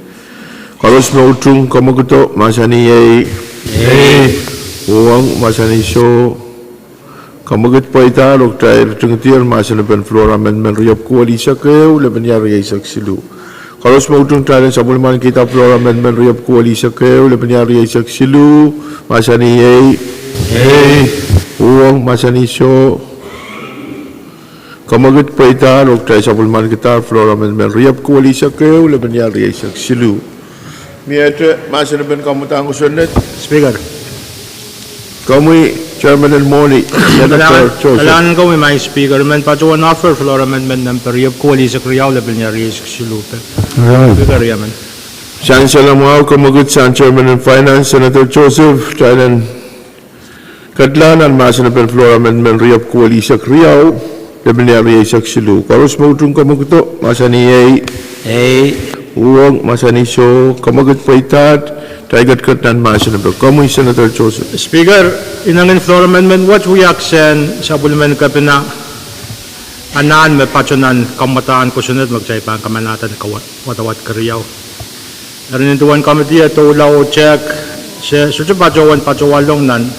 Koaros me utung kamwekido, mahsanih ei. Ei. Uhwong, mahsanih soh. Kamwekid pweidahr, oh kitail ritingdier mahsenepen floor amendment riepwuki welisek ehu, lepin ia rieisek siluh. Koaros me utung kitail en sapwellimankihda floor amendment riepwuki welisek ehu, lepin ia rieisek siluh, mahsanih ei. Ei. Uhwong, mahsanih soh. Kamwekid pweidahr, oh kitail sapwellimankidahr floor amendment riepwuki welisek ehu, lepin ia rieisek siluh. Miehte mahsenepen kamwadahn kosonned. Speaker. Komwi Chairman en mwohni, Senator Joseph. Kalahngan komwi, Madam Speaker, I men patohwan offer floor amendment nempe riepwuki welisek riau, lepin ia rieisek siluh pek. Speaker, riemen. Sansal mwahu, kamwekid sang Chairman en Finance, Senator Joseph, kitail en ketlahng nan mahsenepen floor amendment riepwuki welisek riau, lepin ia rieisek siluh. Koaros me utung kamwekido, mahsanih ei. Ei. Uhwong, mahsanih soh. Kamwekid pweidahr, kitail ketiket nan mahsen epe. Komwi Senator Joseph. Speaker, inengen floor amendment wet wiahkin sapwellimen kepina anahn me patohwan nan kamwadahn kosonned me kitail pahn kamanahda ni wadawad keriau. Eri nin duwen committee e doula oh tehk, se sohte patohwan patohwalong nan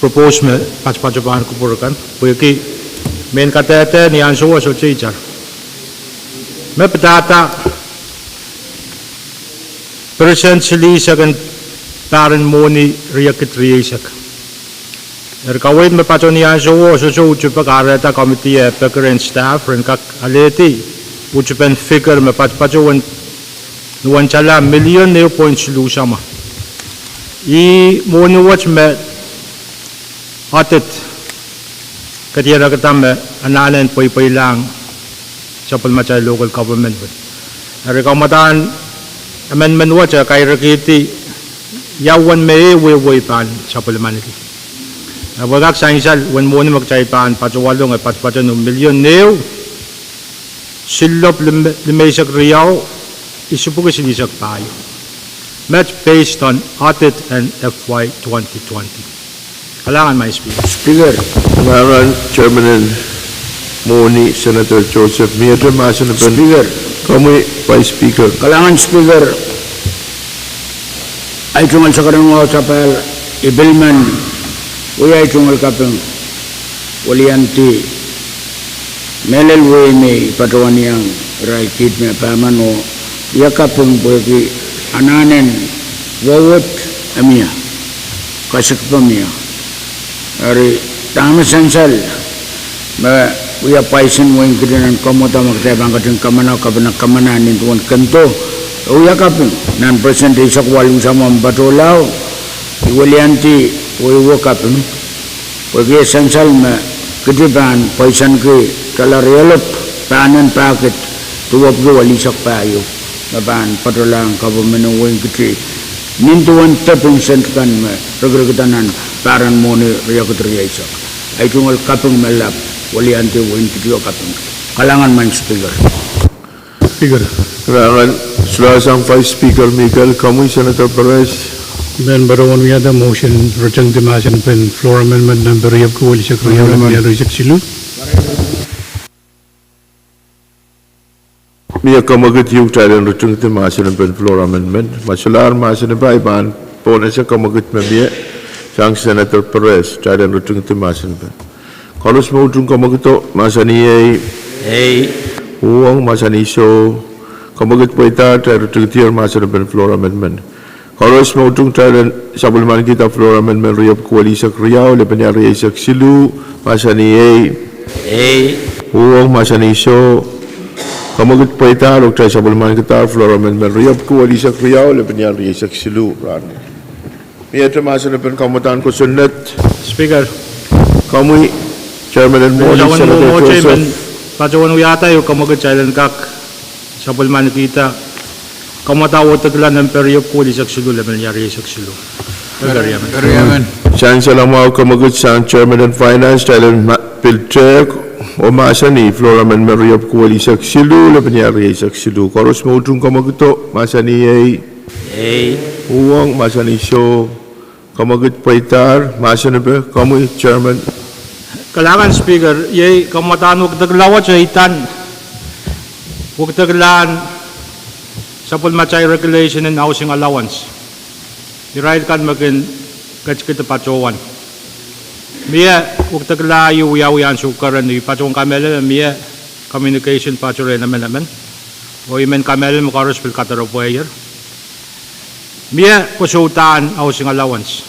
propose me patopato pahn kupwur kan, pwehki mehn kadehde ni ansouo sohte itar. Me padahda percent silihsek en pahr en mwohni riekid rieisek. Eri kaweid me patohwan ni ansouo sohte utupe, kahrehda committee e peki rehn staff ren kak alehdi utupen figure me patopato wen, wen tala million ehu point siluh sama. Ih mwohni wet me audit ketiara kihda me anahn en pweipweilahng sapwellimatail local government wet. Eri kamwadahn amendment wet e kairkihdi ia uwen me e wehwei pahn sapwellimaniki. A pwehki kak sansal uwen mwohni me kitail pahn patohwalong e patopato ni million ehu, silopw lime-, limeisek riau, isipwiki silihsek pahieu. Met based on audit en F Y twenty twenty. Kalahngan, Maing Speaker. Speaker. Kalahngan, Chairman en mwohni, Senator Joseph. Miehte mahsen en Speaker. Komwi Vice Speaker. Kalahngan, Speaker. Ahi tungoal sakaradahn wahu sapahl, I pil men wia ahi tungoal kaping, weliandi mehlel wehi me I patohwaniong irail kiht me pahmeno, wia kaping pwehki anahnen wowet e mie, kasikipe mie. Eri dahme sansal me wia pwaisin wehin Kiti nan komwi, dahme kitail pahn ketin kamana, kapinga kamana nin duwen kendo, e wia kaping nan percent eisek waluh samwa me patohlao, I weliandi wehi wia kaping. Pwehki e sansal me Kiti pahn pwaisanki tala rielopw pahnen pahkid duwepwiki welisek pahieu me pahn patohlahng government en wehin Kiti nin duwen depin sent kan me rikirikda nan pahr en mwohni riekid rieisek. Ahi tungoal kaping me lap, weliandi wehin Kiti o kaping. Kalahngan, Maing Speaker. Speaker. Kalahngan, solahr sang Vice Speaker Mikel, komwi Senator Perez. I men patohwan wiahda motion ritingdi mahsen pen floor amendment nempe riepwiki welisek riau, lepin ih rieisek siluh. Mie komwekid ieu kitail en ritingdi mahsen pen floor amendment. Ma solahr mahsen pai, I pahn pohnese komwekid me mie sang Senator Perez, kitail en ritingdi mahsen pai. Koaros me utung komwekido, mahsanih ei. Ei. Uhwong, mahsanih soh. Komwekid pweidahr, kitail ritingdier mahsen pen floor amendment. Koaros me utung, kitail en sapwellimanikihda floor amendment riepwiki welisek riau, lepin ih rieisek siluh, mahsanih ei. Ei. Uhwong, mahsanih soh. Komwekid pweidahr oh kitail sapwellimanikidahr floor amendment riepwiki welisek riau, lepin ih rieisek siluh rahnwet. Miehte mahsen pen kamwadahn kosonned. Speaker. Komwi Chairman en mwohni, Senator Joseph. Patohwan wiahda ieu komwekid, kitail en kak sapwellimanikihda kamwadahn wekidekla nempe riepwiki welisek siluh, lepin ih rieisek siluh. Sansal mwahu komwekid sang Chairman en Finance, kitail en pil tehk oh mahsanih floor amendment riepwiki welisek siluh, lepin ih rieisek siluh. Koaros me utung komwekido, mahsanih ei. Ei. Uhwong, mahsanih soh. Komwekid pweidahr, mahsenipe, komwi Chairman. Kalahngan Speaker, iei kamwadahn wekidekla wet, iei wekidekla sapwellimatail regulation en housing allowance. Irail kan me kin ketikihdi patohwan. Mie wekidekla ieu wiawi ansou keren, I patohwan kamehlele mie communication patohwan rehn emenemen, oh I men kamehlele me koaros pil kadarepweier. Mie kosoudahn housing allowance.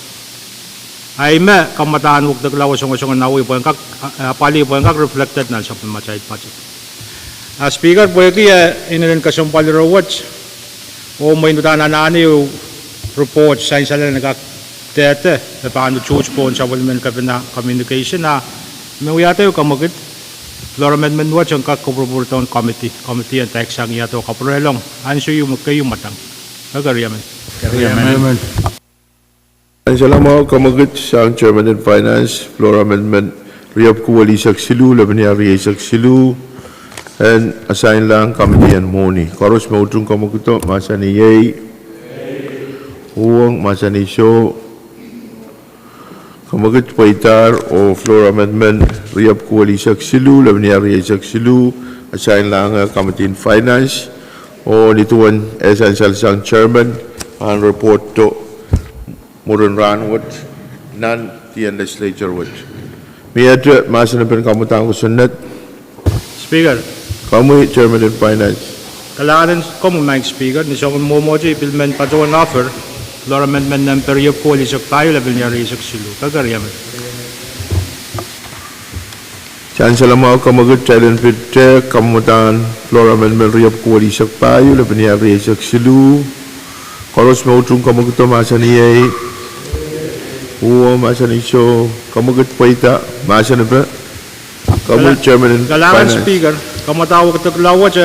Ahi me kamwadahn wekidekla wet songosong en apwalih pwehn kak reflected nan sapwellimatail budget. A Speaker, pwehki e inenen kesempwal ire wet, oh mwein uhdahn anahne ehu report sansal en kak dehde me pahn utuht pohn sapwellimen kepina communication, a I men wiahda ieu komwekid, floor amendment wet en kak kupwurupwurdohn committee, committee en dahksang iahdo kapwurelong ansou ieu me keieu mwadang. Sansal mwahu komwekid sang Chairman en Finance, floor amendment riepwiki welisek siluh, lepin ih rieisek siluh, en assignlahng committee en mwohni. Koaros me utung komwekido, mahsanih ei. Uhwong, mahsanih soh. Komwekid pweidahr oh floor amendment riepwiki welisek siluh, lepin ih rieisek siluh, assignlahng committee en Finance, oh ni duwen e sansal sang Chairman, en reporto mwurin rahnwet nan dien legislature wet. Miehte mahsen pen kamwadahn kosonned. Speaker. Komwi Chairman en Finance. Kalahngan en komwi Maing Speaker, ni soangen mwomwohte I pil men patohwan offer floor amendment nempe riepwiki welisek pahieu, lepin ih rieisek siluh. Kekerehmen. Sansal mwahu komwekid, kitail en pil tehk kamwadahn floor amendment riepwiki welisek pahieu, lepin ih rieisek siluh. Koaros me utung komwekido, mahsanih ei. Uhwong, mahsanih soh. Komwekid pweida, mahsenipe. Komwi Chairman en Finance. Kalahngan Speaker, kamwadahn wekidekla wet,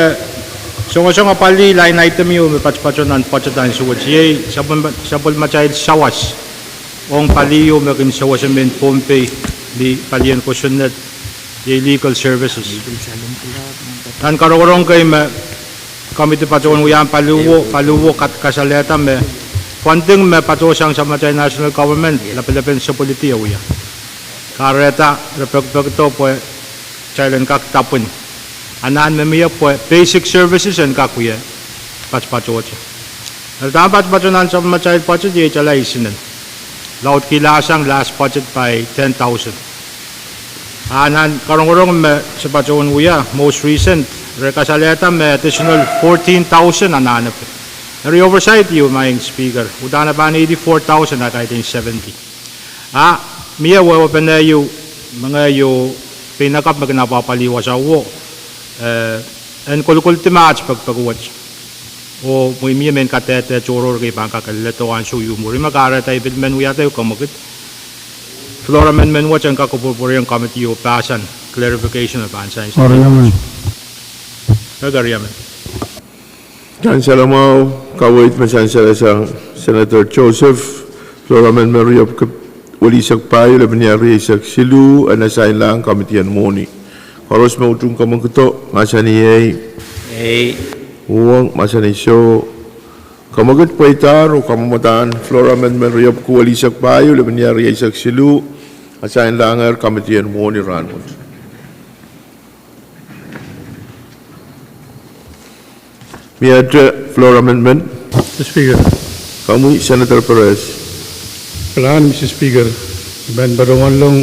songosong apwalih line item ieu me patopato nan budget ansou wet, iei sapwellimatail sawas. ong palio me kin sewese mehn Pohnpei ni palien kosonned, iei legal services. Nan karongorong kei me komidi patohwan wia paliwo, paliwo kat kasalehda me funding me patohsang sang atail national government, lapalapen sapwellime wia. Kahrehda re pekipekdo pwe kitail en kak dapwin. Anahn me mie pwe basic services en kak wie patopatohte. Eri dahme patopato nan sapwellimatail budget iei tala isinen. Laudkihla sang last budget by ten thousand. A nan karongorong me se patohwan wia, most recent, re kasalehda me additional fourteen thousand anahnepe. Eri oversight ieu, Madam Speaker, udahn e pahn eighty-four thousand a kaidehn seventy. A mie wehwehpen ehu, me ngehi peinakapw me kin apwahpwalih wasao, eh, en kolokoldi me aht pekipek wet. Oh mwein mie mehn kadehde tohrohr kei pahn kak leledo ansou ieu mwuri me kahrehda I pil men wiahda ehu kamwekid. Floor amendment wet en kak pwurpwuriong komidi oh pahsan clarification me pahn sansal. Keriamen. Sansal mwahu, kaweid me sansal sang Senator Joseph, floor amendment riepwuki welisek pahieu, lepin iar rieisek siluh, en asainlahng komidi en mwohni. Koaros me utung kamwekid, mahsanih ei. Ei. Uhwong, mahsanih soh. Kamwekid pweidahr oh kamwadahn floor amendment riepwuki welisek pahieu, lepin iar rieisek siluh, asainlahngehr komidi en mwohni rahnwet. Miehte floor amendment? Mister Speaker. Komwi Senator Perez. Kilang Mister Speaker, I men patohwanlahng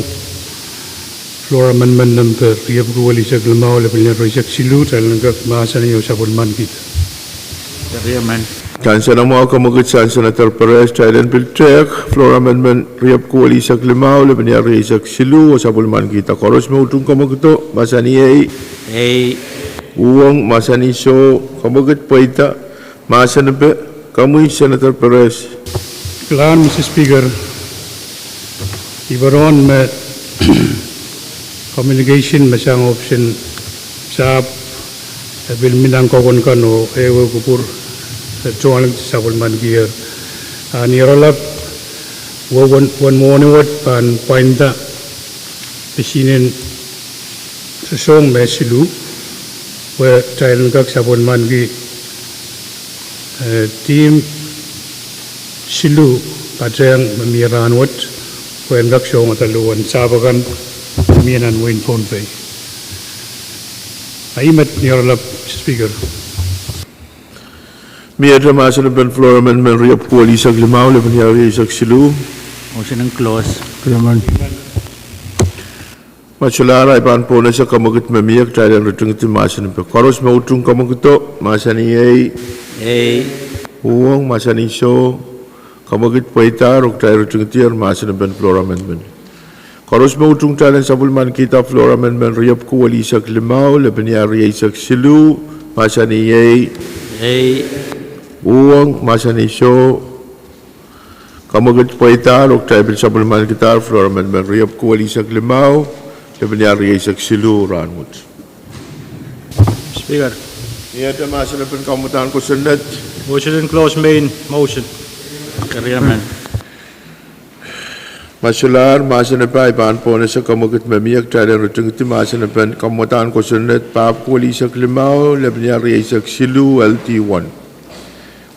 floor amendment nempe riepwuki welisek limau, lepin iar rieisek siluh, kitail en kak mahsanih oh sapwellimankihda. Keriamen. Sansal mwahu, kamwekid sang Senator Perez, kitail en pil tehk floor amendment riepwuki welisek limau, lepin iar rieisek siluh, oh sapwellimankihda. Koaros me utung kamwekid, mahsanih ei. Ei. Uhwong, mahsanih soh. Kamwekid pweida, mahsenepe, komwi Senator Perez. Kilang Mister Speaker, I patohwan me communication me sang option sahpw, e pil mi nan kokon kan oh ehuehu kupwur, e tohn sapwellimankiher. A ni oaralap, uwen, uwen mwohni wet pahn pwainda misihnen sosohng me siluh, pwe kitail en kak sapwellimanki, eh, team siluh patehng me mie rahnwet, pwe en kak sohngada luhwen sahpw akan me mie nan wehin Pohnpei. A I met ni oaralap, Mister Speaker. Miehte mahsenepen floor amendment riepwuki welisek limau, lepin iar rieisek siluh. Motion en close. Keriamen. Ma solahr, I pahn pwonese kamwekid me mie, kitail en ritingidi mahsenepe. Koaros me utung kamwekid, mahsanih ei. Ei. Uhwong, mahsanih soh. Kamwekid pweidahr oh kitail ritingidi mahsenepen floor amendment. Koaros me utung, kitail en sapwellimankihda floor amendment riepwuki welisek limau, lepin iar rieisek siluh, mahsanih ei. Ei. Uhwong, mahsanih soh. Kamwekid pweidahr oh kitail pil sapwellimankidahr floor amendment riepwuki welisek limau, lepin iar rieisek siluh rahnwet. Speaker. Miehte mahsenepen kamwadahn kosonned? Motion en close main motion. Keriamen. Ma solahr mahsenepe, I pahn pwonese kamwekid me mie, kitail en ritingidi mahsenepen kamwadahn kosonned pahpwiki welisek limau, lepin iar rieisek siluh, L D one.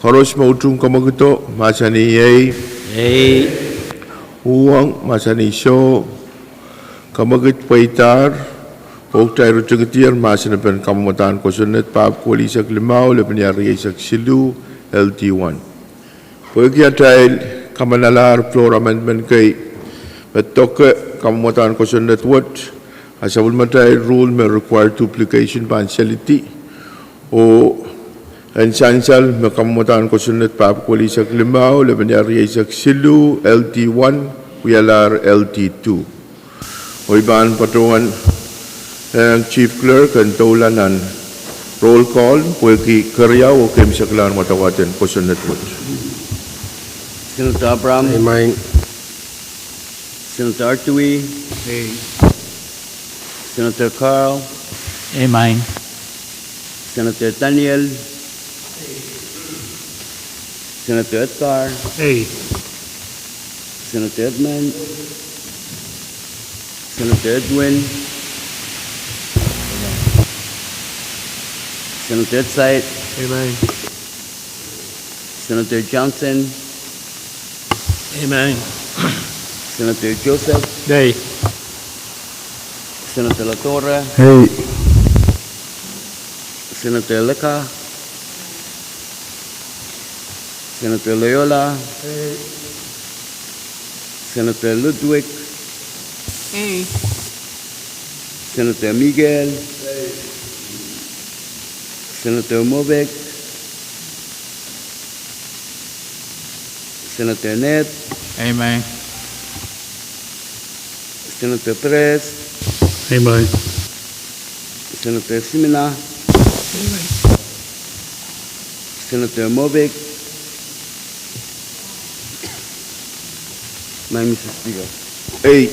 Koaros me utung kamwekid, mahsanih ei. Ei. Uhwong, mahsanih soh. Kamwekid pweidahr oh kitail ritingidi mahsenepen kamwadahn kosonned pahpwiki welisek limau, lepin iar rieisek siluh, L D one. Pwehki atail kamanalahr floor amendment kei me doke kamwadahn kosonned wet, a sapwellimatail rule me require duplication pahn selidi, oh en sansal me kamwadahn kosonned pahpwiki welisek limau, lepin iar rieisek siluh, L D one, wialahr L D two. Oh I pahn patohwan, eh, Chief Clerk en doula nan roll call pwehki keriau oh keimwseklahn wadawad en kosonned wet. Senator Abraham. Ei, maing. Senator Artui. Ei. Senator Carl. Ei, maing. Senator Daniel. Senator Edgar. Ei. Senator Edmund, Senator Edwin, Senator Edsait, Amen. Senator Johnson, Amen. Senator Joseph, Yay. Senator Latorre, Hey. Senator Lecker, Senator Loyola, Senator Ludwig, Hey. Senator Miguel, Senator Mobek, Senator Ned, Amen. Senator Perez, Amen. Senator Simina, Amen. Senator Mobek, Madam Speaker. Ei.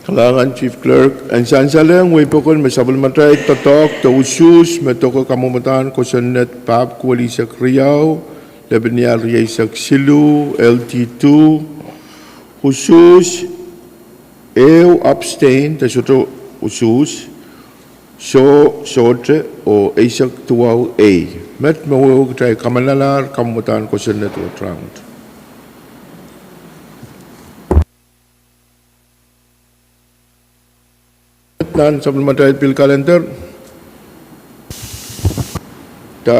Kalahngan Chief Clerk, en sansalehng wehi pokon me sapwellimatail doadoahk de usuhs me doke kamwomwdahn kosonned pahpwiki elisek riau, lepin ial rieisek siluh, L T two, usuhs ehu abstain de sohte usuhs, soh sohte, oh eisek duwau ei. Met me wehwehki kitail kamanalahr kamwomwdahn kosonned wet rahnwet. Nan sapwellimatail pil kalender, de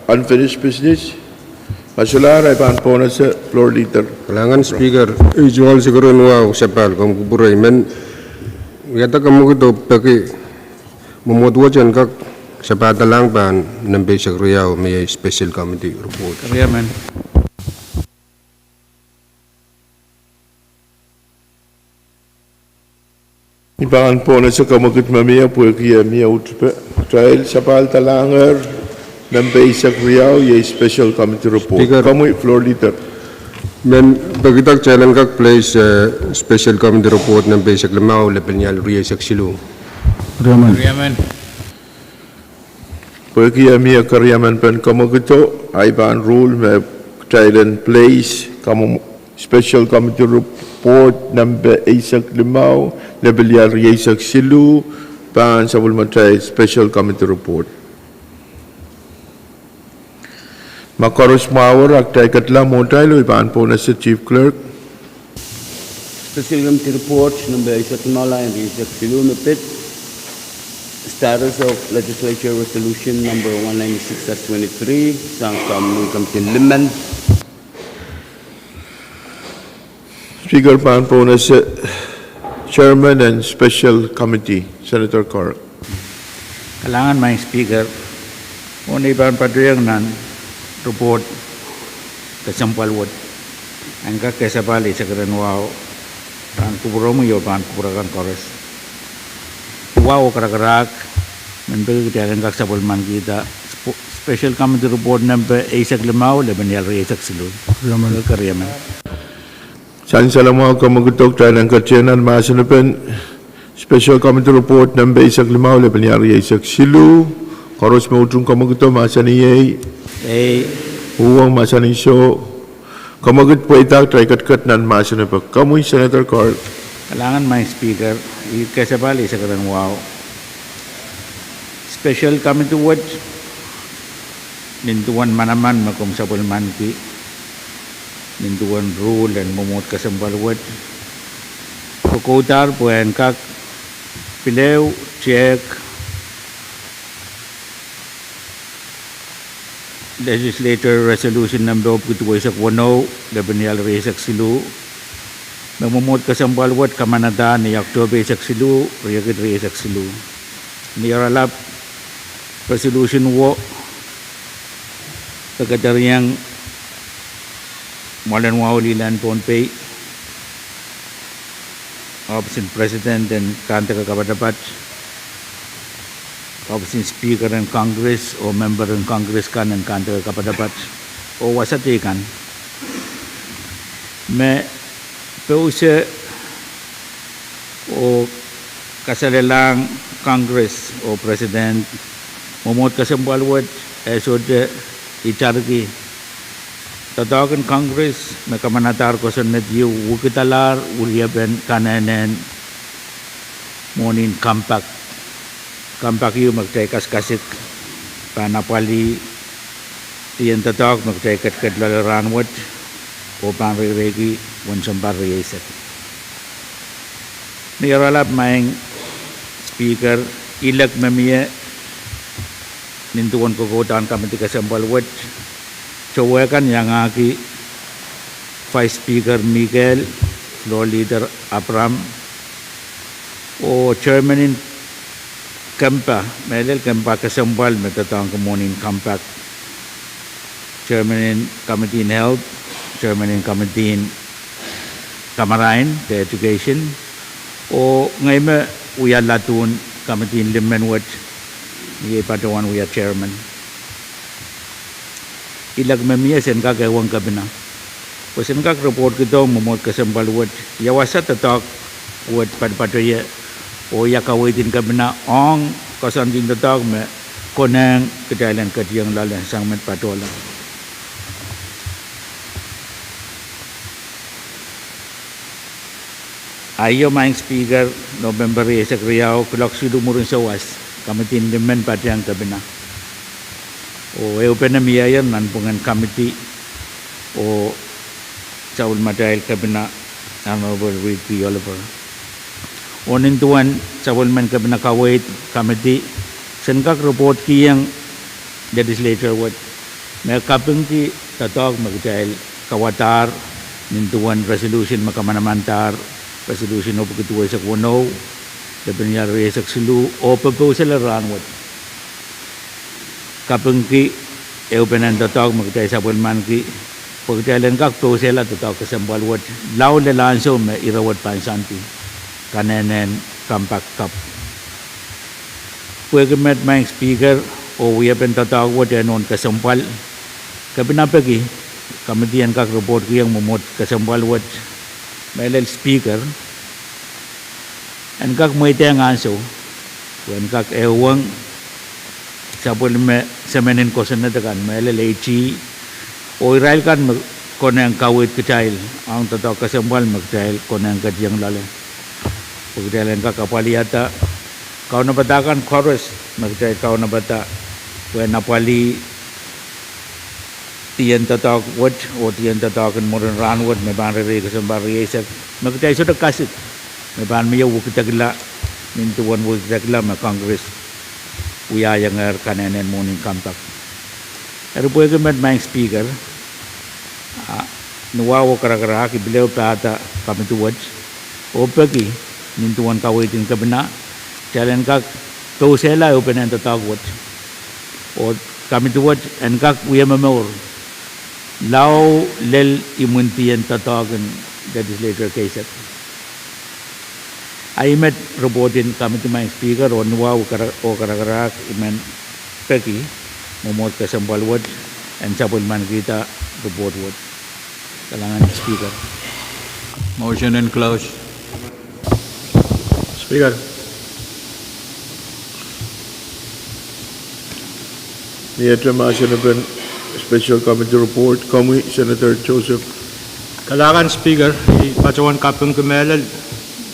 unfinished business. Ma solahr, ahi pahn pohnese Floor Leader. Kalahngan Speaker, ehu soangen sekeren wahu sapahl, komw kupwure, I men wiahda kamwekid oh peki mwomwohd wet en kak sapahl dalahng pahn nempe eisek riau me iei special committee report. Riemen. I pahn pohnese kamwekid me mie pwehki e mie uhd pe, kitail sapahl dalahngehr nempe eisek riau, iei special committee report. Speaker. Komwi Floor Leader. Men pekida kitail en kak place, eh, special committee report nempe eisek limau, lepin ial rieisek siluh. Riemen. Riemen. Pwehki e mie keriemen pen kamwekido, ahi pahn rule me kitail en place kamw-, special committee report nempe eisek limau, lepin ial rieisek siluh, pahn sapwellimatail special committee report. Ma koaros mwahuer, a kitail ketla mwohtail oh I pahn pohnese Chief Clerk. Special Committee Report nempe eisek limau, line rieisek siluh me pid, Status of Legislature Resolution number one ninety-six dash twenty-three, sang komwi committee limen. Speaker, pahn pohnese Chairman en Special Committee, Senator Carl. Kalahngan Madam Speaker, oh ni pahn patohiong nan report kesempwal wet en kak sapahl eisek limau, pahn kupwuromwi oh pahn kupwur akan koaros. Wahu oh karakarahk, men peki kitail en kak sapwellimanikihda sp-, special committee report nempe eisek limau, lepin ial rieisek siluh. Riemen. Riemen. Sansal mwahu kamwekido, kitail en ketin nan mahsen pen special committee report nempe eisek limau, lepin ial rieisek siluh. Koaros me utung kamwekido mahsanih ei. Ei. Uhwong mahsanih soh. Kamwekid pweida, kitail ketiket nan mahsen pen. Komwi Senator Carl. Kalahngan Madam Speaker, ih sapahl eisek limau. Special committee wet, nin duwen manaman me komw sapwellimaniki, nin duwen rule en mwomwohd kesempwal wet, kokoudahr pwe en kak pil ehu tehk Legislature Resolution nempe ipwiki duweisek weneu, lepin ial rieisek siluh, me mwomwohd kesempwal wet kamanada ni Oktohpe eisek siluh, riekid rieisek siluh. Ni oaralap resolution wo, pekedereiong mwoalen wahu lilahn Pohnpei, ohpis en President en Kandeke Kapatapat, ohpis en Speaker en Congress, oh member en Congress kan en Kandeke Kapatapat, oh wasa teikan. Me pousehla oh kasalehda Congress oh President, mwomwohd kesempwal wet e sohte itarki doadoahk en Congress me kamanadahr kosonned ieu wekidalahr wiepen kanehnen mwohnin Compact. Compact ieu me kitail kasikasik pahn apwalih dien doadoahk me kitail ketiket loale rahnwet oh pahn reireiki uwen sounpar rieisek. Ni oaralap Maing Speaker, ilek me mie nin duwen kokoudahn komidi kesempwal wet, towe kan iangahki Vice Speaker Mikel, Floor Leader Abraham, oh Chairman en Kempa, mehlel Kempa kesempwal me doadoahngki mwohnin Compact, Chairman en Committee en Health, Chairman en Committee en Kamarain de Education, oh ngehi me wia laduhn Committee en Limmen wet, ni ei patohwan wia Chairman. Ilek me mie sen kak ehuong Kepina, pwe sen kak report kidohng mwomwohd kesempwal wet ia wasa doadoahk wet patopato ie, oh ia kaweid en Kepina ong koasoandi en doadoahk me konehng kitail en ketieng loale sang met patohla. Aio Maing Speaker, November rieisek riau, kuloak siluh mwurin souwas, Committee en Limmen patehng Kepina, oh ehupene mieier nanpwungen committee oh sapwellimatail Kepina, Honorable Reed P. Oliver. Oh nin duwen sapwellimen Kepina kaweid committee, sen kak report kihong legislature wet me kapingki doadoahk me kitail kauwadahr nin duwen resolution me kamanamandahr, resolution epwiki duweisek weneu, lepin ial rieisek siluh, oh popousala rahnwet. Kapingki ehupenen doadoahk me kitail sapwellimaniki, pwe kitail en kak pousehla doadoahk kesempwal wet lao lel ansou me ire wet pahn sandi kanehnen Compact Cup. Pwehki met Maing Speaker, oh wiepen doadoahk wet e nohn kesempwal, Kepina peki, committee en kak report kihong mwomwohd kesempwal wet, mehlel Speaker, en kak mweidehng ansou pwe en kak ehuong sapwellime semen en kosonned akan, mehlel AG, oh irail kan me konehng kaweid kitail ong doadoahk kesempwal me kitail konehng ketieng loale, pwe kitail en kak apwalihada kaunopada kan koaros me kitail kaunopada pwehn apwalih dien doadoahk wet oh dien doadoahk en mwurin rahnwet me pahn reireiki sounpar rieisek, me kitail sohte kasik me pahn mie wekidekla nin duwen wekidekla me Congress wiahiong kanehnen mwohnin Compact. Eri pwehki met Maing Speaker, a, ni wahu oh karakarahk I pil ehu pahda committee wet, oh peki nin duwen kaweid en Kepina, kitail en kak pousehla ehupenen doadoahk wet, oh committee wet en kak wie momour lao lel imwintien doadoahk en legislature keisek. A I met report en committee Maing Speaker, oh ni wahu oh karakarahk I men peki mwomwohd kesempwal wet en sapwellimanikihda report wet. Kalahngan Speaker. Motion en close. Speaker, miehte mahsen en Special Committee Report, komwi Senator Joseph. Kalahngan Speaker, I patohwan kapingki mehlel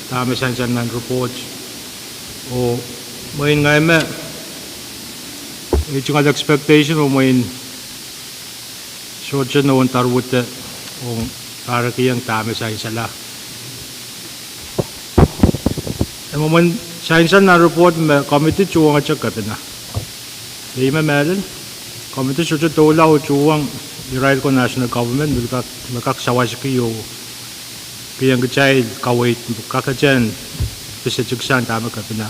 dahme sansal nan report, oh mwein ngehi me I tungoal expectation oh mwein sohte nohn doaropwe ong kahrekiong dahme sansala. E mwomwen sansal nan report me committee tuhwongete Kepina, ih me mehlel, committee sohte doula oh tuhwong irail ko national government me kak, me kak sawasiki oh kihong kitail kaweid, kakete en pisetik sang dahme Kepina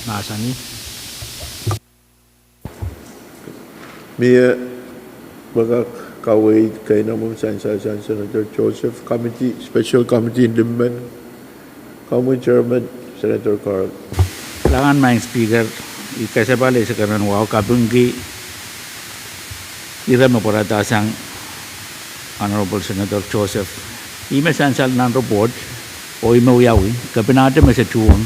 mahsanih. Mie me kak kaweid keinemwe sansal sang Senator Joseph, committee, Special Committee en Limmen, komwi Chairman, Senator Carl. Kalahngan Maing Speaker, I kesempwal eisek en wahu kapingki ire me pwaradahsang Honorable Senator Joseph. Ih me sansal nan report, oh ih me wiawi, kepinahte me se tuhwong.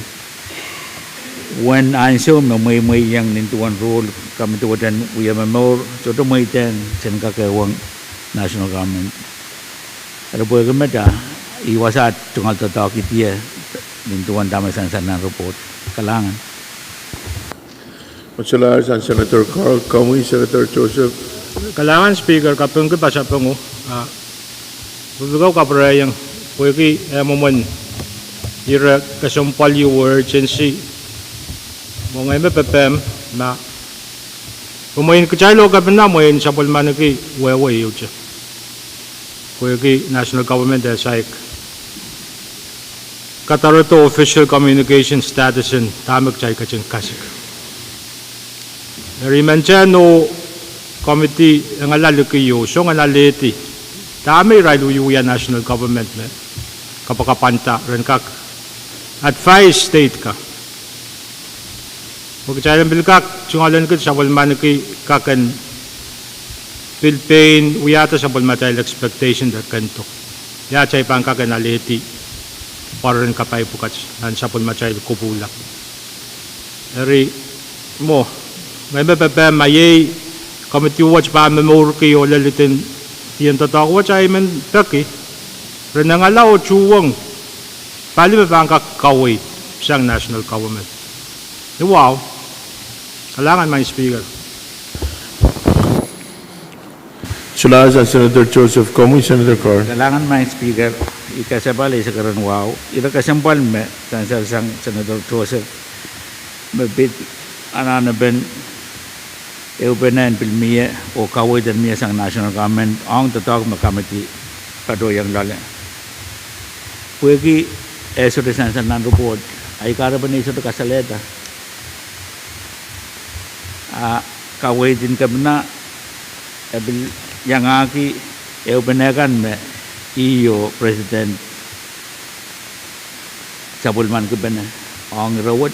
Uwen ansou me mweimweiong nin duwen rohl, committee wet en wia momour, sohte mweidehng sen kak ehuong national government. Eri pwehki met, ih wasa tungoal doadoahk ih nin duwen dahme sansal nan report. Kalahngan. Wet solahr sang Senator Carl, komwi Senator Joseph. Kalahngan Speaker, kapingki pasapeng o, ah, pwehki kapwurehiong, pwehki, eh, mwomwen ire kesempwal ieu urgency. Mwo ngehi me pepehm ma, pwe mwein kitail oh kepina mwein sapwellimaniki wehwe ieu te. Pwehki national government e saik kadarodo official communication status en dahme kitail ketin kasik. Eri I men teh nan committee en alehdi, oh song en alehdi dahme irail wiewia national government me kapakapwanda ren kak advise state ka. Pwe kitail en pil kak tungoal en kit sapwellimaniki kak en pil pein wiahda sapwellimatail expectation de kendo. Ia kitail pahn kak en alehdi pwarer en kapai pwukat nan sapwellimatail kopwula. Eri mwo, ngehi me pepehm ma iei committee wet pahn momourki oh lelidin dien doadoahk wet, I men peki ren angala oh tuhwong pali me pahn kak kaweid sang national government. Ni wahu. Kalahngan Maing Speaker. Solahr sang Senator Joseph, komwi Senator Carl. Kalahngan Maing Speaker, I kesempwal eisek rehn wahu, ire kesempwal me sansal sang Senator Joseph me pid anahnepen ehupene en pil mie oh kaweid en mie sang national government ong doadoahk me committee patohwan loale. Pwehki e sohte sansal nan report, ahi kahrepen e sohte kasalehda. A kaweid en kepina e pil iangahki ehupene kan me ih oh President sapwellimanikipene ong ire wet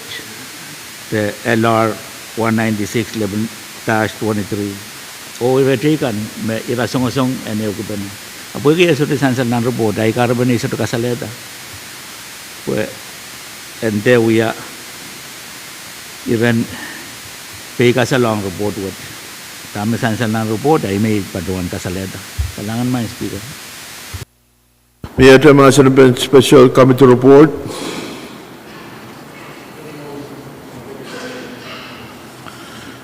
de L R one ninety-six eleven dash twenty-three. Oh ire teikan me ira songosong en ehukipene. A pwehki e sohte sansal nan report, ahi kahrepen e sohte kasalehda. Pwe en dehr wia iren peikasal ong report wet. Dahme sansal nan report, ahi me I patohwan kasalehda. Kalahngan Maing Speaker. Mie mahsen en special committee report.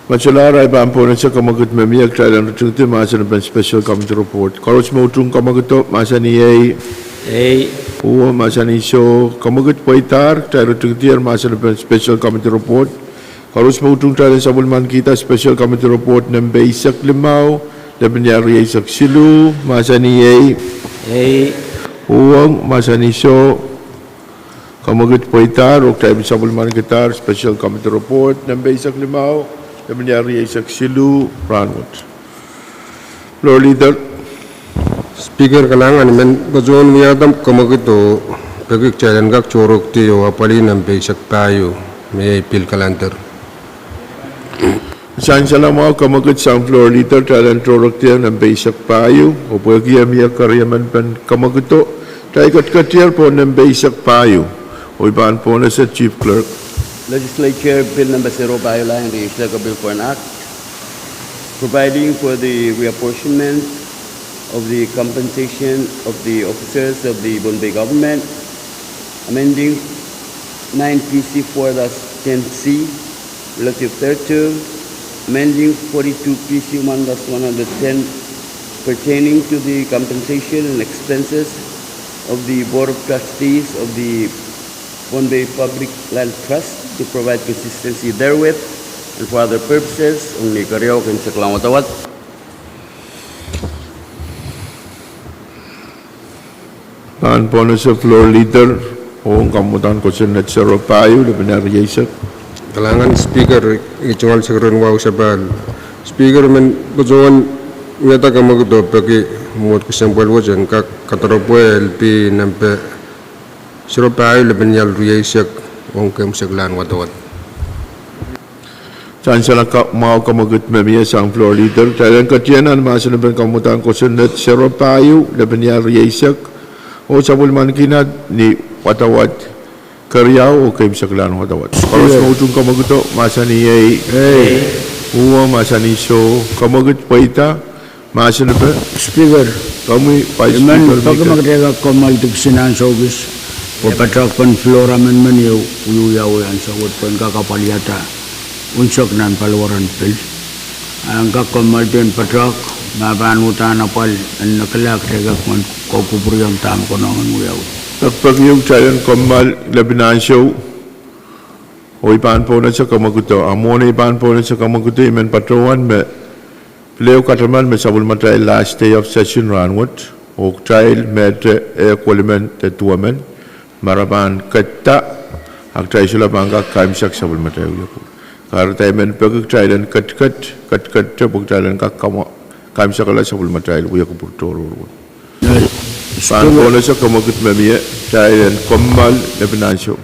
Met solahr, ahi pahn pohnese kamwekid me mie, kitail en ritingdi mahsen en special committee report. Koaros me utung kamwekido, mahsanih ei. Ei. Uwo, mahsanih soh. Kamwekid pweidahr, kitail ritingdier mahsen en special committee report. Koaros me utung, kitail en sapwellimanikihda special committee report nempe eisek limau, lepin iar rieisek siluh, mahsanih ei. Ei. Uhwong, mahsanih soh. Kamwekid pweidahr, oh kitail pil sapwellimanikidahr special committee report nempe eisek limau, lepin iar rieisek siluh, rahnwet. Floor Leader. Speaker, kalahngan, I men patohwan wiahda kamwekido, peki kitail en kak tohrokdi oh apwalih nempe eisek pahieu, me iei bill calendar. Sansal mwahu, kamwekid sang Floor Leader, kitail en tohrokdier nempe eisek pahieu, oh pwehki e mie keriemen pen kamwekido, kitail ketiketier pohn nempe eisek pahieu. Oh I pahn pohnese Chief Clerk. Legislature Bill number zero pahieu lain rieisek, a bill for an act providing for the reapportionment of the compensation of the officers of the Pohnpei government, amending nine P C four dash ten C, relative thereto, amending forty-two P C one dash one hundred ten pertaining to the compensation and expenses of the Board of Trustees of the Pohnpei Public Land Trust to provide consistency therewith and for other purposes. Ong ni keriau, ken sehse lawad. Pahn pohnese Floor Leader, oh kamwodahn kosonned zero pahieu, lepin iar rieisek. Kalahngan Speaker, I tungoal sekreng wahu sapahl. Speaker, I men patohwan wiahda kamwekido peki mwomwohd kesempwal wet en kak kadaropwe L P nempe zero pahieu, lepin iar rieisek, ong keimwseklahn wadawad. Sansal mwahu kamwekid me mie sang floor leader, kitail en ketien nan mahsen en pein kamwadang kosonned sero pahieu, lepin ial rieisek, oh sapwellimaniki nan ni wadawad keriau oh keimwseklahn wadawad. Koaros me utung kamwekido, mahsanih ehi. Uwe, mahsanih soh. Kamwekid pweida, mahsen en pein Speaker, komwi Vice Speaker, peki me kitail kak kommoaldi kisin ansou kis, pwe patohwen floor amendment ieu wiawi ansou wet pwe en kak apwalihada unsek nan paliweren pil. A en kak kommoaldi en patohwen, ma pahn uhdahn apwal en nekila, kitail kak men koh kupwuriong dahme konehng en wiawi. Pekipeki ehu kitail en kommoal lepin ansou, oh I pahn pohnese kamwekido, a mwohn ei pahn pohnese kamwekido, I men patohwan me pil ehu kataman me sapwellimatail last day of session rahnwet, oh kitail mehte eh kohla men de duwemen, ma re pahn ketido, a kitail solahr pahn kak kaimwisekala sapwellimatail wia kupwur. Kahrehda I men peki kitail en ketiket, ketiket pwe kitail en kak kaimwisekala sapwellimatail wia kupwur tohrohr wet. Pahn pohnese kamwekid me mie, kitail en kommoal lepin ansou.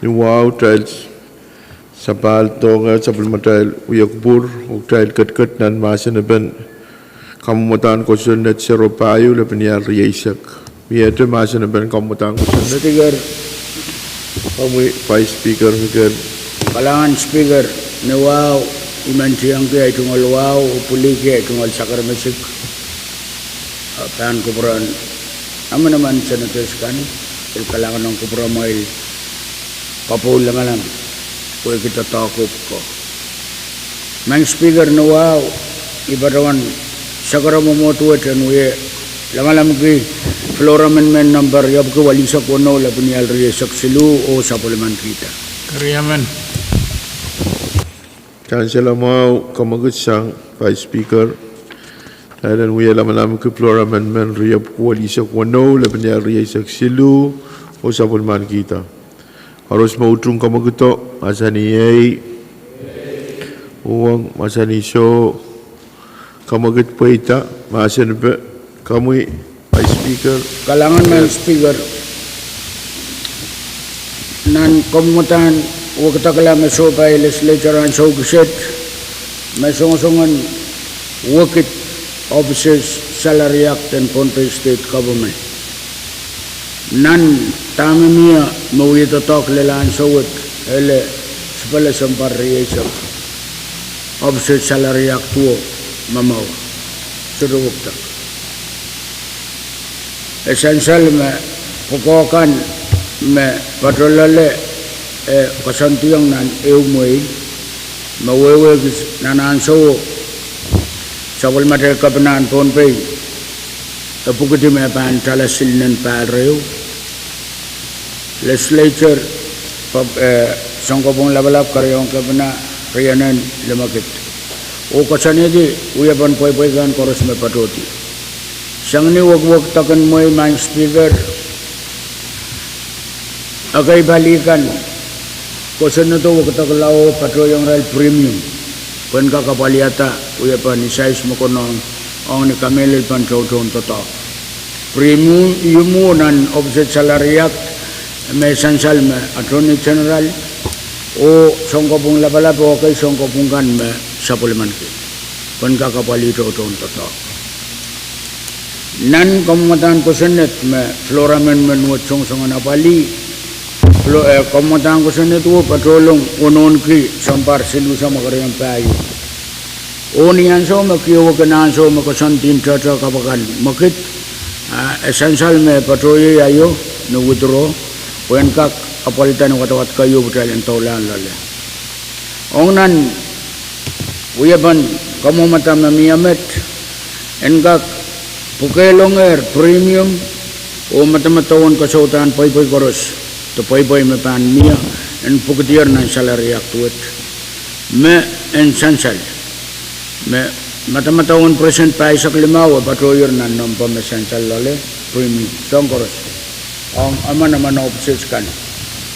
Ni wahu kitail sapahl dohngehr sapwellimatail wiekupwur, oh kitail ketiket nan mahsenepen kamwadahn kosonned sero pahieu lepin ial rieisek. Miehte mahsenepen kamwadahn kosonned. Speaker. Komwi Vice Speaker Mikel. Kalahngan Speaker, ni wahu I men tiengki ahi tungoal wahu, oh pwilikihdi ahi tungoal sakaremesik. Ah, pahn kupwuren emenemen senators kan, pil kalahngan ong kupwuramwail kapohl lamalam, pwehki doadoahk ko. Maing Speaker, ni wahu I patohwan sakaremomwohd wet en wie lamalamki floor amendment number riepwiki walisek weneu lepin ial rieisek siluh oh sapwellimankihda. Agreement. Sansal mwahu, kamwekid sang Vice Speaker. Kitail en wie lamalamki floor amendment riepwiki walisek weneu lepin ial rieisek siluh oh sapwellimankihda. Koaros me utung kamwekido, mahsanih ei. Uhwong, mahsanih soh. Kamwekid pweida mahsen pe. Komwi Vice Speaker. Kalahngan Maing Speaker. Nan kamwadahn wekidekla me sohpai Legislature ansou kiset, me songosongen wekid Officers Salary Act en Pohnpei State Government. Nan dahme mie me wie doadoahk lel ansou wet, ele sipele sounpar rieisek Officers Salary Act wo, mamawa, sohte wekidek. E sansal me pwukoa kan me patoh loale, e koasoandiong nan ehu mwehi, me wehwehki nan ansouo sapwellimatail kepina en Pohnpei e pwukidi me pahn tala silinen pahr ehu. Legislature, pub-, eh, Sounkopwung Lapalap, Keriaun Kepina, Rienen, limekid, oh koasoanehdi wiepen pweipwei kan koaros me patohdi. Sang ni wekiwekidek en mwehi, Maing Speaker, ekei pali kan kosonnedo wekidekla oh patohiong irail premium pwehn kak apwalihada wiepen isais me konehng ong ni kamehlelpen toutoun doadoahk. Premium, ihmwo nan Officers Salary Act, me sansal me Attorney General oh Sounkopwung Lapalap oh ekei sounkopwung kan me sapwellimanki pwehn kak apwalih toutoun doadoahk. Nan kamwadahn kosonned me floor amendment wet songosongen apwalih, flo-, eh, kamwadahn kosonned wo patohlong wonohki sounpar siluh samwa kerenieng pahieu. Oh ni ansou me kieweken ansou me koasoandi tohto kapw akan mwekid, ah, e sansal me patohieng aio ni withdraw pwehn kak apwalihda ni wadawad keieu pwe kitail en doulahng loale. Ong nan wiepen kamwomwada me mie met, en kak pwukehlongehr premium oh madamadau en kosouhdahn pweipwei koaros, de pweipwei me pahn mie en pwukidier nan Salary Act wet, me en sansal me madamadau en percent pahisek limau e patohier nan nempe me sansal loale, premium, soahng koaros ong emenemen officers kan,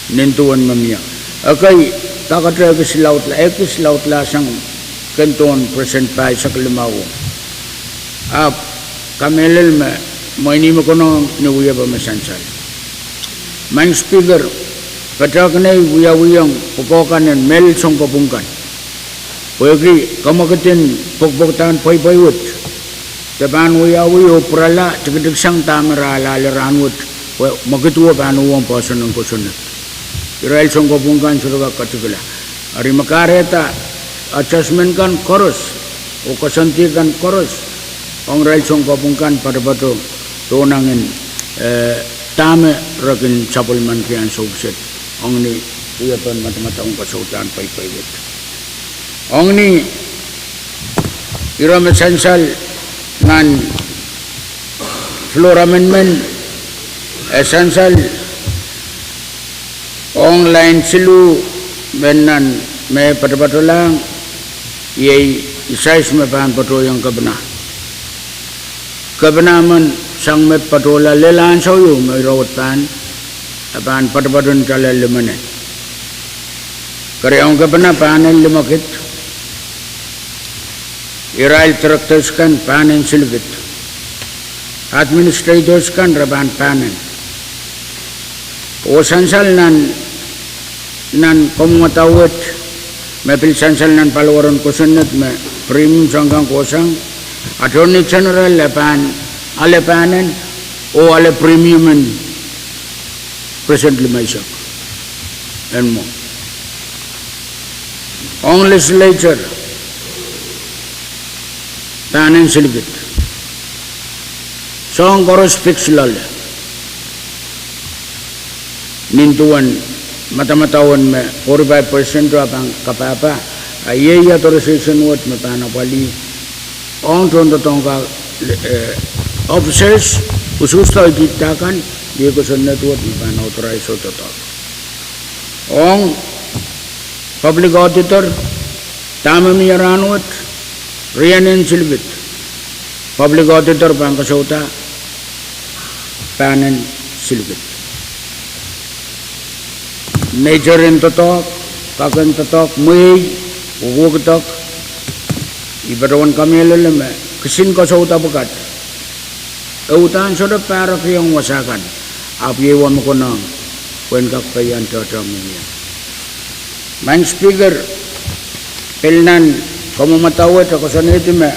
nin duwen me mie. Ekei, kakete ekis laudla, ekis laudla sang ken duwen percent pahisek limau. Ahpw kamehlel me mwein ih me konehng ni wiepe me sansal. Maing Speaker, patohwan nei wiawihong pwukoa kan en mehlel sounkopwung kan, pwehki kamwekid en pwekpwekdahn pweipwei wet, de pahn wiawi oh pwurala tikitik sang dahme re alehdi rahnwet, pwe mwekid wo pahn uhwong poahsoan en kosonned. Irail sounkopwung kan sohte kak katikila. Eri me kahrehda adjustment kan koaros oh koasoandi kan koaros ong irail sounkopwung kan patopato dohnangin, eh, dahme re kin sapwellimanki ansou kiset ong ni wiepen madamadau en kosouhdahn pweipwei wet. Ong ni ire me sansal nan floor amendment, e sansal ong line siluh, me nan me patopatolahng, iei isais me pahn patohiong kepina. Kepina men sang met patohla lel ansou ieu me ire wet pahn, e pahn patopato ni tala limene. Keriaun kepina pahn en limekid, irail directors kan pahn en silikid, administrators kan re pahn pahn en. Oh sansal nan Nan kamwadau wet me pil sansal nan paliwar en kosonned me premium soang kan kohsang, Attorney General e pahn ale pahnen, oh ale premium en percent limeisek en mwo. Ong legislature, pahnen silikid. Soang koaros fix loale. Nin duwen madamadau en me forty-five percent a pahn kapahpa, a iei authorization wet me pahn apwalih ong tohndoadoahk, eh, officers, usuhs doadoahk kan, iei kosonned wet me pahn authorize oh doadoahk. Ong public auditor, dahme mie rahnwet, rienen silikid. Public auditor pahn kasauda, pahnen silikid. Nature en doadoahk, kak en doadoahk, mwehi, wekidok, I patohwan kamehlele me kisin kasauda pwukat. E uhdahn sohte pahrekiong wasa kan, ahpw iei wa me konehng, pwehn kak peian tohtohn mie. Maing Speaker, pil nan kamwadau wet e koasoanehdi me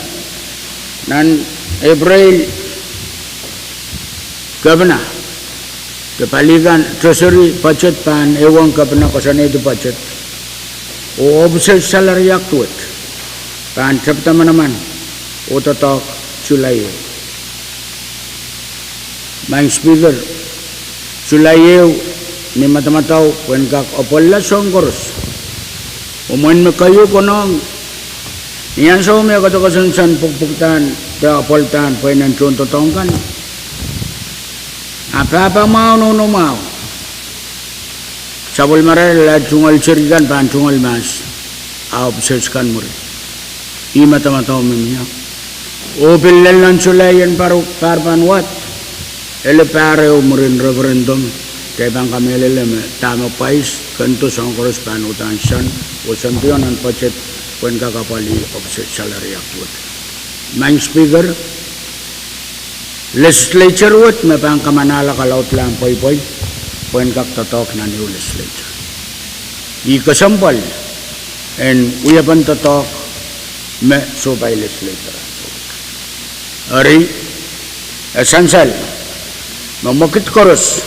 nan April, Kepina, de pali kan Treasury budget pahn ehuong Kepina koasoanehdi budget, oh officers salary act wet pahn tepda manaman oh doadoahk July ehu. Maing Speaker, July ehu ni madamadau pwehn kak apwalih soang koaros. Oh mwein me keieu konehng, ni ansou me e koasokoasoia pwukpwukdahn de apwalihdahr pweinen tohndoadoahk kan, a pahpa mwahu, nohno mwahu, sapwellimarail, tungoal seri kan pahn tungoal mahs, a officers kan mwuri. Ih madamadau me mie. Oh pil lel nan July en pahr, pahr pahn wad, ele pahr ehu mwurin referendum, de I pahn kamehlele me dahme pwais, kendo, soang koaros pahn uhdahn san oh sempion nan budget pwehn kak apwalih officers salary act wet. Maing Speaker, legislature wet me pahn kamanahla kalaudlahn pweipwei pwehn kak doadoahk nan ehu legislature. Ih kesempwal en wiepen doadoahk me sohpai legislature. Eri, e sansal me mwekid koaros,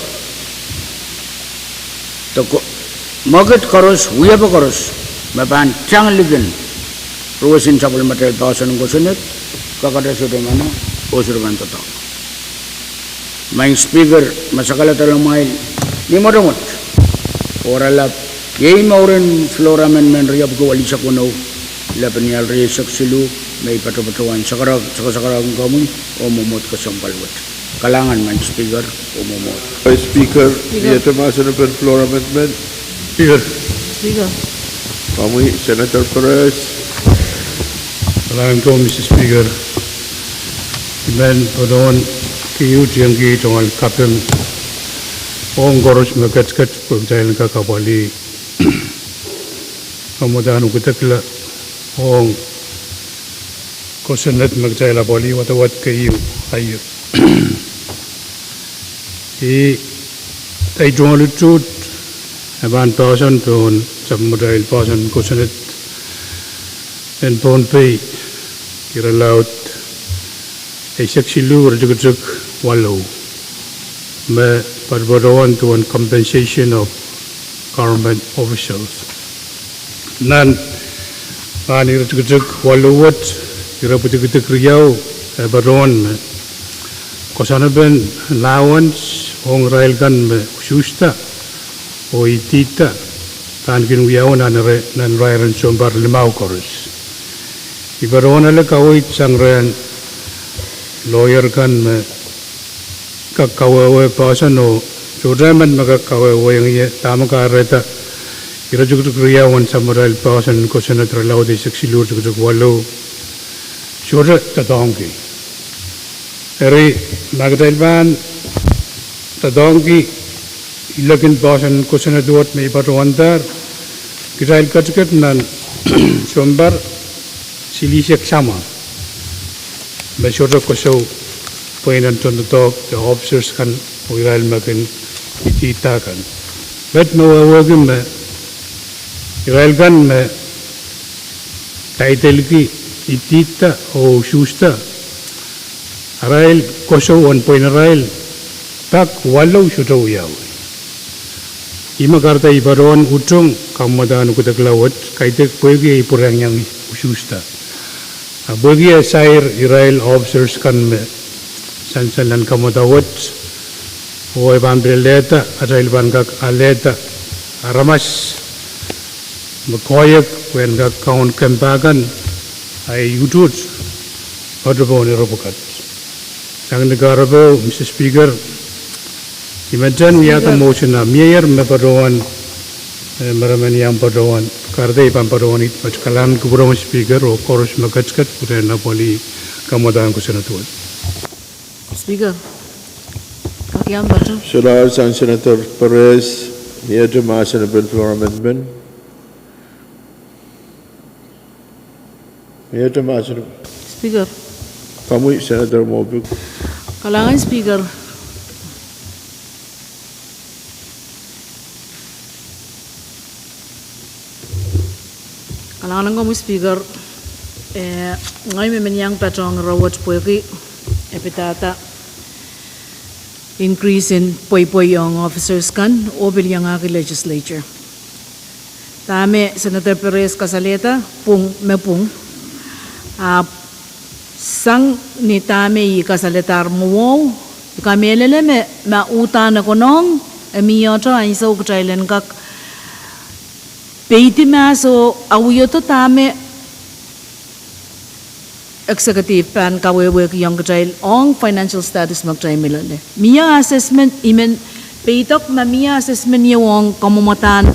de ko-, mwekid koaros, wiepe koaros me pahn tang likin ruwesin sapwellimatail poahsoan en kosonned, kakete sohte mano, oh sohte pahn doadoahk. Maing Speaker, me sakala delamwail ni mwotomwot, oaralap, iei mouren floor amendment riepwiki welisek weneu, lepin ial rieisek siluh, me I patopatohwan sakasakarakin komwi oh mwomwohd kesempwal wet. Kalahngan Maing Speaker oh mwomwohd. Vice Speaker, Speaker. Iete mahsen en floor amendment? Speaker. Speaker. Komwi Senator Perez. Kalahngan komwi Mister Speaker. I men patohwan keieu tiengki tungoal kaping ong koaros me ketiket pwe kitail en kak apwalih kamwadahn wekidekla ong kosonned me kitail apwalih wadawad keieu. Aio. Ih, ei tungoal utuht, e pahn poahsoan pohn sapwellimatail poahsoan kosonned en Pohnpei, irelaud eisek siluh iretikitik waluh, me patopatohwan duwen compensation of government officials. Nan, nan iretikitik waluh wet, ire pwudikidik riau, e patohwan me koasoanepen allowance ong irail kan me usuhsda oh idihda, pahn kin wiawi nan irair en sounpar limau koaros. I patohwan ale kaweid sang rehn lawyer kan me kak kawehwe poahsoan oh sohte emen me kak kawehwehiong ie dahme kahrehda iretikitik riau en sapwellimatail poahsoan kosonned irelaud eisek siluh iretikitik waluh sohte doadoahngki. Eri, ma kitail pahn doadoahngki ilekin poahsoan kosonned wet me I patohwandahr, kitail ketiket nan sounpar silihsek samwa me sohte kosou pweinen tohndoadoahk de officers kan oh irail me kin idihda kan. Met me wehwehki me Irail kan me taidelki, idihda oh usuhsda, arail kosou en pwein arail pak walu sohte wiawi. Ih me kahrehda I patohwan utung kamwadahn kudekla wet, kaidehk pwehki ei pwurehng iang usuhsda. Ah pwehki e sair irail officers kan me sansal nan kamwadahn wet, oh e pahn pil lehda, atail pahn kak alehda aramas me koahiek pwehn kak kaun kempa kan, ahi utuht patohwan ire pwukat. Sang ni kahrepe, Mister Speaker, I men tang wiahda motion, a mie me patohwan, eh, me re men iang patohwan, kahrehda I pahn patohwan ih met. Kalahngan kupwuren Speaker oh koaros me ketiket, pwuren apwalih kamwadahn kosonned wet. Speaker, kak iang patohwan. Solahr sang Senator Perez, miehte mahsen en floor amendment. Miehte mahsen en Speaker. Komwi Senator Moffitt. Kalahngan Speaker. Kalahngan komwi Speaker. Eh, ngehi me men iang patohwan ire wet pwehki e pidada increase en pweipwei ong officers kan oh pil iangahki legislature. Dahme Senator Perez kasalehda, pwung me pwung. Ahpw sang ni dahme I kasalehdahr mwohmw, I kamehlele me ma uhdahn e konehng, e mie ansou kitail en kak peidi mahs oh awihdo dahme executive pahn kawehwehkiong kitail ong financial status me kitail mi loale. Mie assessment, I men peidek ma mie assessment ieu ong kamwadahn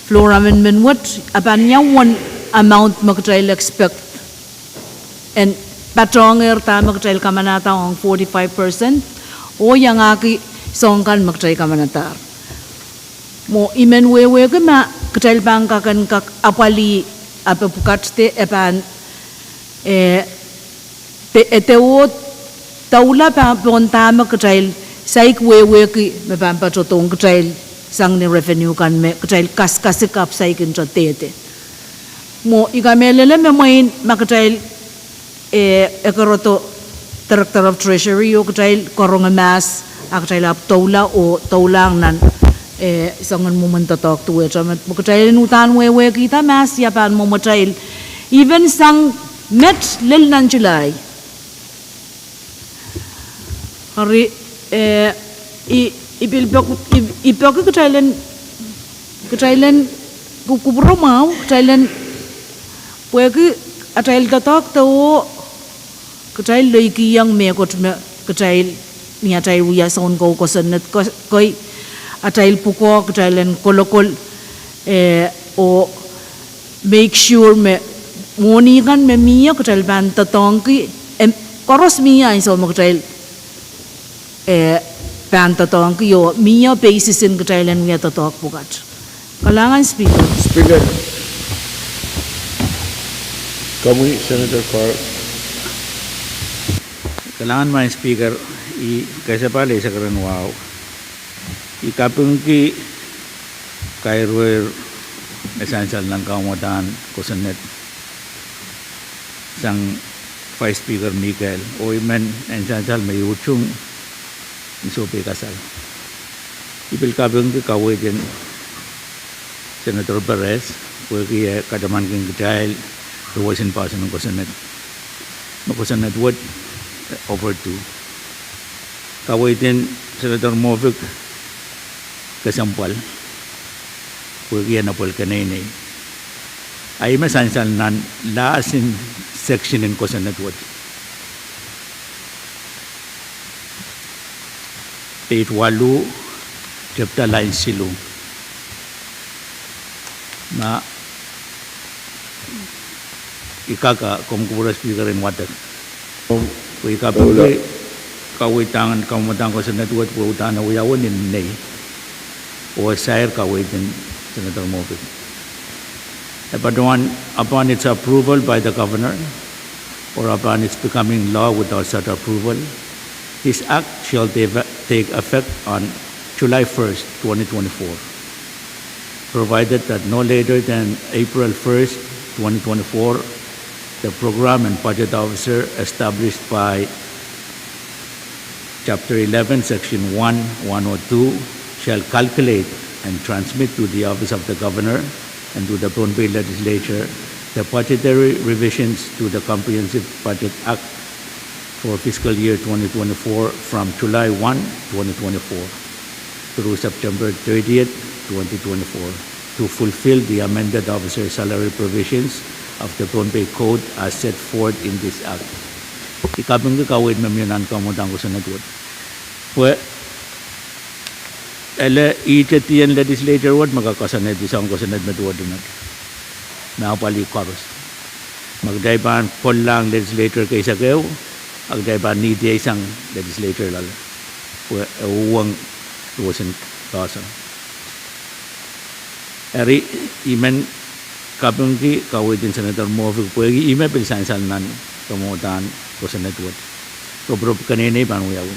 floor amendment wet, a pahn ia uwen amount me kitail expect en patohwangehr dahme kitail kamanada ong forty-five percent, oh iangahki soang kan me kitail kamanadahr. Mwo I men wehwehki ma kitail pahn kak en kak apwalih, ahpw pwukat de e pahn, eh, de, eh, de oh doula pahn pohn dahme kitail saik wehwehki me pahn patohdohng kitail sang ni revenue kan me kitail kaskasik ahpw saik nte dehde. Mwo I kamehlele me mwein ma kitail, eh, ekerodo Director of Treasury oh kitail karonge mahs, a kitail ahpw doula oh doulahng nan, eh, soangen mwomwen doadoahk duwehte met. Mwo kitail en uhdahn wehwehkihda mahs ia pahn mwomwatail, even sang met lel nan July. Eri, eh, I, I pil pek, I, I peki kitail en, kitail en ku-, kupwure mwahu, kitail en pwehki atail doadoahk de oh kitail leikihong mehkot me kitail, ni atail wia sounkou kosonned ko-, kei, atail pwukoa kitail en kolokol, eh, oh make sure me mwohni kan me mie kitail pahn doadoahngki, em, koaros mie ansou me kitail, eh, pahn doadoahngki oh mie basis en kitail en wia doadoahk pwukat. Kalahngan Speaker. Speaker. Komwi Senator Carl. Kalahngan Madam Speaker, I kesempwal eisek rehn wahu. I kapingki kairueir me sansal nan kamwadahn kosonned sang Vice Speaker Mikel, oh I men en sansal me I utung ni sohpeikasal. I pil kapingki kaweid en Senator Perez, pwehki e katamankin kitail duwehsen poahsoan en kosonned me kosonned wet, eh, overdue. Kaweid en Senator Moffitt kesempwal, pwehki e apwal keneinei. A I me sansal nan last in section en kosonned wet. Page waluh, tepda lain siluh. Ma I kak, komw kupwure Speaker en wadek. Pwe I kapingki kaweid en kamwadahn kosonned wet pwe uhdahn wiawi ni nei. Oh sair kaweid en Senator Moffitt. E patohwan, upon its approval by the governor, or upon its becoming law without such approval, this act shall ta-, take effect on July first, twenty twenty-four. provided that no later than April first, twenty twenty-four, the program and budget officer established by Chapter eleven, Section one, one oh two, shall calculate and transmit to the Office of the Governor and to the Pohnpei Legislature the budgetary revisions to the Comprehensive Budget Act for fiscal year twenty twenty-four from July one, twenty twenty-four through September thirtieth, twenty twenty-four, to fulfill the amended officer salary provisions of the Pohnpei Code as set forth in this act. I kapingki kaweid me mie nan kamwadang kosonned wet. Pwe ele ihte dien legislature wet me kak koasoanehdi soang kosonned me duwehte met, me apwalih koaros. Ma kitail pahn kollahng legislature keisek ehu, a kitail pahn nihdiei sang legislature loale. Pwe e uhwong roson koasoan. Eri, I men kapingki kaweid en Senator Moffitt pwehki ih me pil sansal nan kamwadang kosonned wet. Ropirop keneinei pahn wiawi.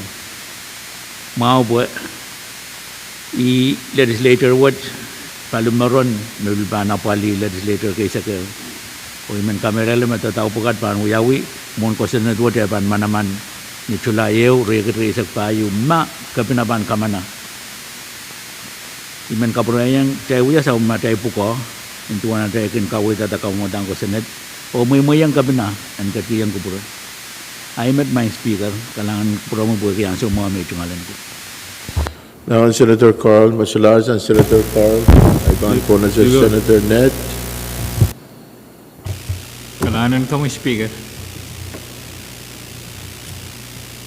Mwahu pwe ih legislature wet, palimeron me pil pahn apwalih legislature keisek ehu. Oh I men kamehlele me doadoahk pwukat pahn wiawi, mwohn kosonned wet e pahn manaman ni July ehu, riekid rieisek pahieu, ma kepina pahn kamana. I men kapwurehiong kitail wia sapwellime atail pwukoa, nin duwen atail kin kaweidada kamwadang kosonned, oh mweimweiong kepina en ketikihong kupwure. Ahi met, Madam Speaker, kalahngan en kupwuromwi pwehki ansou mwahu me I tungoal ahneki. Nan Senator Carl, me solahr sang Senator Carl, ahi pahn pohnese Senator Ned. Kalahngan en komwi Speaker.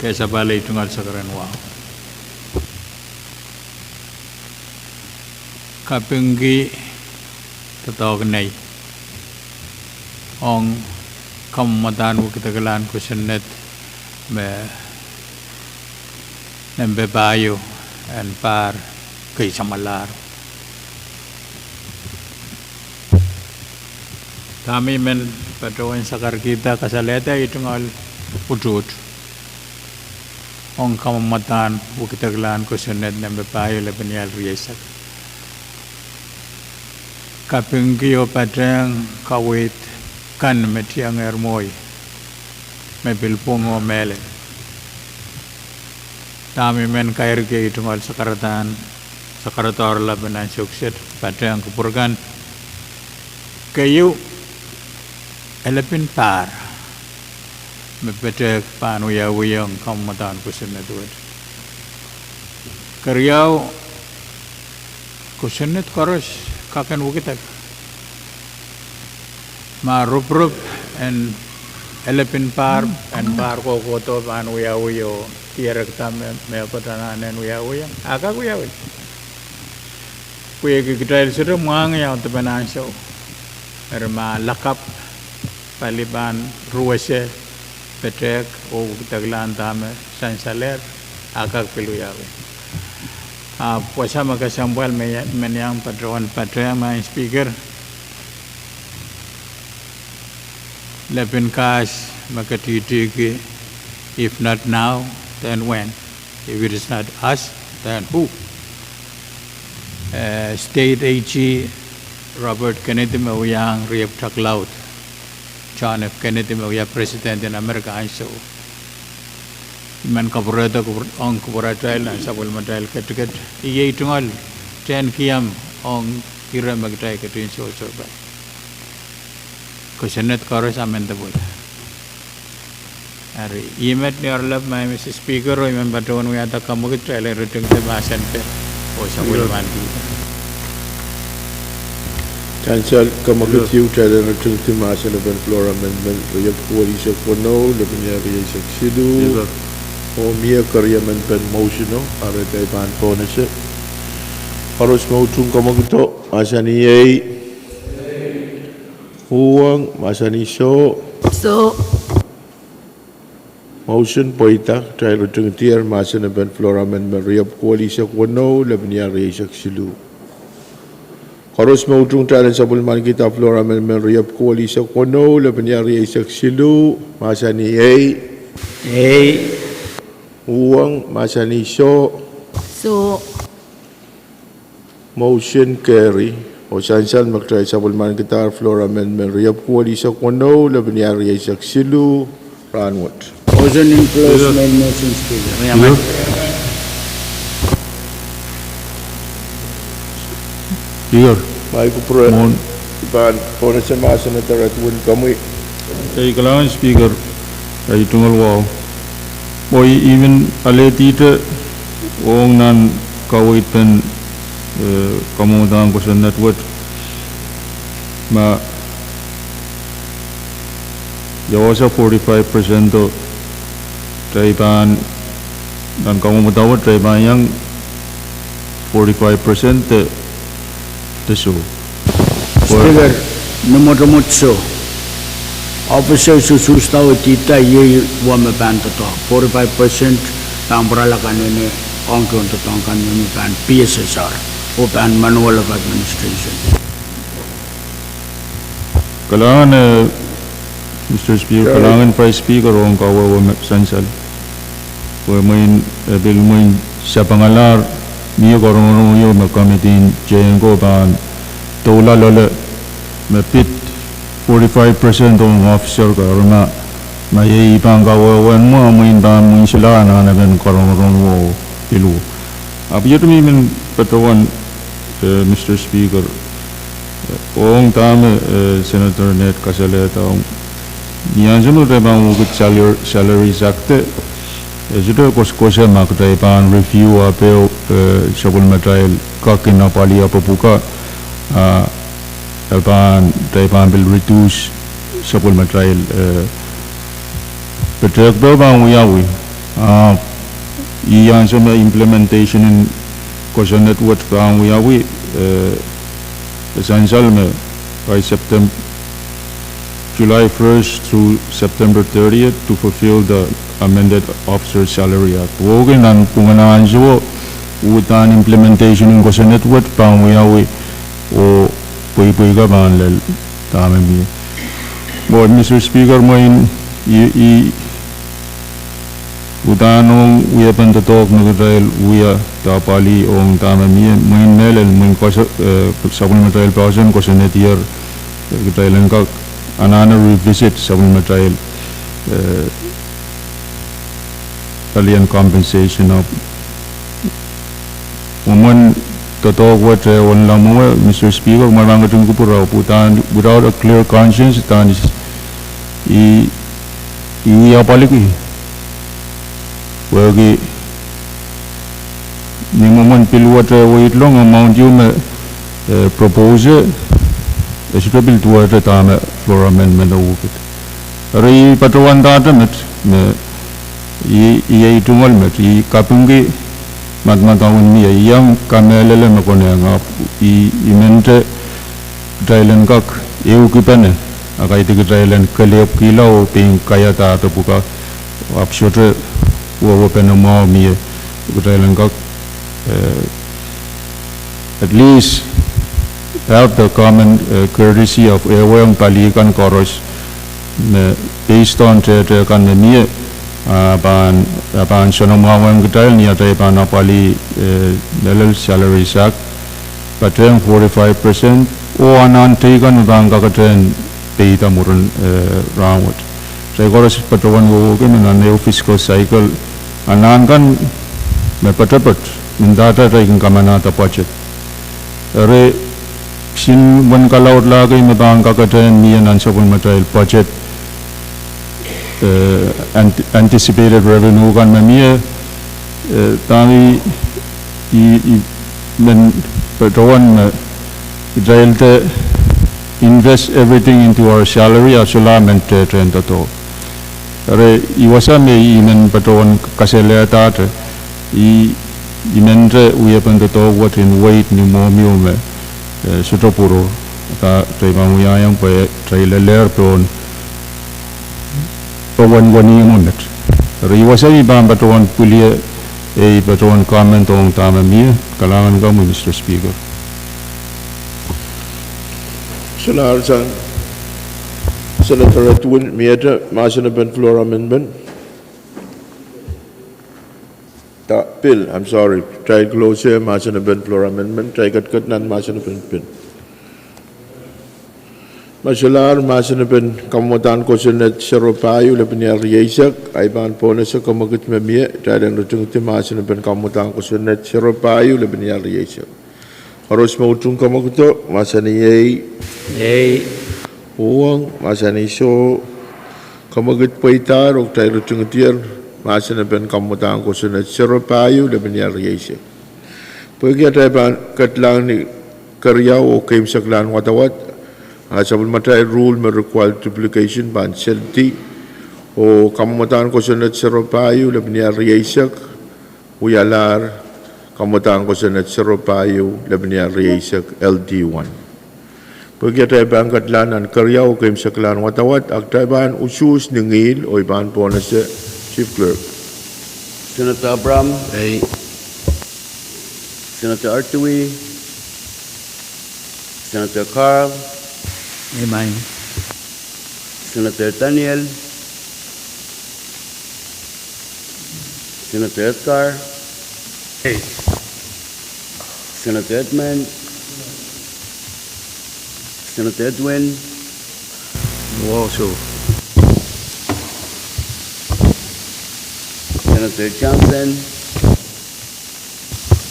Kesapahl ei tungoal sakaradahn wahu. Kapingki doadoahk nei ong kamwadang wekidekla en kosonned me nempe pahieu en pahr kei samwalahr. Dahme I men patohwan sakarkihda kasalehda ei tungoal utuht ong kamwadang wekidekla en kosonned nempe pahieu lepin ial rieisek. Kapingki oh patehng kaweid kan me tiengehr mwohi, me pil pwung oh mehlel. Dahme I men kairki ei tungoal sakaradahn, sakaradahn lapin ansou kiset, patehng kupwur kan. Keieu, e lepin pahr me petehk pahn wiawiong kamwadang kosonned wet. Keriau, kosonned koaros kak en wekidek. Ma ropirop en e lepin pahr, en pahr kohkohdo pahn wiawi oh dierekda me, mehkot anahne en wiawiong, a kak wiawi. Pwehki kitail sohte mwahngih audepen ansou. Eri ma lakapw, pali pahn ruwese, petehk oh wekideklahn dahme sansalehr, a kak pil wiawi. Ahpw wasa me kesempwal me I men iang patohwan patehng, Madam Speaker, lepin kahs me ketihtihki, if not now, then when? If it is not us, then who? Eh, State A G Robert Kennedy me wiahiong Riepwutak Laud, John F. Kennedy me wia President en Amerika ansou. I men kapwurehda kupwur-, ong kupwuratail nan sapwellimatail ketiket, iei tungoal tehnkiam ong ire me kitail ketin sohsohpai. Kosonned koaros amendable. Eri, ih met ni oaralap, Madam Speaker, oh I men patohwan wiahda kamwekid kitail en ritingdi mahsen pil, oh sapwellimanikihda. Sansal kamwekid ieu, kitail en ritingdi mahsen en floor amendment riepwukat eisek weneu, lepin ial rieisek siluh. Oh mie keriemen pen motion o, eri kitail pahn pohnese. Koaros me utung kamwekido, mahsanih ei. Uhwong, mahsanih soh. Soh. Motion pweida, kitail ritingdier mahsen en floor amendment riepwukat eisek weneu, lepin ial rieisek siluh. Koaros me utung kitail en sapwellimanikihda floor amendment riepwukat eisek weneu, lepin ial rieisek siluh, mahsanih ei. Ei. Uhwong, mahsanih soh. Soh. Motion carry. Oh sansal me kitail sapwellimankidahr floor amendment riepwuko eisek weneu, lepin riesek siluh, rahnwet. Motion in close main motion, Speaker. Speaker. Mike Kupre, Mon. Pahn pohnese ma Senator Edwin Kamwi. Ei, kalahngan Speaker, ei tungoal wahu. Oh I, I men alehdihte ong nan kaweid pen, eh, kamwadang kosonned wet. Ma ia wasa forty-five percent o, kitail pahn, nan kamwadang wet kitail pahn iang forty-five percent de, de soh. Speaker, ni mwotomwot soh. Officers usuhs da oh dihda iei wa me pahn doadoahk. Forty-five percent pahn pwurala kanene ong tohn doadoahk kan me pahn P S S R oh pahn manual of administration. Kalahngan, eh, Mister Speaker, kalahngan Vice Speaker ong kawehwe me sansal. Pwe mwein, eh, pil mwein sapengalahr mie karongorong ieu me committee en J N ko pahn doula loale me pid forty-five percent ong officer ko, ma, ma iei I pahn kawehwehn mwo, mwein pahn mwein solahr anahnepen karongorong oh pil wo. Ahpw iet me I men patohwan, eh, Mister Speaker, ong dahme, eh, Senator Ned kasalehda ong. Ni ansou me kitail pahn wukid Salary, Salaries Act, eh, sohte koasoakoasoia ma kitail pahn review ape, eh, sapwellimatail kak en apwalih apwuka, ah, eh, pahn, kitail pahn pil reduce sapwellimatail, eh, petehk pil pahn wiawi. Ah, ni ansou me implementation en kosonned wet pahn wiawi, eh, e sansal me by September, July first through September thirtieth to fulfill the amended Officer Salary Act. Wehwehki nan pwungen ansou, uhdahn implementation en kosonned wet pahn wiawi oh pweipwei ka pahn lel dahme mie. Mwo, Mister Speaker, mwein I, I uhdahn ong wiepen doadoahk me kitail wia de apwalih ong dahme mie, mwein mehlel, mwein koasoa, eh, sapwellimatail poahsoan koasoanedier, eh, kitail en kak anahne revisit sapwellimatail, eh, alien compensation ahpw mwomwen doadoahk wet e oanla mwowe, Mister Speaker, mwein pahn ketin kupwure pwe uhdahn, without a clear conscience, uhdahn I, I, I apwaliki. Wehwehki ni mwomwen pil wet e weidlong amount ieu me, eh, propose, e sohte pil duwehte dahme floor amendment e wukid. Eri I patohwan dahte met, me I, I, I tungoal met, I kapingki madamadau en mie, I iang kamehlele me konehng ahpw I, I mente kitail en kak ehukipene, a kaidehn kitail en kelehpwkihla oh pein kaiada pwuka, ahpw sohte wehwehpene mwahu mie, kitail en kak, eh, at least have the common, eh, courtesy of ehuong pali kan koaros me based on tehte kan me mie, ah, pahn, ah, pahn soanamwahwehng kitail ni atail pahn apwalih, eh, mehlel Salaries Act, patehng forty-five percent, oh anahn teikan me pahn kaketehn peida mwurin, eh, rahnwet. Kitail koaros patohwan wehwehki me nan ehu fiscal cycle, anahn kan me poatopoat, mendahte kitail kin kamanahda budget. Eri kisin wen kalaudlahki me pahn kaketehn mie nan sapwellimatail budget, eh, ant-, anticipated revenue kan me mie, eh, dahme I, I, I men patohwan me kitail de invest everything into our salary, a solahr men tehtehn doadoahk. Eri I wasa me I men patohwan kasalehdahte, I, I mente wiepen doadoahk wet en weid ni mwohmw ieu me, eh, sohte pwurohr, a kitail pahn wiahiong pwe kitail lelehr pohn pwe wen wenihmwo met. Eri I wasa me I pahn patohwan pwilie, eh, I patohwan comment ong dahme mie, kalahngan komwi, Mister Speaker. Solahr sang Senator Edwin, miehte mahsen en floor amendment. Da, pil, I'm sorry. Kitail close mahsen en floor amendment, kitail ketiket nan mahsen en pil. Me solahr mahsen en kamwadahn kosonned zero pahieu lepin riehsek, ahi pahn bonese kamwekid me mie, kitail en ritingidi mahsen en kamwadahn kosonned zero pahieu lepin riehsek. Koaros me utung kamwekido, mahsanih ei. Ei. Uhwong, mahsanih soh. Kamwekid pweidahr oh kitail ritingidier mahsen en kamwadahn kosonned zero pahieu lepin riehsek. Pwehki atail pahn kedlahng ni keriau oh keimwseklahn wadawad, a sapwellimatail rule me require duplication pahn seldi, oh kamwadahn kosonned zero pahieu lepin riehsek wialahr kamwadahn kosonned zero pahieu lepin riehsek L D one. Pwehki atail pahn kedlahng nan keriau oh keimwseklahn wadawad, a kitail pahn usuhs ni ngihl oh I pahn bonese Chief Clerk. Senator Abraham. Ei. Senator Artui. Senator Carl. Ei, maing. Senator Daniel. Senator Edgar. Ei. Senator Edmund. Senator Edwin. Uwahu soh. Senator Johnson.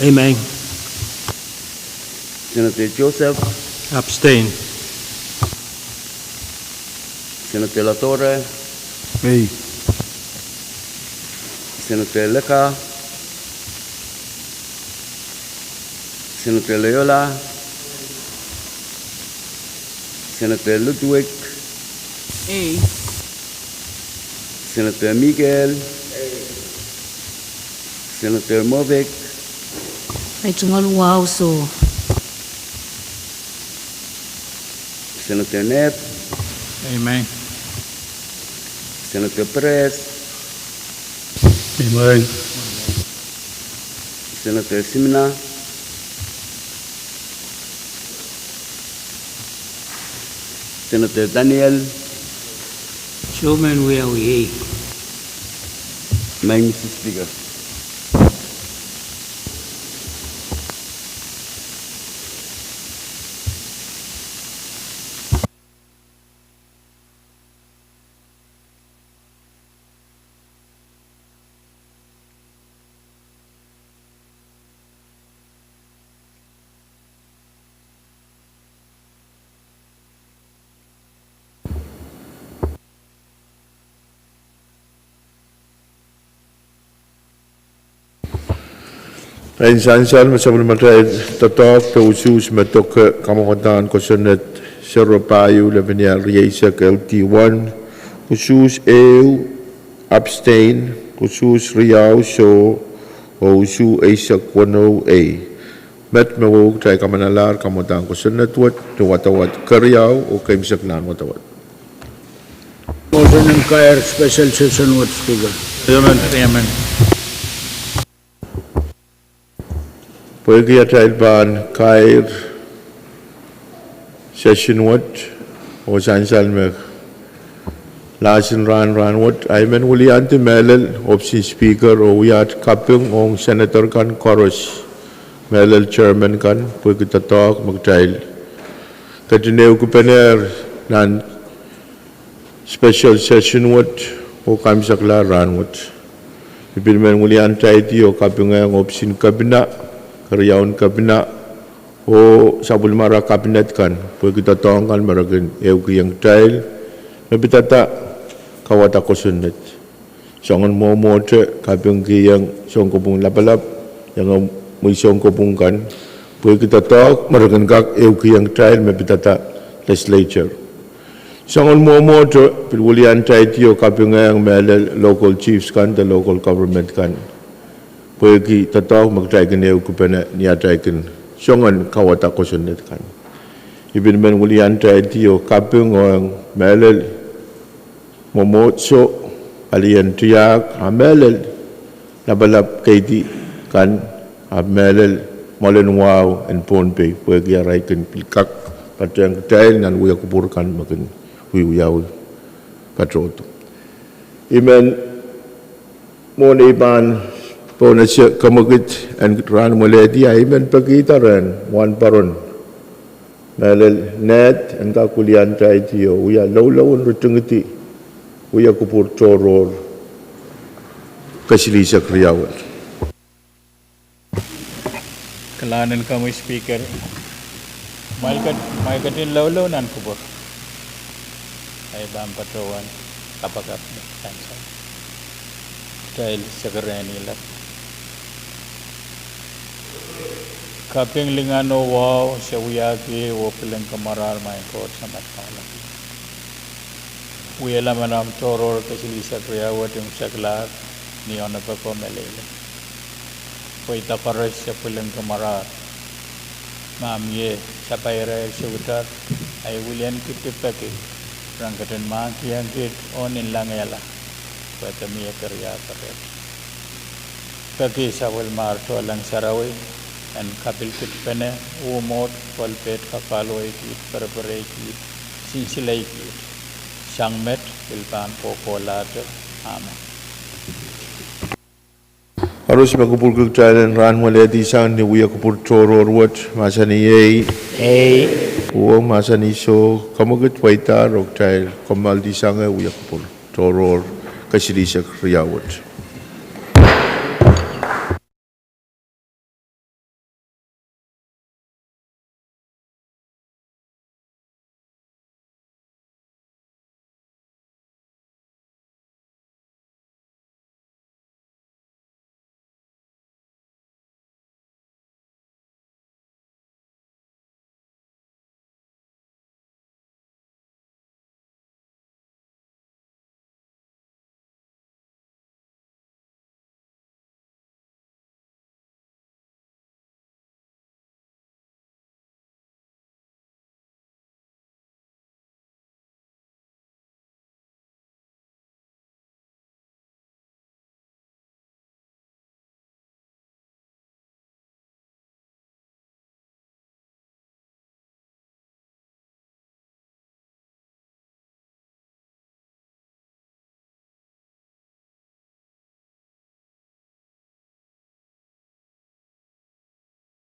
Ei, maing. Senator Joseph. Abstain. Senator Latore. Ei. Senator Leka. Senator Leola. Senator Ludwig. Ei. Senator Miguel. Senator Movik. Ei, tungoal uwahu soh. Senator Ned. Ei, maing. Senator Perez. Ei, maing. Senator Simina. Senator Daniel. Soh, maing, wiawi ei. Maing, Mister Speaker. Ei, sansal me sapwellimatail doadoahk de usuhs me doke kamwadahn kosonned zero pahieu lepin riehsek L D one, usuhs ehu abstain, usuhs riau soh, oh usuhs eisek weneu ei. Met me wehwehki kitail kamanalahr kamwadahn kosonned wet ni wadawad keriau oh keimwseklahn wadawad. Motion en kair special session wet, Speaker. Pwehki atail pahn kair session wet, oh sansal me lahsen rahn, rahn wet, I men weliandi mehlel ohpis en Speaker oh wiahda kaping ong senator kan koaros mehlel chairman kan pwehki doadoahk me kitail ketin ehukipene nan special session wet oh kaimwseklahr rahn wet. I pil men weliandaidi oh kapingehr ohpis en kepina, keriaun kepina, oh sapwellimara kabinet kan pwehki doadoahk kan me re kin ehukihong kitail me pidada kawada kosonned. Soangen mwomwohte kapingkihong sounkopwung lapalap, iangahki sounkopwung kan pwehki doadoahk me re kin kak ehukihong kitail me pidada legislature. Soangen mwomwohte pil weliandaidi oh kapingehr mehlel local chiefs kan de local government kan pwehki doadoahk me kitail kin ehukipene ni atail kin soangen kawada kosonned kan. I pil men weliandaidi oh kaping ong mehlel mwomwohdiso, palien tiahk, a mehlel lapalap keidi kan, a mehlel mwoalen wahu en Pohnpei pwehki arail kin pil kak patehng kitail nan wia kupwur kan me kin wiewiawi patohdo. I men mwohn ei pahn bonese kamwekid en rahn mwelehdi, I men pekihda rehn wahnpoaron Mehlel, Ned en kak wiliandi oh wia loulou en ritingidi wia kupwur tohrohr kesilihsek riau wet. Kalahngan en komwi Speaker, mwail ket-, mwail ketin loulou nan kupwur. Ahi pahn patohwan kapakap ni kansa. Kitail sekerehni lap. Kaping lingan oh wahu se wiahki oh pilengamwarar, Maing Koht Samat Kauno. Wiahla me noumw tohrohr kesilihsek riau wet imwseklahr ni onopek oh meleilei. Pweida koaros se pilengamwarar. Ma mie sapairail suwed, ahi wiliandi peki, ren ketin mahkihong kiht oh nin langehla, pwe de mie keriau pwukat. Peki sapwellimomwi tohnleng sarawi en kapilkihpene, uh mwohd, kolpet, kakalwei kiht, perepere kiht, sinsile kiht. Sang met pil pahn kohkohlahte. Amen. Koaros me kupwurki kitail en rahnwelehdi sang ni wia kupwur tohrohr wet, mahsanih ei. Ei. Uhwong mahsanih soh, kamwekid pweidahr oh kitail kommoaldi sang eh wia kupwur tohrohr kesilihsek riau wet.